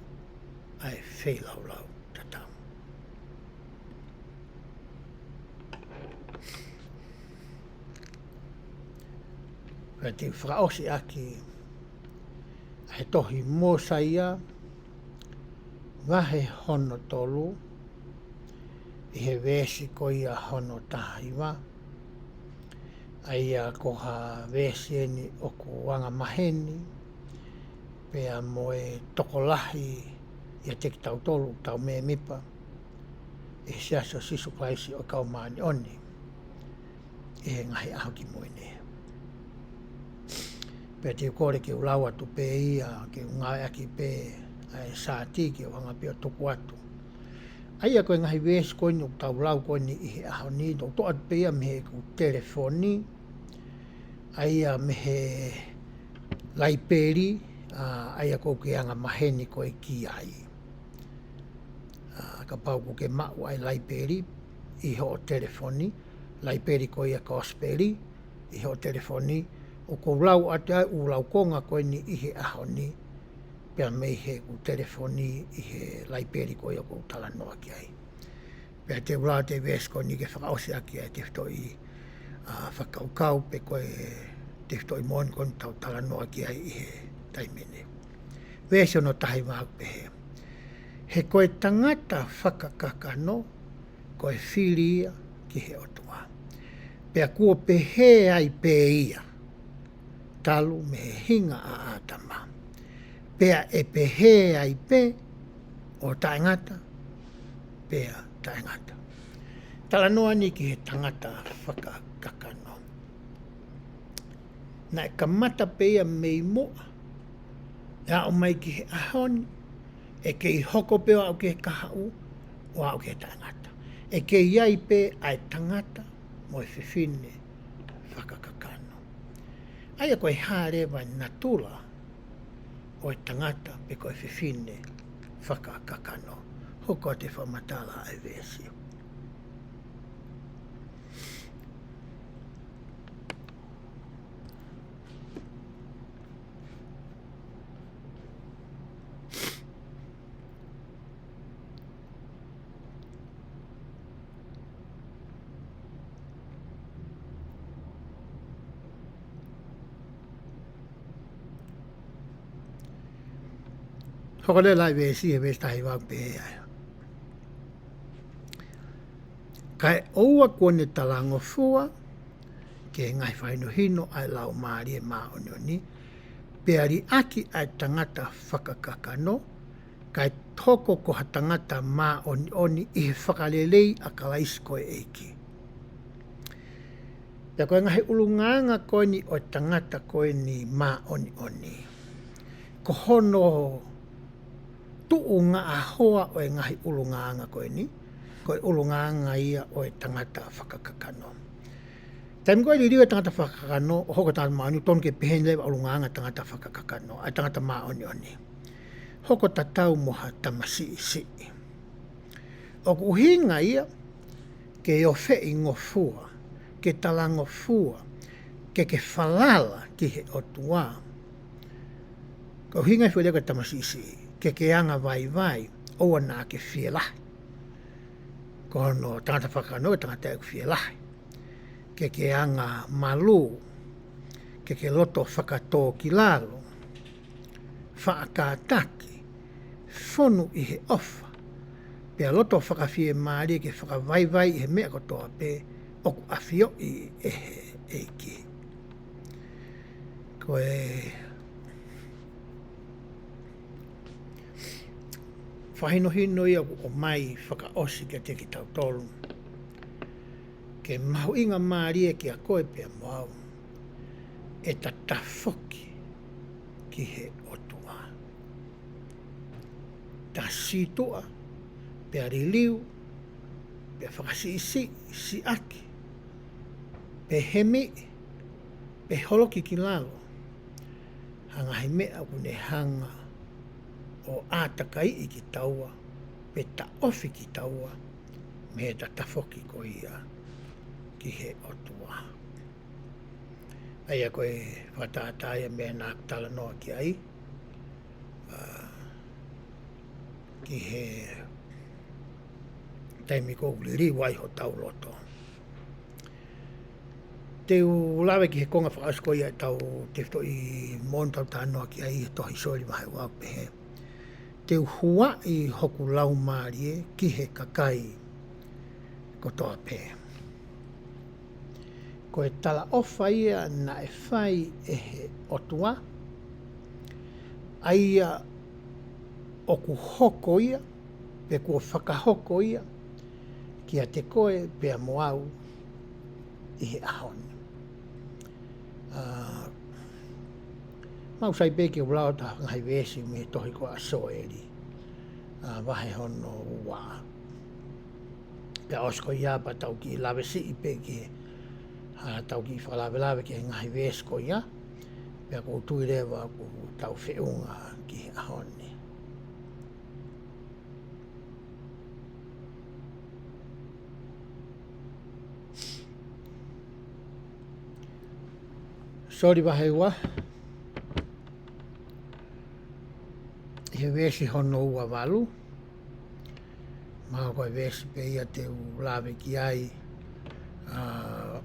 ʻa e feilaulau tatau. Pea te u fakaʻosi ʻaki ʻa e tohi Mōsaia, vahe hono tolu, ʻi he veesi ko ia hono taha hiva, ʻa ia ko ha veesi eni ʻoku angamaheni pea mo e tokolahi ʻiate kitautolu ʻoku tau mēmipa ʻi he Siasi ʻo Sīsū Kalaisi ʻo e Kau Māʻoniʻoni ʻi he Ngaahi ʻAho Kimui Ni. Pea te u kole ke u lau atu pē ia, ke u ngāueʻaki pē ʻa e saati ke u hanga pē ʻo tuku atu. ʻA ia ko e ngaahi veesi ko eni ʻoku tau lau ko eni ʻi he ʻaho ni, tau toʻo atu pē ia mei heʻeku telefoni, ʻa ia mei he laipeli, ʻa, ʻa ia ʻoku ke angamaheni koe ki ai. ʻA, kapau ʻoku ke maʻu ʻa e laipeli ʻi hoʻo telefoni, laipeli ko ia Kosipeli ʻi hoʻo telefoni, ʻoku ou lau atu ai ʻū laukonga ko eni ʻi he ʻaho ni, pea mei heʻeku telefoni ʻi he laipeli ko ia ʻoku ou talanoa ki ai. Pea te u lau atu e veesi ko eni ke fakaʻosi ʻaki ʻa e tefitoʻi, ʻa, fakakaukau pe ko e tefitoʻi moʻoni ko eni ʻoku tau talanoa ki ai ʻi he taimi ni. Veesi hono taha hiva ʻoku pehē: He ko e tangata fakakakano, ko e fili ia ki he ʻOtua, pea kuo pehē ai pē ia talu mei he hinga ʻa ʻĀtama, pea ʻe pehē ai pē ʻo taʻengata pea taʻengata. Talanoa eni ki he tangata fakakakano. Naʻe kamata pē ia mei muʻa, ʻe aʻu mai ki he ʻaho ni, ʻe kei hoko pē ʻo aʻu ki he kahaʻu, ʻo aʻu ki he taʻengata. ʻE kei ʻi ai pē ʻa e tangata mo e fefine fakakakano. ʻA ia ko e hā leva e natula ʻo e tangata pe ko e fefine fakakakano? Hoko atu e fakamatala ʻa e veesi. Hoko leva e veesi, he veesi taha hiva ʻoku pehē ai: Kae ʻoua kuo ne talangofua ki he ngaahi fakahinohino ʻa e Laumālie Māʻoniʻoni, pea liʻaki ʻa e tangata fakakakano, kae hoko ko ha tangata māʻoniʻoni ʻi he fakalelei ʻa Kalaisi ko e ʻEiki. Pea ko e ngaahi ʻulungaanga ko eni ʻo e tangata ko eni māʻoniʻoni, ko hono tuʻungaʻahoa ʻo e ngaahi ʻulungaanga ko eni, ko e ʻulungaanga ia ʻo e tangata fakakakano. Taimi ko ē liliu e tangata fakakakano ʻo hoko tangata māʻoniʻoni, tonu ke pehē ni leva ʻulungaanga tangata fakakakano, ʻa e tangata māʻoniʻoni. Hoko tatau mo ha tamasiʻi siʻi. ʻOku ʻuhinga ia ke ofeʻi ngofua, ke talangofua, ke ke falala ki he ʻOtua. Ko e ʻuhinga e foʻi lea ko e tamasiʻi siʻi, ke ke anga vaivai, ʻoua naʻa ke fielahi. Ko hono tangata fakakakano, tangata ʻoku fielahi. Ke ke anga malū, ke ke loto fakatōkilalo, faʻa kātaki, fonu ʻi he ʻofa, pea loto fakafiemālie ke fakavaivai ʻi he meʻa kotoa pē ʻoku ʻafioʻi ʻe he ʻEiki. Ko e fakahinohino ia ʻoku ʻomai fakaʻosi kiate kitautolu, ke mahuʻinga mālie kiate koe pea mo au ʻeta tafoki ki he ʻOtua. Ta sītuʻa, pea liliu, pea fakasiʻisiʻi, siʻaki, pe hemiʻi, pe holoki ki lalo ha ngaahi meʻa ʻoku ne hanga ʻo ʻātakaiʻi kitaua, pe taʻofi kitaua mei heʻeta tafoki ko ia ki he ʻOtua. ʻA ia ko e fakatātā ia meʻa naʻa ku talanoa ki ai, ʻa, ki he taimi ʻoku liliu ai hotau loto. Te u lave ki he konga fakaʻosi ko ia ʻetau tefitoʻi moʻoni ʻoku tau talanoa ki ai he tohi Soli vahe ua ʻoku pehē: Te u huaʻi hoku Laumālie ki he kakai kotoa pē. Ko e talaʻofa ia naʻe fai ʻe he ʻOtua, ʻa ia ʻoku hoko ia, pe kuo fakahoko ia, kiate koe pea mo au ʻi he ʻaho ni. ʻA, mau sai pē ke u lau atu ha ngaahi veesi mei he tohi ko ia ʻa Soeli, ʻa, vahe hono ua. Pea ʻosi ko ia pea tau kiʻi lave siʻi pē ki he, ʻa, tau kiʻi fakalavelave ki he ngaahi veesi ko ia, pea ʻoku ou tui leva ʻoku tau feʻunga ki he ʻaho ni. Soli vahe ua, ʻi he veesi hono ua valu, mahalo ko e veesi pē ia te u lave ki ai, ʻa,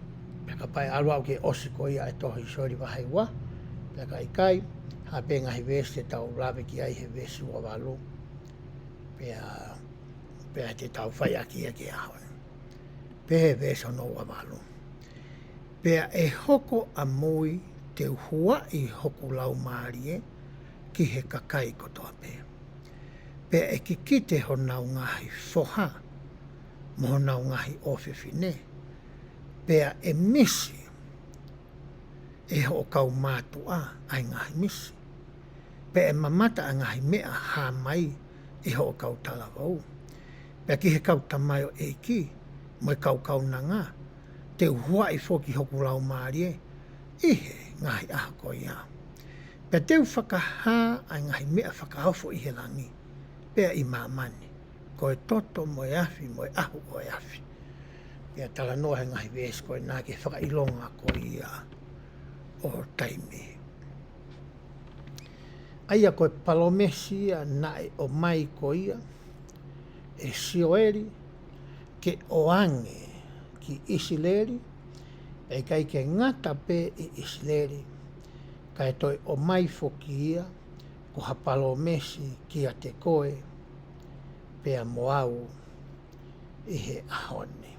pea kapau ʻe ʻalu au ki he ʻosi ko ia e tohi Soli vahe ua, pea ka ʻikai, ʻA pē ngaahi veesi te tau lave ki ai he veesi ua valu. Pea, pea te tau fai ʻaki ia ki he ʻaho ni. Pea he veesi hono ua valu. Pea ʻe hoko ʻamui te u huaʻi hoku laumālie ki he kakai kotoa pē. Pea ʻe kikite honau ngaahi foha, mo honau ngaahi ʻofefine. Pea ʻe misi ʻe hoʻo kau mātuʻa ʻa e ngaahi misi. Pea ʻe mamata ʻa e ngaahi meʻa hā mai ʻe hoʻo kau talavou. Pea ki he kau tamaioʻeiki, mo e kau kaunanga, te u huaʻi foki hoku laumālie, ʻi he ngaahi ʻaho ko ia. Pea te u fakahā ʻa e ngaahi meʻa fakaofo ʻi he langi, pea ʻi māmani, ko e toto mo e afi, mo e ʻahu ʻo e afi. Pea talanoa he ngaahi veesi ko ena ki he fakaʻilonga ko ia ʻo taimi. ʻA ia ko e palōmesi ia naʻe ʻomai ko ia ʻe Sioeli ke ʻoange ki ʻIsileli, pea ʻikai ke ngata pē ʻi ʻIsileli, kae toe ʻomai foki ia ko ha palōmesi kiate koe, pea mo au ʻi he ʻaho ni.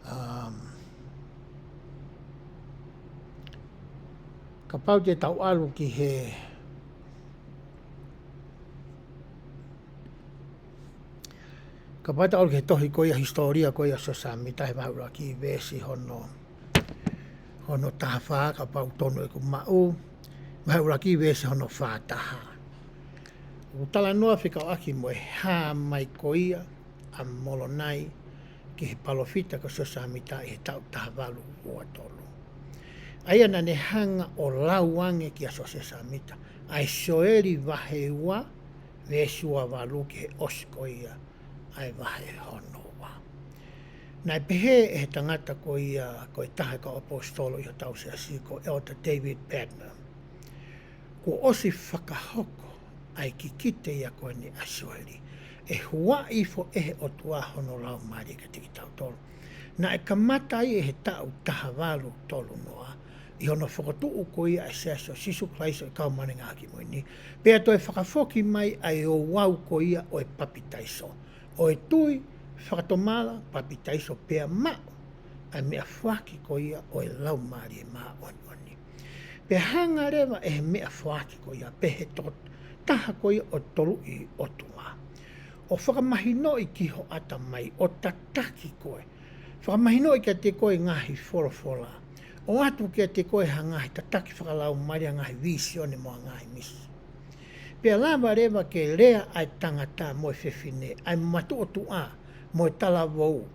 Um, kapau te tau ʻalu ki he, kapau te tau ʻalu ki he tohi ko ia hisitōlia ko ia Siosefa Sāmita he vahe ʻuluaki veesi hono, hono taha fā, kapau tonu ʻeku maʻu, vahe ʻuluaki veesi hono fā taha. ʻOku talanoa fekauʻaki mo e hā mai ko ia ʻa Molonai ki he palōfita ko Siosefa Sāmita ʻi he taʻu taha valu ua tolu. ʻA ia naʻa ne hanga ʻo lau ange kia Siosefa Sāmita ʻa e Sioeli vahe ua, veesi ua valu ki he ʻosi ko ia ʻa e vahe hono ua. Naʻe pehē ʻe he tangata ko ia ko e taha e kau ʻaposetolo ʻi hotau siasi ko Elder David Bednar, kuo ʻosi fakahoko ʻa e kikite ia ko eni ʻa Sioeli, ʻe huaʻi hifo ʻe he ʻOtua hono laumālie kiate kitautolu. Naʻe kamata ia he taʻu taha valu tolu noa, ʻi hono fokotuʻu ko ia ʻa e Siasi ʻo Sīsū Kalaisi ʻo e Kau Māʻoniʻoni ʻi he Ngaahi ʻAho Kimui Ni, pea toe fakafoki mai ʻa e ouau ko ia ʻo e papitaiso, ʻo e tui, fakatomala, papitaiso pea maʻu ʻa e meʻafoaki ko ia ʻo e Laumālie Māʻoniʻoni. Pea hanga leva ʻe he meʻafoaki ko ia, pe he tokotaha ko ia ʻo e Toluʻi ʻOtua, ʻo fakamahinoʻi ki ho ʻatamai, ʻo tataki koe. Fakamahinoʻi kiate koe ngaahi folofola, ʻoatu kiate koe ha ngaahi tataki fakalaumālie, ha ngaahi vīsione mo ha ngaahi misi. Pea lava leva ke lea ʻa e tangata mo e fefine, ʻa e matuʻotuʻa mo e talavou,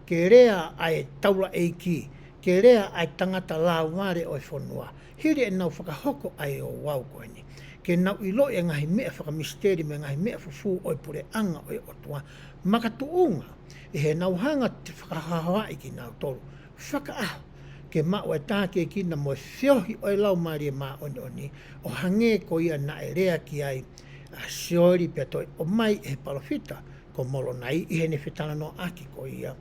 ke lea ʻa e taulaʻeiki, ke lea ʻa e tangata lāuvale ʻo e fonua, hili ʻenau fakahoko ʻa e ouau ko eni, ke nau ʻiloʻi ʻa e ngaahi meʻa fakamisiteli mo e ngaahi meʻa fufū ʻo e puleʻanga ʻo e ʻOtua, makatuʻunga ʻi heʻenau hanga ʻo fakahaohaoaʻi kinautolu fakaʻaho ke maʻu ʻa e tākiekina mo e feohi ʻo e Laumālie Māʻoniʻoni, ʻo hangē ko ia naʻe lea ki ai ʻa Sioeli pea toe ʻomai ʻe he palōfita ko Molonai ʻi heʻene fetalanoaʻaki ko ia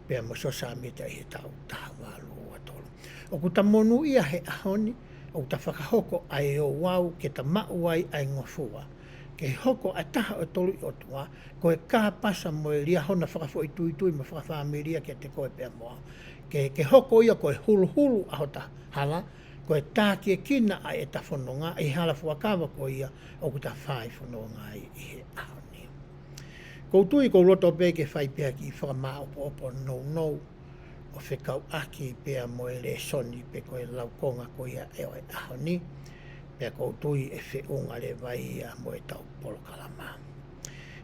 pea mo Siosefa Sāmita ʻi he taʻu taha valu ua tolu. ʻOku ta monūʻia he ʻaho ni, ʻoku ta fakahoko ʻa e ouau ke ta maʻu ai ʻa e ngofua ke hoko ʻa e taha ʻo e Toluʻi ʻOtua, ko e kāpasa mo e liahona fakafoʻituitui mo fakafāmili kiate koe pea mo au. Ke, ke hoko ia ko e huluhulu ʻa hota hala, ko e tākiekina ʻa ʻeta fononga ʻi he hala fuakava ko ia ʻoku ta fai fononga ai ʻi he ʻaho ni. ʻOku ou tui ʻoku ou loto pē ke fai pē ha kiʻi fakamāʻopoʻopo nounou ʻo fekauʻaki pea mo e lēsoni pe ko e laukonga ko ia ʻo e ʻaho ni, pea ʻoku ou tui ʻe feʻunga leva ia mo ʻetau polokalama.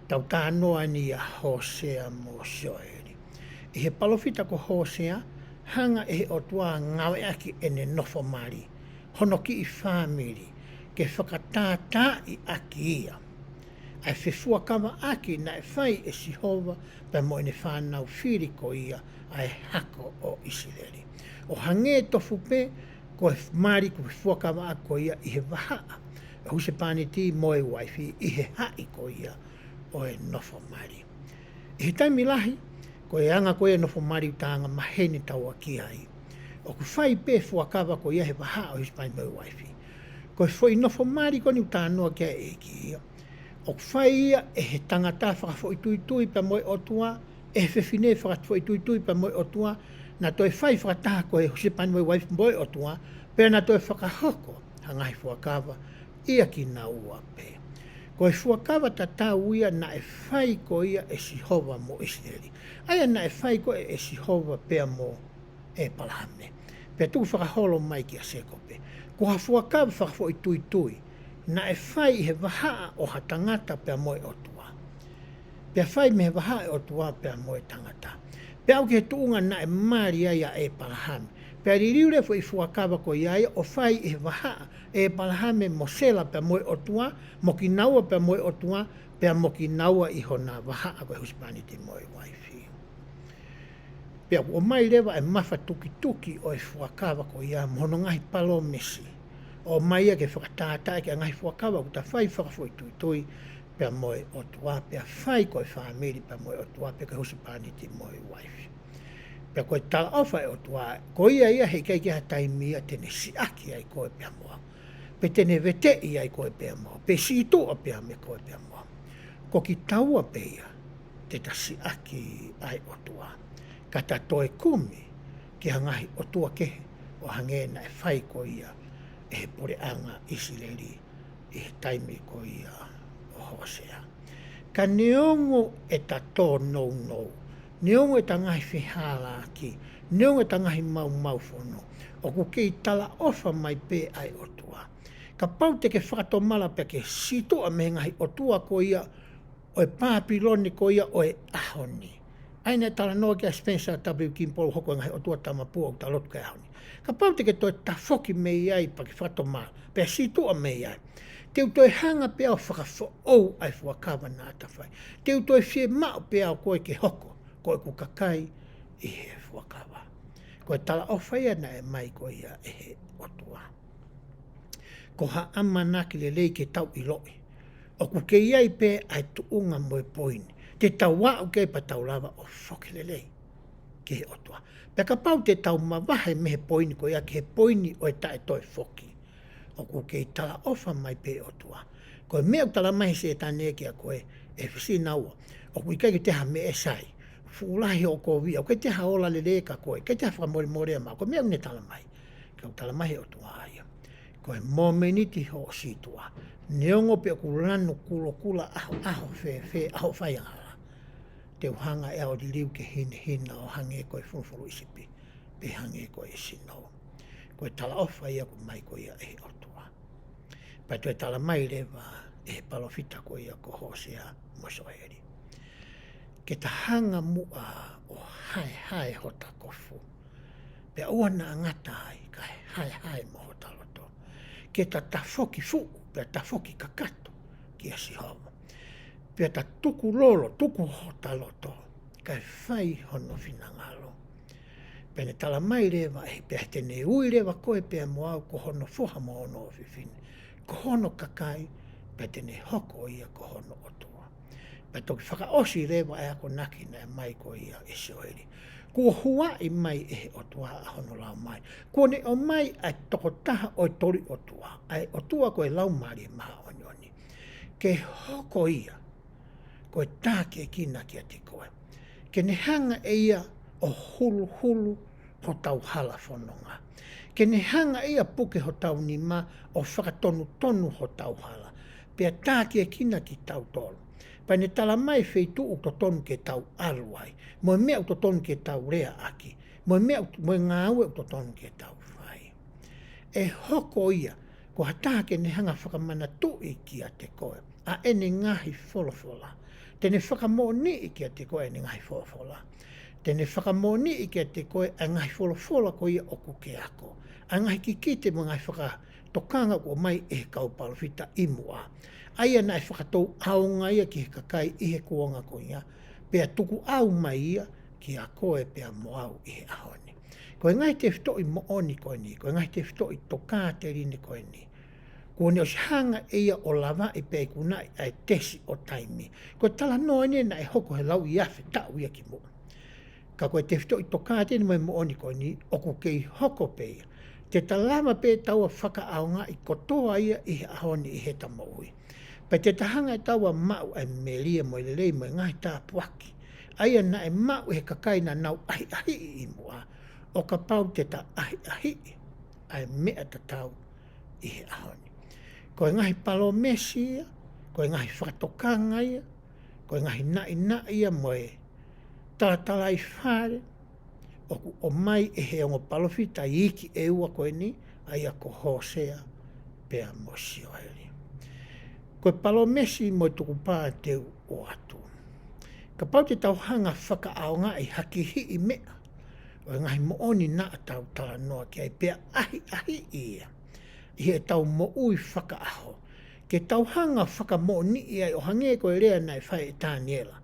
Tau talanoa eni ʻia Hōsea mo Sioeli. ʻI he palōfita ko Hōsea, hanga ʻe he ʻOtua ʻo ngāueʻaki ʻene nofo mali, hono kiʻi fāmili, ke fakatātaaʻi ʻaki ia ʻa e fefuakavaʻaki naʻe fai ʻe Sihova pea mo ʻene fānau fili ko ia, ʻa e hako ʻo ʻIsileli. ʻO hangē tofu pē ko e mali ko e fuakavaʻaki ko ia ʻi he vahaʻa ʻo e husepāniti mo e uaifi ʻi he haʻi ko ia ʻo e nofo mali. ʻI he taimi lahi, ko e anga ko ia e nofo mali ʻoku ta anga maheni taua ki ai, ʻoku fai pē fuakava ko ia he vahaʻa ʻo e husepāniti mo e uaifi. Ko e foʻi nofo mali ko eni ʻoku talanoa ki ai e ʻEiki ia, ʻoku fai ia ʻe he tangata fakafoʻituitui pea mo e ʻOtua, ʻe he fefine fakafoʻituitui pea mo e ʻOtua, naʻa toe fai fakataha ko e husepāniti mo e uaifi mo e ʻOtua, pea naʻa toe fakahoko ha ngaahi fuakava ia kinaua pē. Ko e fuakava tatau ia naʻe fai ko ia ʻe Sihova mo ʻIsileli. ʻA ia naʻe fai ko ē ʻe Sihova pea mo ʻĒpalahame, pea tuku fakaholo mai kia Sēkope. Ko ha fuakava fakafoʻituitui naʻe fai ʻi he vahaʻa ʻo ha tangata pea mo e ʻOtua, pea fai mei he vahaʻa ʻo e ʻOtua pea mo e tangata, pea aʻu ki he tuʻunga naʻe mali ai ʻa ʻĒpalahame. Pea liliu leva e foʻi fuakava ko ia ia ʻo fai ʻi he vahaʻa ʻo ʻĒpalahame mo Sela pea mo e ʻOtua, mo kinaua pea mo e ʻOtua, pea mo kinaua ʻi hona vahaʻa ko e husepāniti mo e uaifi. Pea ʻoku ʻomai leva e mafatukituki ʻo e fuakava ko ia mo hono ngaahi palōmesi, ʻomai ia ke fakatātaaʻi ʻa e ngaahi fuakava ʻoku ta fai fakafoʻituitui pea mo e ʻOtua, pea fai ko e fāmili pea mo e ʻOtua, pe ko e husepāniti mo e uaifi. Pea ko e talaʻofa ʻa e ʻOtua, ko ia ia heʻikai ke ʻi ai ha taimi ia te ne siʻaki ai koe pea mo au, pe te ne veteʻi ai koe pea mo au, pe sītuʻa pea mo koe pea mo au. Ko kitaua pē ia te ta siʻaki ʻa e ʻOtua, ka ta toe kumi ki ha ngaahi ʻotua kehe, ʻo hangē naʻe fai ko ia ʻe he puleʻanga ʻIsileli ʻi he taimi ko ia ʻo Hōsea. Ka neongo ʻeta tōnounou, neongo ʻeta ngaahi fehālaaki, neongo ʻeta ngaahi maumaufono, ʻoku kei talaʻofa mai pē ʻa e ʻOtua. Kapau te ke fakatomala pea ke sītuʻa mei he ngaahi ʻotua ko ia ʻo e Pāpilone ko ia ʻo e ʻaho ni. ʻA ia naʻe talanoa ki ai ʻa Spencer W. Kimball, hoko e ngaahi ʻotua tamapua ʻoku ta lotu ki ai he ʻaho ni. Kapau te ke toe tafoki mei ai pea ke fakatomala pea sītuʻa mei ai, te u toe hanga pē au ʻo fakafoʻou ʻa e fuakava naʻa ta fai. Te u toe fiemaʻu pē au koe ke hoko ko ʻeku kakai ʻi he fuakava. Ko e talaʻofa ia naʻe ʻomai ko ia ʻe he ʻOtua. Ko ha ʻamanaki lelei ke tau ʻiloʻi ʻoku kei ʻi ai pē ʻa e tuʻunga mo e poini te tau aʻu ki ai pea tau lava ʻo foki lelei ki he ʻOtua. Pea kapau te tau mavahe mei he poini ko ia ki he poini ʻo e taʻe toe foki, ʻoku kei talaʻofa mai pē ʻOtua. Ko e meʻa ʻoku talamai ʻe Sētane kia koe, ʻe fisi naua, ʻoku ʻikai ke toe ʻi ai ha meʻa ʻe sai, fuʻu lahi hoʻo kovi, ʻoku ʻikai toe ʻi ai ha ola lelei kia koe, ʻikai toe ʻi ai ha fakamolemole maʻau, ko e meʻa ʻoku ne talamai. Ka ʻoku talamai ʻe he ʻOtua ia, ko e momeniti hoʻo sītuʻa, neongo pē ʻoku lanu kulokula ʻaho, ʻaho fēfē, ʻaho faiangahala, te u hanga ʻe au ʻo liliu ke hinehina ʻo hangē ko e fulufuluʻi sipi, pe hangē ko e sinou. Ko e talaʻofa ia ʻoku ʻomai ko ia ʻe he ʻOtua. Pea toe talamai leva ʻe he palōfita ko ia ko Hōsea mo Sioeli, ke ta hanga muʻa ʻo haehae hota kofu, pea ʻoua naʻa ngata ai kae haehae mo hota loto. Ke ta tafoki fuʻu, pea tafoki kakato kia Sihova, pea ta tukulolo, tuku hota loto kae fai hono finangalo. Pea ne talamai leva ʻe, pea te ne ui leva koe pea mo au ko hono foha mo hono ʻofefine, ko hono kakai, pea te ne hoko ia ko hono ʻOtua. Pea toki fakaʻosi leva e akonaki naʻe ʻomai ko ia ʻe Sioeli. Kuo huaʻi mai ʻe he ʻOtua ʻa hono Laumālie. Kuo ne ʻomai ʻa e tokotaha ʻo e tolu ʻOtua, ʻa e ʻOtua ko e Laumālie Māʻoniʻoni, ke hoko ia ko e takiekina kiate koe. Ke ne hanga ʻe ia ʻo huluhulu hotau hala fononga. Ke ne hanga ʻe ia ʻo puke hotau nima ʻo fakatonutonu hotau hala, pea takiekina kitautolu. Pea ne talamai e feituʻu ʻoku totonu ke tau ʻalu ai, mo e meʻa ʻoku totonu ke tau leaʻaki, mo e meʻa ʻoku, mo e ngāue ʻoku totonu ke tau fai. ʻE hoko ia ko ha taha ke ne hanga ʻo fakamanatuʻi kiate koe ʻa ʻene ngaahi folofola. Te ne fakamoʻoniʻi kiate koe ʻene ngaahi folofola. Te ne fakamoʻoniʻi kiate koe ʻa e ngaahi folofola ko ia ʻoku ke ako, ʻa e ngaahi kikite mo e ngaahi fakatokanga ʻoku ʻomai ʻe he kau palōfita ʻi muʻa, ʻa ia naʻe fakatou ʻaonga ia ki he kakai ʻi he kuonga ko ia, pea tukuʻau mai ia kia koe pea mo au ʻi he ʻaho ni. Ko e ngaahi tefitoʻi moʻoni ko eni, ko e ngaahi tefitoʻi tokāteline ko eni, kuo ne ʻosi hanga ʻe ia ʻo lavaʻi pea ikunaʻi ʻa e tesi ʻo taimi. Ko e talanoa eni naʻe hoko he lauʻi afe taʻu ia ki muʻa. Ka ko e tefitoʻi tokāteline mo e moʻoni ko eni, ʻoku kei hoko pē ia Te ta lava pē ʻe taua ʻo fakaʻaongaʻi kotoa ia ʻi he ʻaho ni ʻi heʻeta moʻui. Pea te ta hanga ʻe taua ʻo maʻu ʻa e melie mo e lelei mo e ngaahi tāpuaki ʻa ia naʻe maʻu ʻe he kakai naʻa nau ʻahiʻahiʻi ʻi muʻa, ʻo kapau te ta ʻahiʻahiʻi ʻa e meʻa tatau ʻi he ʻaho ni. Ko e ngaahi palōmesi ia, ko e ngaahi fakatokanga ia, ko e ngaahi naʻinaʻi ia mo e talatalaifale ʻoku ʻomai ʻe he ongo palōfita iiki ʻe ua ko eni, ʻa ia ko Hōsea pea mo Sioeli. Ko e palōmesi mo e tukupā te u ʻoatu. Kapau te tau hanga ʻo fakaʻaongaʻi ha kihiʻi meʻa ʻo e ngaahi moʻoni naʻa tau talanoa ki ai pea ʻahiʻahiʻi ia ʻi heʻetau moʻui fakaʻaho, ke tau hanga ʻo fakamoʻoniʻi ai ʻo hangē ko e lea naʻe fai ʻe Taniela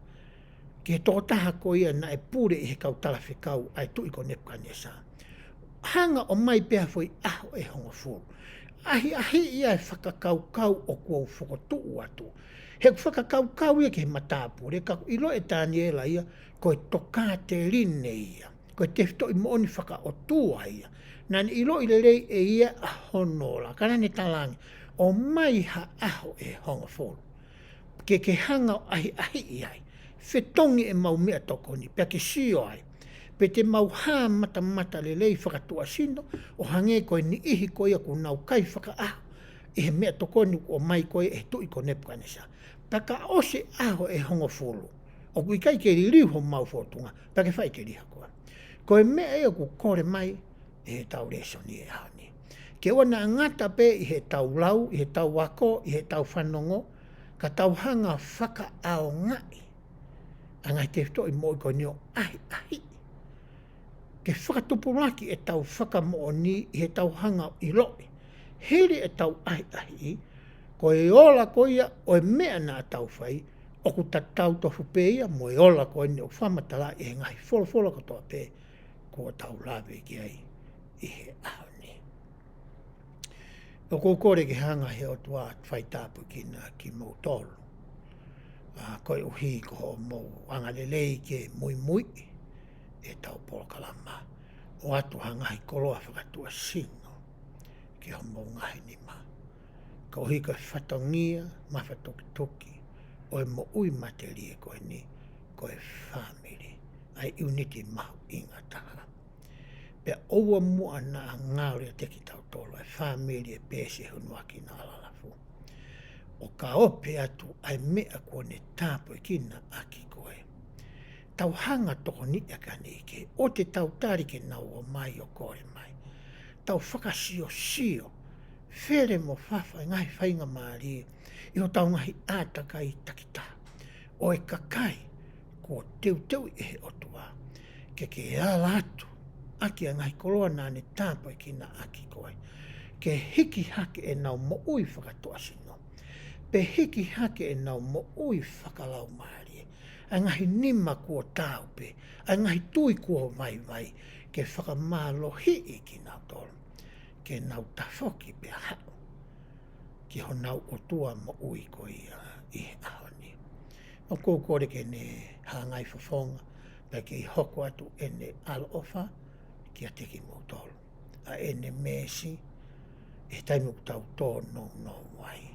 ki he tokotaha ko ia naʻe pule ʻi he kau talafekau ʻa e tuʻi ko Nepukanesa. Hanga ʻo ʻomai pē ha foʻi ʻaho ʻe hongofulu. ʻAhiʻahiʻi ʻa e fakakaukau ʻoku ou fokotuʻu atu. He ʻoku fakakaukau ia ki he matāpule, ka ʻoku ʻilo ʻe Taniela ia ko e tokāteline ia, ko e tefitoʻi moʻoni fakaʻotua ia. Naʻa ne ʻiloʻi lelei ʻe ia ʻa hono ola, ka naʻa ne talaange, ʻomai ha ʻaho ʻe hongofulu ke ke hanga ʻo ʻahiʻahiʻi ai, fetongi ʻemau meʻatokoni, pea ke sio ai pe te mau hā matamata lelei fakatuʻasino ʻo hangē ko e niʻihi ko ia kuo nau kai fakaʻaho ʻi he meʻatokoni kuo ʻomai ko ia ʻe he tuʻi ko Nepukanesa. Pea ka ʻosi e ʻaho ʻe hongofulu, ʻoku ʻikai ke liliu homau fōtunga, pea ke faʻiteliha koe. Ko e meʻa ia ʻoku kole mai ʻe heʻetau lēsoni ʻi he ʻaho ni. Ke ʻoua naʻa ngata pē ʻi heʻetau lau, ʻi heʻetau ako, ʻi heʻetau fanongo, ka tau hanga ʻo fakaʻaongaʻi ʻa e ngaahi tefitoʻi moʻui ko eni ʻo ʻahiʻahiʻi, ke fakatupulaki ʻetau fakamoʻoni ʻi heʻetau hanga ʻo ʻiloʻi, hili ʻetau ʻahiʻahiʻi, ko e ola ko ia ʻo e meʻa naʻa tau fai, ʻoku tatau tofu pē ia mo e ola ko eni ʻoku fakamatalaʻi ʻe he ngaahi folofola kotoa pē kuo tau lave ki ai ʻi he ʻaho ni. ʻOku ou kole ke hanga ʻe he ʻOtua ʻo fai tāpuekina kimoutolu, ʻa, koeʻuhi ko hoʻomou angalelei ke muimuiʻi ʻetau polokalama, ʻoatu ha ngaahi koloa fakatuʻasino ki homou ngaahi nima. Koeʻuhi ko e fatongia mafatukituki ʻo e moʻui matelie ko eni, ko e fāmili, ʻa e ʻiuniti mahuʻinga taha. Pea ʻoua muʻa naʻa ngalo ʻiate kitautolu ʻa e fāmili ʻe peesi ʻe he hunuaki naʻa lalafu. ʻO ka ope atu ʻa e meʻa kuo ne tāpuekina ʻaki koe. Tau hanga ʻo tokoniʻi ʻa e kakai ni ke ʻoua te tau tali ke nau ō mai ʻo kole mai. Tau fakasiosio, fele mo fafa e ngaahi faingamālie ʻi hotau ngaahi ʻātakai takitaha ʻo e kakai kuo teuteuʻi ʻe he ʻOtua ke ke ala atu ʻaki ʻa e ngaahi koloa naʻa ne tāpuekina ʻaki koe, ke hiki hake ʻenau moʻui fakatuʻasino, pe hiki hake ʻenau moʻui fakalaumālie, ʻa e ngaahi nima kuo taau pē, ʻa e ngaahi tui kuo vaivai, ke fakamālohiʻi kinautolu ke nau tafoki pea haʻu ki honau ʻOtua moʻui ko ia ʻi he ʻaho ni. ʻOku ou kole ke ne hangai fofonga, pea ke hoko atu ʻene ʻaloʻofa kiate kimoutolu, ʻa ʻene meesi ʻi he taimi ʻoku tau tōnounou ai.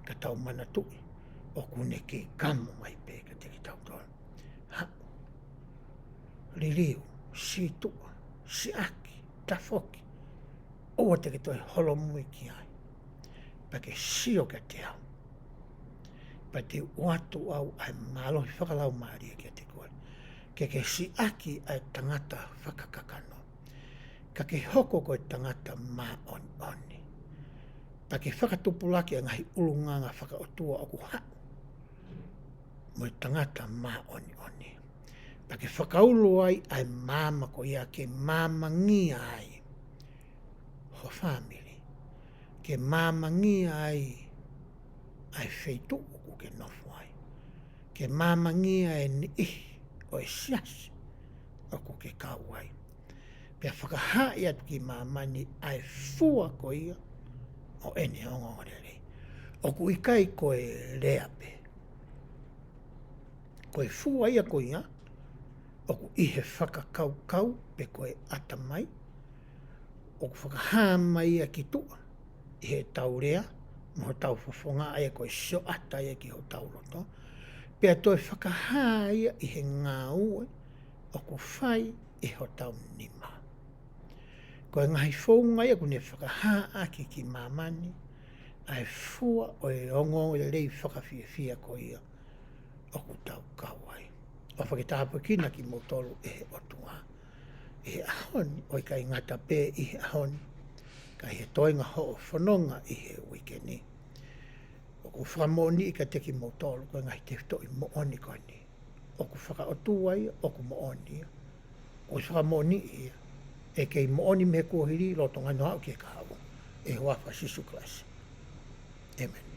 Ka tau manatuʻi ʻoku ne kei kamo mai pē kiate kitautolu. Haʻu, liliu, sītuʻa, siʻaki, tafoki. ʻOua te ke toe holomui ki ai. Pea ke sio kiate au, pea te u ʻoatu au ʻa e mālohi fakalaumālie kiate koe, ke ke siʻaki ʻa e tangata fakakakano, ka ke hoko ko e tangata māʻoniʻoni, pea ke fakatupulaki ʻa e ngaahi ʻulungaanga fakaʻotua ʻoku haʻu mo e tangata māʻoniʻoni, pea ke fakaulo ai ʻa e maama ko ia ke maamangia ai ho fāmili, ke maamangia ai ʻa e feituʻu ʻoku ke nofo ai, ke maamangia e niʻihi ʻo e siasi ʻoku ke kau ai. Pea fakahaaʻi atu ki māmani ʻa e fua ko ia ʻo ʻene ongoongolelei. ʻOku ʻikai ko e lea pē. Ko e fua ia ko ia ʻoku ʻi he fakakaukau pe ko e ʻatamai ʻoku fakahā mai ia ki tuʻa ʻi heʻetau lea, mo hotau fofonga ʻa ia ko e sioʻata ia ki hotau loto. Pea toe fakahā ia ʻi he ngāue ʻoku fai ʻe hotau nima. Ko e ngaahi founga ia ʻoku ne fakahā ʻaki ki māmani ʻa e fua ʻo e ongoongolelei fakafiefia ko ia ʻoku tau kau ai. ʻOfa ke tāpuekina kimoutolu ʻe he ʻOtua ʻi he ʻaho ni, ʻo ʻikai ngata pē ʻi he ʻaho ni, ka ʻi he toenga hoʻo fononga ʻi he uike ni. ʻOku fakamoʻoniʻi kiate kimoutolu ko e ngaahi tefitoʻi moʻoni ko eni ʻoku fakaʻotua ia, ʻoku moʻoni ia, ʻoku fakamoʻoniʻi ia, ʻe kei moʻoni mei he kuohili, lolotonga ʻene haʻu ki he kahaʻu, ʻi he huafa ʻo Sīsū Kalaisi. ʻĒmeni.